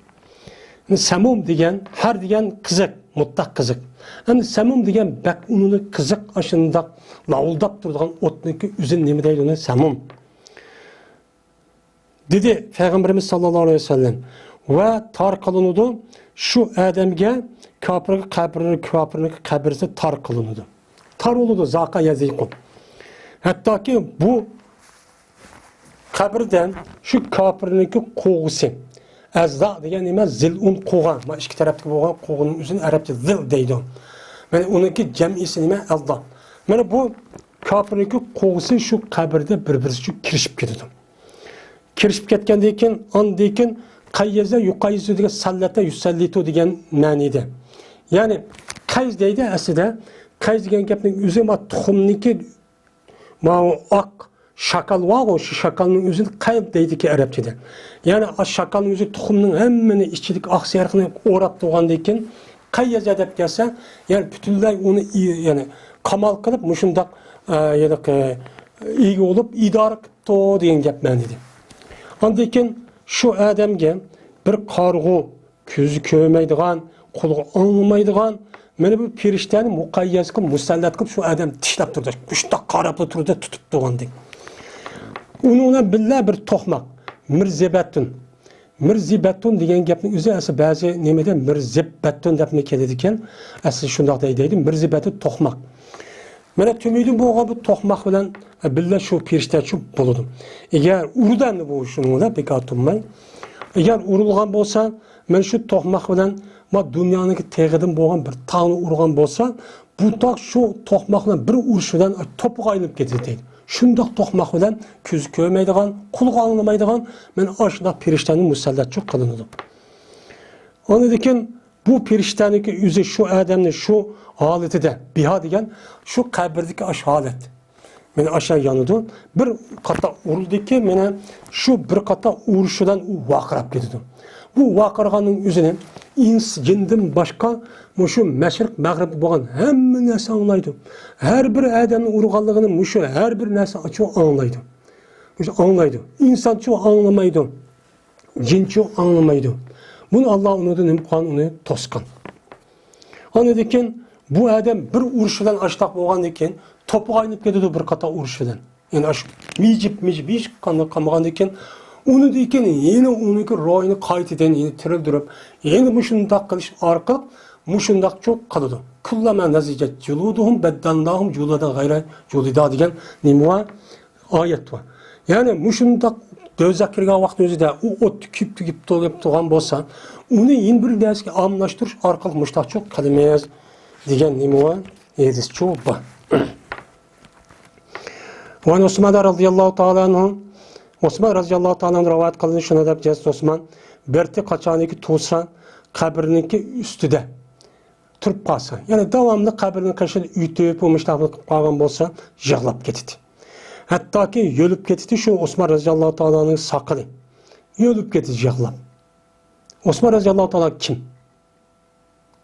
سەمۇم دېگەن، ھەر دېگەن قىزىق، مۇتلەق قىزىق. ئەمدى سەمۇم دېگەن بەك ئۇنىلىق قىزىق، ئاشۇنداق لاۋۇلداپ تۇرىدىغان ئوتنىڭكى ئۆزىنى نېمە دەيدۇ؟ ئۇنى سەمۇم. دېدى پەيغەمبىرىمىز ساللاللاھۇ ئەلەيھى ۋەسەللەم، ۋە تار قىلىنىدۇ شۇ ئادەمگە، كاپىرغا قەبرىنى، كاپىرنىڭ قەبرىسى تار قىلىنىدۇ. تار بولىدۇ، زاقا يەزىقۇ. ھەتتاكى بۇ قەبرىدە شۇ كاپىرنىڭكى قوغىسى، ئەززا دېگەن نېمە؟ زىلئۇن قوغا. مانا ئىككى تەرەپتىكى بولغان قوغىنىڭ ئۆزىنى ئەرەبچە زىل دەيدۇ. مانا ئۇنىڭكى جەمئىسى نېمە؟ ئەززا. مانا بۇ كاپىرنىڭكى قوغىسى شۇ قەبرىدە بىر-بىرسىچە كىرىشىپ كېتىدۇ. كىرىشىپ كەتكەندىن كېيىن، ئاندىن كېيىن قەييەزە يۇقەييىزۇ دېگەن سەللەتە يۇسەللىتۇ دېگەن مەنىدە. يەنى قەيز دەيدۇ ئەسلىدە. قەيز دېگەن گەپنىڭ ئۆزى ما تۇخۇمنىڭكى ماۋۇ ئاق شاكال بارغۇ، شۇ شاكالنىڭ ئۆزىنى قەيز دەيدىكەن ئەرەبچىدە. يەنى ئاشۇ شاكالنىڭ ئۆزى تۇخۇمنىڭ ھەممىنى ئىچىدىكى ئاق سېرىقنى ئوراپ تۇرغاندىن كېيىن، قەييەزە دەپ كەلسە، يەنى پۈتۈنلەي ئۇنى ئى-، يەنى قامال قىلىپ، مۇشۇنداق، ئە، يەنى، ئە، ئىگە بولۇپ، ئىدارە قىپتۇ دېگەن گەپ مەنىدە. ئاندىن كېيىن شۇ ئادەمگە بىر قارىغۇ، كۆزى كۆرمەيدىغان، قۇلىقى ئاڭلىمايدىغان، مانا بۇ پېرىشتەنى مۇقەييەز قىلىپ، مۇسەللەت قىلىپ، شۇ ئادەم چىشلەپ تۇرىدۇ. مۇشۇنداق قاراپلا تۇرىدۇ، تۇتۇپ تۇرغاندەك. ئۇنىڭ بىلەن بىللە بىر توقماق، مىرزىبەتتۇن. مىرزىبەتتۇن دېگەن گەپنىڭ ئۆزى ئەسلى بەزى نېمىدە مىرزىبەتتۇن دەپمۇ كېلىدىكەن. ئەسلى شۇنداق دەي-، دەيدۇ، مىرزىبەتتۇن توقماق. مانا تۈمۈيدىن بولغان بۇ توقماق بىلەن بىللە شۇ پېرىشتە شۇ بولىدۇ. ئەگەر ئۇرىدۇ ئەمدى بۇ شۇنىڭ بىلەن بىكار تۇرماي. ئەگەر ئۇرۇلغان بولسا، مانا شۇ توقماق بىلەن ما دۇنيانىڭكى تېغىدىن بولغان بىر تاغنى ئۇرغان بولسا، بۇ تاغ شۇ توقماق بىلەن بىر ئۇرۇش بىلەن توپىغا ئايلىنىپ كېتىدۇ دەيدۇ. شۇنداق توقماق بىلەن كۆزى كۆرمەيدىغان، قۇلىقى ئاڭلىمايدىغان، مانا ئاشۇنداق پېرىشتەنى مۇسەللەتچۇ قىلىنىدۇ. ئاندىن كېيىن بۇ پېرىشتەنىڭكى ئۆزى شۇ ئادەمنى شۇ ھالىتىدە، بىھا دېگەن شۇ قەبرىدىكى ئاشۇ ھالەت. مانا ئاشۇ يانىدۇ. بىر قاتا ئۇرۇلدىكى، مانا شۇ بىر قاتا ئۇرۇشىدىن ئۇ ۋارقىراپ كېتىدۇ. بۇ ۋارقىرىغاننىڭ ئۆزىنى ئىنس، جىندىن باشقا مۇشۇ مەشرىق، مەغرىب بولغان ھەممە نەرسە ئاڭلايدۇ. ھەر بىر ئادەمنى ئۇرغانلىقىنى مۇشۇ ھەر بىر نەرسە ئاچۇ ئاڭلايدۇ. مۇشۇ ئاڭلايدۇ. ئىنسانچۇ ئاڭلىمايدۇ. جىنچۇ ئاڭلىمايدۇ. بۇنى ئاللا ئۇنىڭدىن نېمە قىلغان؟ ئۇنى توسقان. ئاندىن كېيىن بۇ ئادەم بىر ئۇرۇش بىلەن ئاشتاق بولغاندىن كېيىن توپىغا ئايلىنىپ كېتىدۇ بىر قاتار ئۇرۇش بىلەن. يەنى ئاشۇ مىجىپ، مىجىپ، ھېچقانداق قالمىغاندىن كېيىن ئۇنىڭدىن كېيىن يەنە ئۇنىڭكى روھىنى قايتىدىن يەنە تىرىلدۈرۈپ، يەنە مۇشۇنداق قىلىش ئارقىلىق مۇشۇنداقچۇ قىلىدۇ. كۇللەما نەزىجەت جۇلۇدۇھۇم بەددەلناھۇم جۇلۇدەن غەيرە جۇلۇدا دېگەن نېمە بار؟ ئايەت بار. يەنى مۇشۇنداق دوزاخ كىرگەن ۋاقىتنىڭ ئۆزىدە ئۇ ئوتتا كۆيۈپ، كۆيۈپ، تولۇپ تۇرغان بولسا، ئۇنى يەنە بىر نەرسىگە ئالماشتۇرۇش ئارقىلىق مۇشۇنداقچۇ قىلىمىز دېگەن نېمە بار؟ ھەدىسچۇ بار. ۋەن ئۇسمان رەزىياللاھۇ تائالا ئەنھۇ، ئۇسمان رەزىياللاھۇ تائالا ئەنھۇ رىۋايەت قىلىنىش شۇنى دەپ جەزىت ئۇسمان بىرتى قاچانىكى تۇرسا قەبرىنىڭكى ئۈستىدە تۇرۇپ قالسا، يەنى داۋاملىق قەبرىنىڭ قېشىدا ئۆتۈپ، مۇشۇنداق قىلىپ قالغان بولسا، يىغلاپ كېتىدۇ. ھەتتاكى يۆلۈپ كېتىدۇ شۇ ئۇسمان رەزىياللاھۇ تائالانىڭ ساقىلى. يۆلۈپ كېتىدۇ يىغلاپ. ئۇسمان رەزىياللاھۇ تائالا كىم؟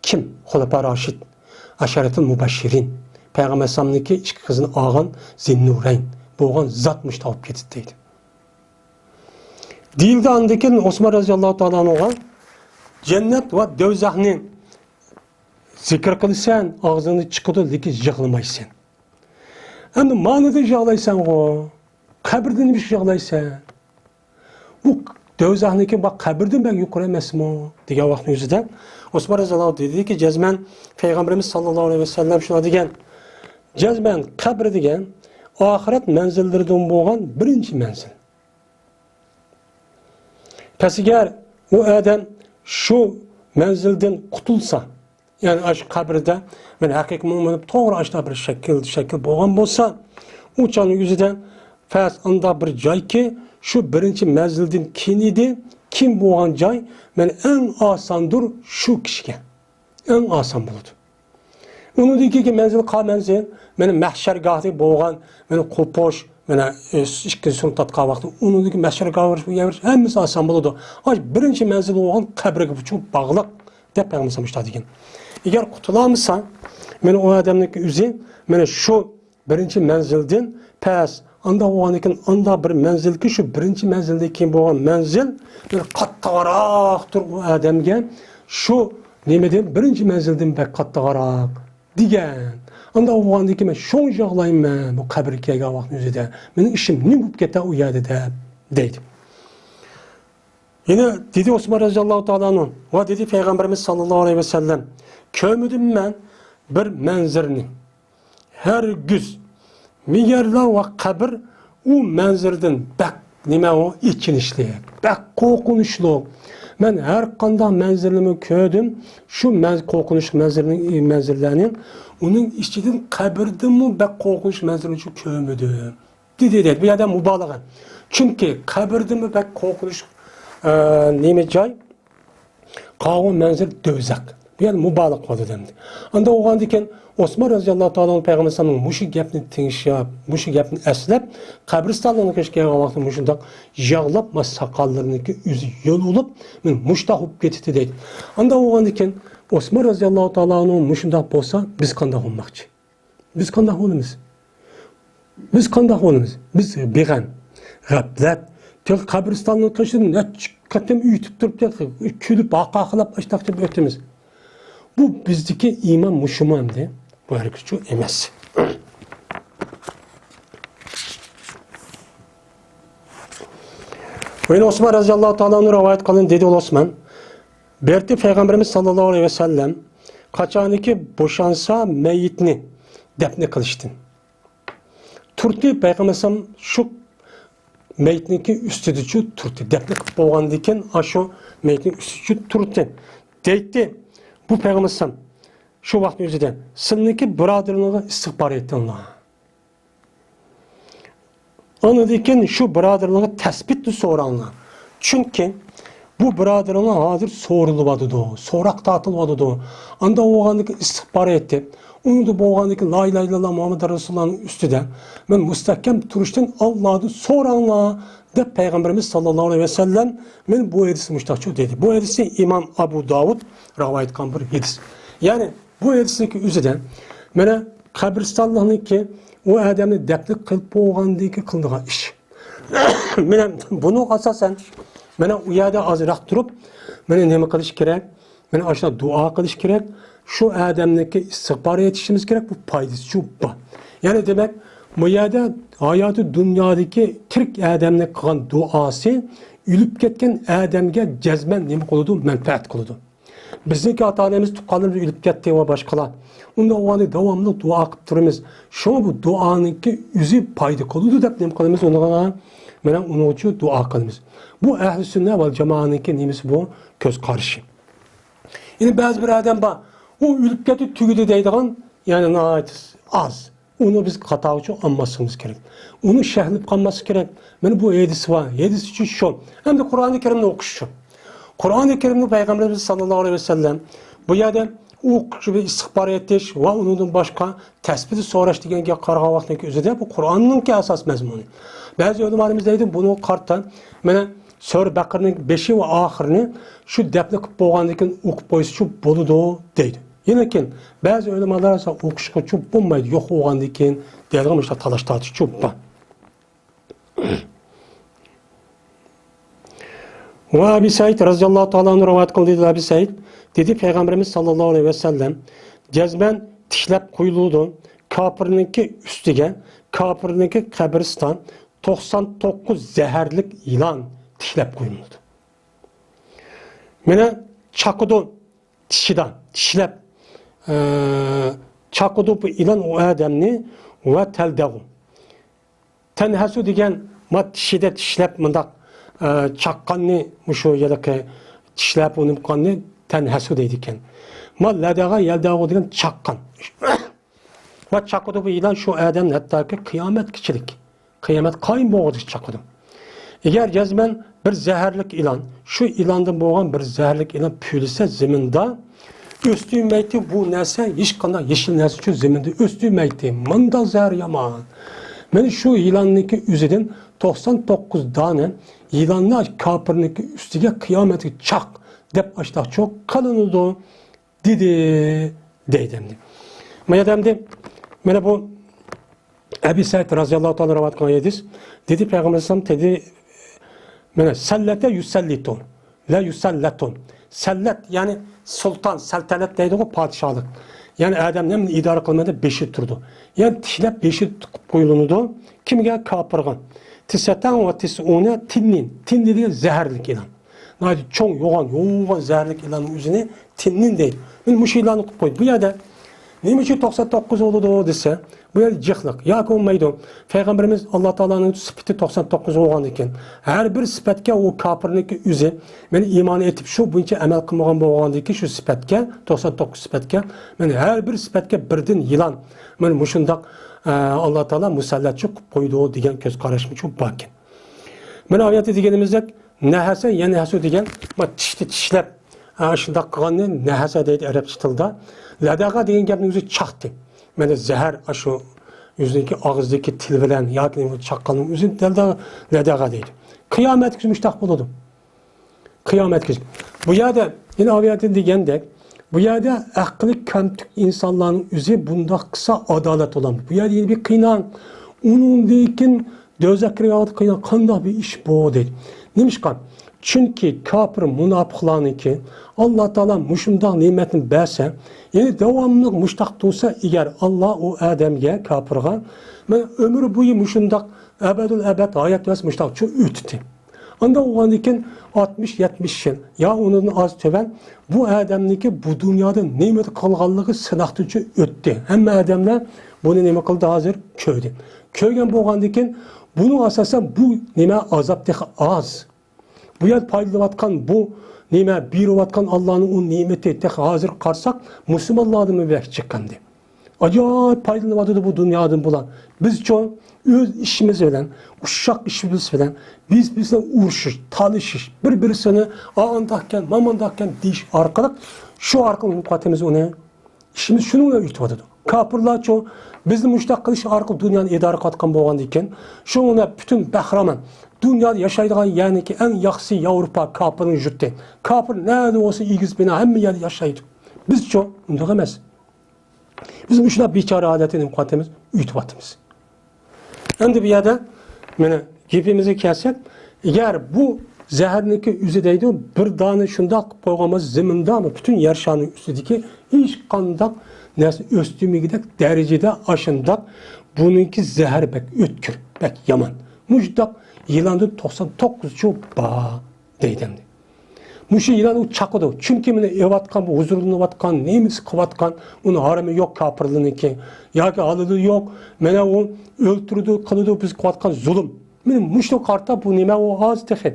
كىم؟ خۇلەپا راشىد، ئەشەرەتۇل مۇبەششىرىن، پەيغەمبەر ئەلەيھىسسالامنىڭكى ئىككى قىزىنى ئالغان زىننۇرەين بولغان زات مۇشۇنداق بولۇپ كېتىدۇ دەيدۇ. دېيىلدى ئاندىن كېيىن ئۇسمان رەزىياللاھۇ تائالا ئەنھۇغا، جەننەت ۋە دوزاخنى زىكىر قىلىسەن، ئاغزىڭدىن چىقىدۇ، لېكىن يىغلىمايسەن. ئەمدى مانىدا يىغلايسەنغۇ، قەبرىدە نېمە ئۈچۈن يىغلايسەن؟ بۇ دوزاخنىڭكى بۇ قەبرىدىن بەك يۇقىرى ئەمەسمۇ؟» دېگەن ۋاقىتنىڭ ئۆزىدە ئوسمان رەزىياللاھۇ ئەنھۇ دېدىكى، جەزمەن پەيغەمبىرىمىز ساللاللاھۇ ئەلەيھى ۋەسەللەم شۇنداق دېگەن، جەزمەن قەبرە دېگەن ئاخىرەت مەنزىللىرىدىن بولغان بىرىنچى مەنزىل. پەس ئەگەر ئۇ ئادەم شۇ مەنزىلدىن قۇتۇلسا، يەنى ئاشۇ قەبرىدە مەن ھەقىقىي مۇئمىن بولۇپ توغرا ئاشۇنداق بىر شەكىل، شەكىل بولغان بولسا، ئۇ چاغنىڭ ئۆزىدە پەس ئانداق بىر جايكى، شۇ بىرىنچى مەنزىلدىن كېيىن ئىدى، كېيىن بولغان جاي، مەن ئەڭ ئاساندۇر شۇ كىشىگە. ئەڭ ئاسان بولىدۇ. ئۇنىڭدىن كېيىنكى مەنزىل، قا مەنزىل، مانا مەھشەرگاھتىكى بولغان، مانا قوپۇش، مانا، ئى، ئىككىنچى سۇنى تارتقان ۋاقتى، ئۇنىڭدىن كېيىن مەھشەرگاھقا بېرىش، بۇ يەر بېرىش ھەممىسى ئاسان بولىدۇ. ئاشۇ بىرىنچى مەنزىل بولغان قەبرىگە بۇ چوڭ باغلىق، دەپ پەيغەمبەر ئەلەيھىسسالام مۇشۇنداق دېگەن. ئەگەر قۇتۇلالمىسا، مانا ئۇ ئادەمنىڭكى ئۆزى، مانا شۇ بىرىنچى مەنزىلدىن پەس، ئانداق بولغاندىن كېيىن ئانداق بىر مەنزىلكى، شۇ بىرىنچى مەنزىلدىن كېيىن بولغان مەنزىل بىر قاتتىقراقتۇر ئۇ ئادەمگە، شۇ نېمىدىن، بىرىنچى مەنزىلدىن بەك قاتتىقراق دېگەن. ئانداق بولغاندىن كېيىن مەن شۇڭا يىغلايمەن بۇ قەبرىگە كەلگەن ۋاقىتنىڭ ئۆزىدە. مېنىڭ ئىشىم نېمە بولۇپ كېتەر ئۇ يەردە دەپ، دەيدۇ. يەنە دېدى ئوسمان رەزىياللاھۇ تائالا ئەنھۇ، ۋە دېدى پەيغەمبىرىمىز ساللاللاھۇ ئەلەيھى ۋەسەللەم، كۆرمىدىم مەن بىر مەنزىرىنى، ھەرگىز مېيەرلەر ۋە قەبرە ئۇ مەنزىرىدىن بەك نېمە ئۇ ئېچىنىشلىق، بەك قورقۇنچلۇق. مەن ھەر قانداق مەنزىرىنىمۇ كۆردۈم، شۇ مەن-، قورقۇنچلۇق مەنزىرىنىڭ، مەنزىرىلەرنى، ئۇنىڭ ئىچىدىن قەبرىدىنمۇ بەك قورقۇنچلۇق مەنزىرىنى كۆرمىدىم. دېدى، دەيدۇ. بۇ يەردە مۇبالىغە. چۈنكى قەبرىدىنمۇ بەك قورقۇنچ، ئە، نېمە جاي؟ قاۋۇ مەنزىل دوزاخ. بۇ يەردە مۇبالىغە قىلىۋاتىدۇ ئەمدى. ئاندا بولغاندىن كېيىن ئوسمان رەزىياللاھۇ تائالا ئەنھۇ پەيغەمبەر ئەلەيھىسسالامنىڭ مۇشۇ گەپنى تىڭشاپ، مۇشۇ گەپنى ئەسلەپ، قەبرىستانلارنىڭ قېشىغا كەلگەن ۋاقتىدا مۇشۇنداق يىغلاپ، ما ساقاللىرىنىڭكى ئۆزى يول بولۇپ، مەن مۇشۇنداق بولۇپ كېتىتتى دەيدۇ. ئاندا بولغاندىن كېيىن ئوسمان رەزىياللاھۇ تائالا ئەنھۇ مۇشۇنداق بولسا، بىز قانداق بولماقچى؟ بىز قانداق بولىمىز؟ بىز قانداق بولىمىز؟ بىز بىغەم، غەپلەت، تېخى قەبرىستاننىڭ قېشىدا نەچچە قېتىم ئۆتۈپ تۇرۇپ، تېخى كۈلۈپ، ھاقاقىلاپ، ئاشتاق قىلىپ ئۆتىمىز. بۇ بىزدىكى ئىمان مۇشۇمۇ ئەمدى؟ بۇ ھەرگىزچۇ ئەمەس. يەنە ئوسمان رەزىياللاھۇ تائالا ئەنھۇ رىۋايەت قىلىندى، دېدى ئوسمان، بەرتى پەيغەمبىرىمىز ساللاللاھۇ ئەلەيھى ۋەسەللەم قاچانكى بوشانسا مەيىتنى دەپنە قىلىشتىن تۇردى. پەيغەمبەر ئەلەيھىسسالام شۇ مەيىتنىڭكى ئۈستىدىچۇ تۇردى. دەپنە قىلىپ بولغاندىن كېيىن، ئاشۇ مەيىتنىڭ ئۈستىدىچۇ تۇردى. دەيتتى، بۇ پەيغەمبەر ئەلەيھىسسالام شۇ ۋاقىتنىڭ ئۆزىدە، سىلىنىڭكى بۇرادىرىڭلارغا ئىستىغپار ئېيتىڭلار. ئاندىن كېيىن شۇ بۇرادىرىڭلارغا تەسبىتنى سوراڭلار. چۈنكى بۇ بۇرادىرىڭلار ھازىر سورىلىۋاتىدۇ، سوراق تارتىلىۋاتىدۇ. ئاندا بولغاندىن كېيىن ئىستىغپار ئېيتىپ، ئۇنىڭدا بولغاندىن كېيىن لا ئىلاھە ئىللاللا مۇھەممەد رەسۇلۇللانىڭ ئۈستىدە مەن مۇستەھكەم تۇرۇشتىن ئاللادىن سوراڭلار، دەپ پەيغەمبىرىمىز ساللاللاھۇ ئەلەيھى ۋەسەللەم مەن بۇ ھەدىسنى مۇشۇنداقچۇ دېدى. بۇ ھەدىسنى ئىمام ئەبۇ داۋۇد رىۋايەت قىلغان بىر ھەدىس. يەنى بۇ ھەدىسنىڭكى ئۆزىدە مانا قەبرىستانلىقنىڭكى ئۇ ئادەمنى دەپنە قىلىپ بولغاندىن كېيىن قىلىنىدىغان ئىش. مانا بۇنىڭغا ئاساسەن، مانا ئۇ يەردە ئازراق تۇرۇپ، مانا نېمە قىلىش كېرەك؟ مانا ئاشۇنداق دۇئا قىلىش كېرەك. شۇ ئادەمنىڭكى ئىستىغپار ئېيتىشىمىز كېرەك، بۇ پايدىسى شۇ بار. يەنى دېمەك، بۇ يەردە ھاياتى دۇنيادىكى تىرىك ئادەمنىڭ قىلغان دۇئاسى ئۆلۈپ كەتكەن ئادەمگە جەزمەن نېمە قىلىدۇ؟ مەنپەئەت قىلىدۇ. بىزنىڭكى ئاتا-ئانىمىز، تۇغقانلىرىمىز ئۆلۈپ كەتتى ۋە باشقىلار. ئۇنداق بولغاندا داۋاملىق دۇئا قىلىپ تۇرىمىز. شۇڭا بۇ دۇئانىڭكى ئۆزى پايدا قىلىدۇ دەپ نېمە قىلىمىز ئۇنىڭغا؟ مانا ئۇنىڭ ئۈچۈن دۇئا قىلىمىز. بۇ ئەھلى سۈننە ۋەل جامائەنىڭكى نېمىسى بۇ؟ كۆز قارىشى. يەنى بەزى بىر ئادەم بار، ئۇ ئۆلۈپ كەتتى، تۈگىدى دەيدىغان، يەنى ناھايىتى ئاز. ئۇنى بىز خاتاغىچە ئالماسلىقىمىز كېرەك. ئۇنى شەھلىپ قالماسلىق كېرەك. مانا بۇ ھەدىس بار. ھەدىس ئۈچۈن شۇ. ئەمدى قۇرئانى كەرىمنى ئوقۇش شۇ. قۇرئانى كەرىمنى پەيغەمبىرىمىز ساللاللاھۇ ئەلەيھى ۋەسەللەم بۇ يەردە ئوقۇش ۋە ئىستىغپار ئېيتىش ۋە ئۇنىڭدىن باشقا تەسبىھ سوراش دېگەن گەپ قارىغان ۋاقتىنىڭكى ئۆزىدە بۇ قۇرئاننىڭكى ئاساس مەزمۇنى. بەزى ئۆلىمالىرىمىز دەيدۇ، بۇنىڭغا قارىتا، مانا سۈرە بەقەرىنىڭ بېشى ۋە ئاخىرىنى شۇ دەپنە قىلىپ بولغاندىن كېيىن ئوقۇپ قويسىچۇ بولىدۇ دەيدۇ. لېكىن بەزى ئۆلىمالار ئوقۇشقىچۇ بولمايدۇ، يوق بولغاندىن كېيىن دەيدىغان مۇشۇنداق تالاش تارتىشچۇ بار. ۋە ئەبى سەئىد رەزىياللاھۇ تائالا ئەنھۇ رىۋايەت قىلدى، دېدى ئەبى سەئىد، دېدى پەيغەمبىرىمىز ساللاللاھۇ ئەلەيھى ۋەسەللەم، جەزمەن تىكلەپ قويۇلىدۇ، كاپىرنىڭكى ئۈستىگە، كاپىرنىڭكى قەبرىستان توقسان توققۇز زەھەرلىك يىلان تىكلەپ قويۇلىدۇ. مانا چاقىدۇ، تىشىدا تىشلەپ، ئە، چاقىدۇ بۇ يىلان ئۇ ئادەمنى. ۋە تەلدەغۇ. تەنھەسۇ دېگەن ما تىشىدا تىشلەپ مۇنداق، ئە، چاققاننى مۇشۇ ھېلىقى تىشلەپ ئۇنىمقاننى تەنھەسۇ دەيدىكەن. ما لەدەغە يەلدەغۇ دېگەن چاققان. ۋە چاقىدۇ بۇ يىلان شۇ ئادەمنى ھەتتاكى قىيامەتكىچىلىك. قىيامەت قايىم بولغۇچە چاقىدۇ. ئەگەر جەزمەن بىر زەھەرلىك يىلان، شۇ يىلاندىن بولغان بىر زەھەرلىك يىلان پۈۋلىسە زېمىندا، ئۆستۈرمەيتتى بۇ نەرسە، ھېچقانداق يېشىل نەرسە ئۈچۈن زېمىندا ئۆستۈرمەيتتى. مانداق زەھەر يامان. مانا شۇ يىلاننىڭكى ئۆزىدىن توقسان توققۇز دانە يىلانلار كاپىرنىڭكى ئۈستىگە قىيامەتكە چاق دەپ ئاشتاقچۇ قىلىنىدۇ. دېدى، دەيدۇ ئەمدى. مانا ئەمدى، مانا بۇ ئەبى سەئىد رازىياللاھۇ تائالا رىۋايەت قىلغان ھەدىس. دېدى پەيغەمبەر ئەلەيھىسسالام، دېدى، مانا، سەللەتە يۇسەللىتۇ، لا يۇسەللەتۇ. سەللەت، يەنى سۇلتان، سەلتەنەت دەيدىغۇ، پادىشاھلىق. يەنى ئادەمنى ھەممىنى ئىدارە قىلمايدۇ، بېشى تۇرىدۇ. يەنى تىكلەپ بېشى تىقىپ قويۇلىدۇ. كىمگە؟ كاپىرغا. تىسەتەن ۋە تىسئۇنە تىننىن. تىننى دېگەن زەھەرلىك يىلان. ناھايىتى چوڭ، يوغان، يوغان زەھەرلىك يىلاننىڭ ئۆزىنى تىننىن دەيدۇ. مانا مۇشۇ يىلاننى قىلىپ قويدى. بۇ يەردە نېمە ئۈچۈن توقسان توققۇز بولىدۇ دېسە، بۇ يەردە جىقلىق ياكى بولمايدۇ. پەيغەمبىرىمىز ئاللا تائالانىڭ سۈپىتى توقسان توققۇز بولغاندىكىن، ھەر بىر سۈپەتكە ئۇ كاپىرنىڭكى ئۆزى، مانا ئىمان ئېيتىپ شۇ بويىچە ئەمەل قىلمىغان بولغاندىكىن، شۇ سۈپەتكە، توقسان توققۇز سۈپەتكە، مانا ھەر بىر سۈپەتكە بىردىن يىلان، مانا مۇشۇنداق، ئە، ئاللا تائالا مۇسەللەتچى قىلىپ قويىدۇ دېگەن كۆز قاراشمۇچۇ باركەن. مانا ئايەتتە دېگىنىمىزدەك، نەھەسە، يەنھەسۇ دېگەن، ما، تىشنى چىشلەپ، ئا، شۇنداق قىلغاننى نەھەسە دەيدۇ ئەرەبچە تىلدا. لەدەغە دېگەن گەپنىڭ ئۆزى چاقتى. مانا زەھەر، ئاشۇ يۈزىدىكى، ئاغزىدىكى تىل بىلەن ياكى چاققاننىڭ ئۆزىنى دەلدە-، لەدەغە دەيدۇ. قىيامەتكىچە مۇشتاق بولىدۇ. قىيامەتكىچە. بۇ يەردە، يەنە ئايەتتە دېگەندەك، بۇ يەردە ئەقلى كەمتۈك ئىنسانلارنىڭ ئۆزى بۇنداق قىلسا ئادالەت بولامدۇ؟ بۇ يەردە يەنە بىر قىيناڭ. ئۇنىڭدىن كېيىن دوزاخقا كىرگەن ۋاقىتتا قىيناڭ. قانداق بىر ئىش بۇ دەيدۇ. نېمىشقا؟ چۈنكى كاپىر مۇناپىقلارنىڭكى ئاللا تائالا مۇشۇنداق نېمەتنى بەرسە، يەنى داۋاملىق مۇشتاق تۇرسا ئەگەر ئاللا ئۇ ئادەمگە، كاپىرغا، مەن ئۆمۈر بويى مۇشۇنداق ئەبەدۇل ئەبەد ھايات بەرسە مۇشتاقچۇ ئۆتتى. ئانداق بولغاندىن كېيىن ئاتمىش، يەتمىش يىل يا ئۇنىڭدىن ئاز تۆۋەن بۇ ئادەمنىڭكى بۇ دۇنيادا نېمە قىلغانلىقى سىناقتىنچۇ ئۆتتى. ھەممە ئادەملەر بۇنى نېمە قىلدى ھازىر؟ كۆردى. كۆرگەن بولغاندىن كېيىن بۇنىڭ ئاساسەن بۇ نېمە ئازاب تېخى ئاز. بۇ يەردە پايدىلىنىۋاتقان بۇ نېمە بېرىۋاتقان ئاللانىڭ ئۇ نېمىتى تېخى ھازىر قارىساق مۇسۇلمانلاردىنمۇ بەك چىققانىدى. ئاجايىپ پايدىلىنىۋاتىدۇ بۇ دۇنيادىن بۇلار. بىزچۇ ئۆز ئىشىمىز بىلەن، ئۇششاق ئىشىمىز بىلەن بىز بىز بىلەن ئۇرۇشۇش، تالىشىش، بىر بىرسىنى ئا ئانداقكەن، مامانداقكەن دېيىش ئارقىلىق شۇ ئارقىلىق نېمە قىلىۋاتىمىز ئۇنى؟ ئىشىمىز شۇنىڭ بىلەن ئۆتۈۋاتىدۇ. كاپىرلارچۇ بىزنى مۇشۇنداق قىلىش ئارقىلىق دۇنيانى ئىدارە قىلىۋاتقان بولغاندىكىن، شۇڭا پۈتۈن بەھرىمەن دۇنيادا ياشايدىغان يەرنىڭكى ئەڭ ياخشىسى ياۋروپا كاپىرنىڭ يۇرتى. كاپىر نەدە بولسا ئېگىز بىنا ھەممە يەردە ياشايدۇ. بىزچۇ ئۇنداق ئەمەس. بىز مۇشۇنداق بىچارە ھالەتتە نېمە قىلىۋاتىمىز؟ ئۆتۈۋاتىمىز. ئەمدى بۇ يەردە مانا گېپىمىزگە كەلسەك، ئەگەر بۇ زەھەرنىڭكى ئۆزى دەيدۇ، بىر دانە شۇنداق قىلىپ قويغان بولسا زېمىندا پۈتۈن يەر شارىنىڭ ئۈستىدىكى ھېچقانداق نەرسە ئۆستۈرمىگۈدەك دەرىجىدە ئاشۇنداق بۇنىڭكى زەھەر بەك ئۆتكۈر، بەك يامان. مۇشۇنداق يىلاندىن توقسان توققۇزچۇ بار دەيدۇ ئەمدى. مۇشۇ يىلان ئۇ چاقىدۇ. چۈنكى مانا ئېۋاتقان، بۇ ھۇزۇرلىنىۋاتقان، نېمىسى قىلىۋاتقان، ئۇنىڭ ھارىمى يوق كاپىرلىرىنىڭكى. ياكى ھالىلى يوق، مانا ئۇ ئۆلتۈرىدۇ، قىلىدۇ، بىز قىلىۋاتقان زۇلۇم. مانا مۇشۇنىڭغا قارىتا بۇ نېمە ئۇ ھازىر تېخى.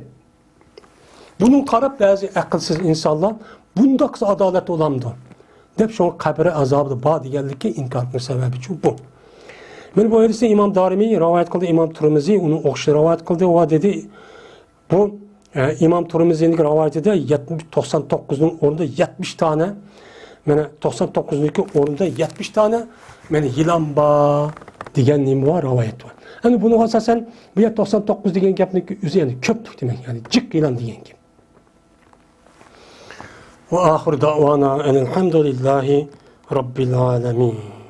بۇنىڭغا قاراپ بەزى ئەقىلسىز ئىنسانلار بۇنداق قىلسا ئادالەت بولامدۇ؟ دەپ شۇڭا قەبرە ئازابى بار دېگەنلىكى ئىنكار قىلىش سەۋەبىچۇ بۇ. مانا بۇ ھەدىسنى ئىمام دارىمى رىۋايەت قىلدى، ئىمام تۇرمىزى ئۇنى ئوخشاش رىۋايەت قىلدى. ۋە دېدى، بۇ، ئە، ئىمام تۇرمىزىنىڭ رىۋايىتىدە يەتمىش، توقسان توققۇزنىڭ ئورنىدا يەتمىش دانە، مانا توقسان توققۇزنىڭكى ئورنىدا يەتمىش دانە، مانا يىلان بار دېگەن نېمە بار؟ رىۋايەت بار. ئەمدى بۇنىڭغا ئاساسەن، بۇ يەر توقسان توققۇز دېگەن گەپنىڭكى ئۆزى يەنى كۆپتۇر دېمەك، يەنى جىق يىلان دېگەن گەپ. وآخر دعوانا أن الحمد لله رب العالمين.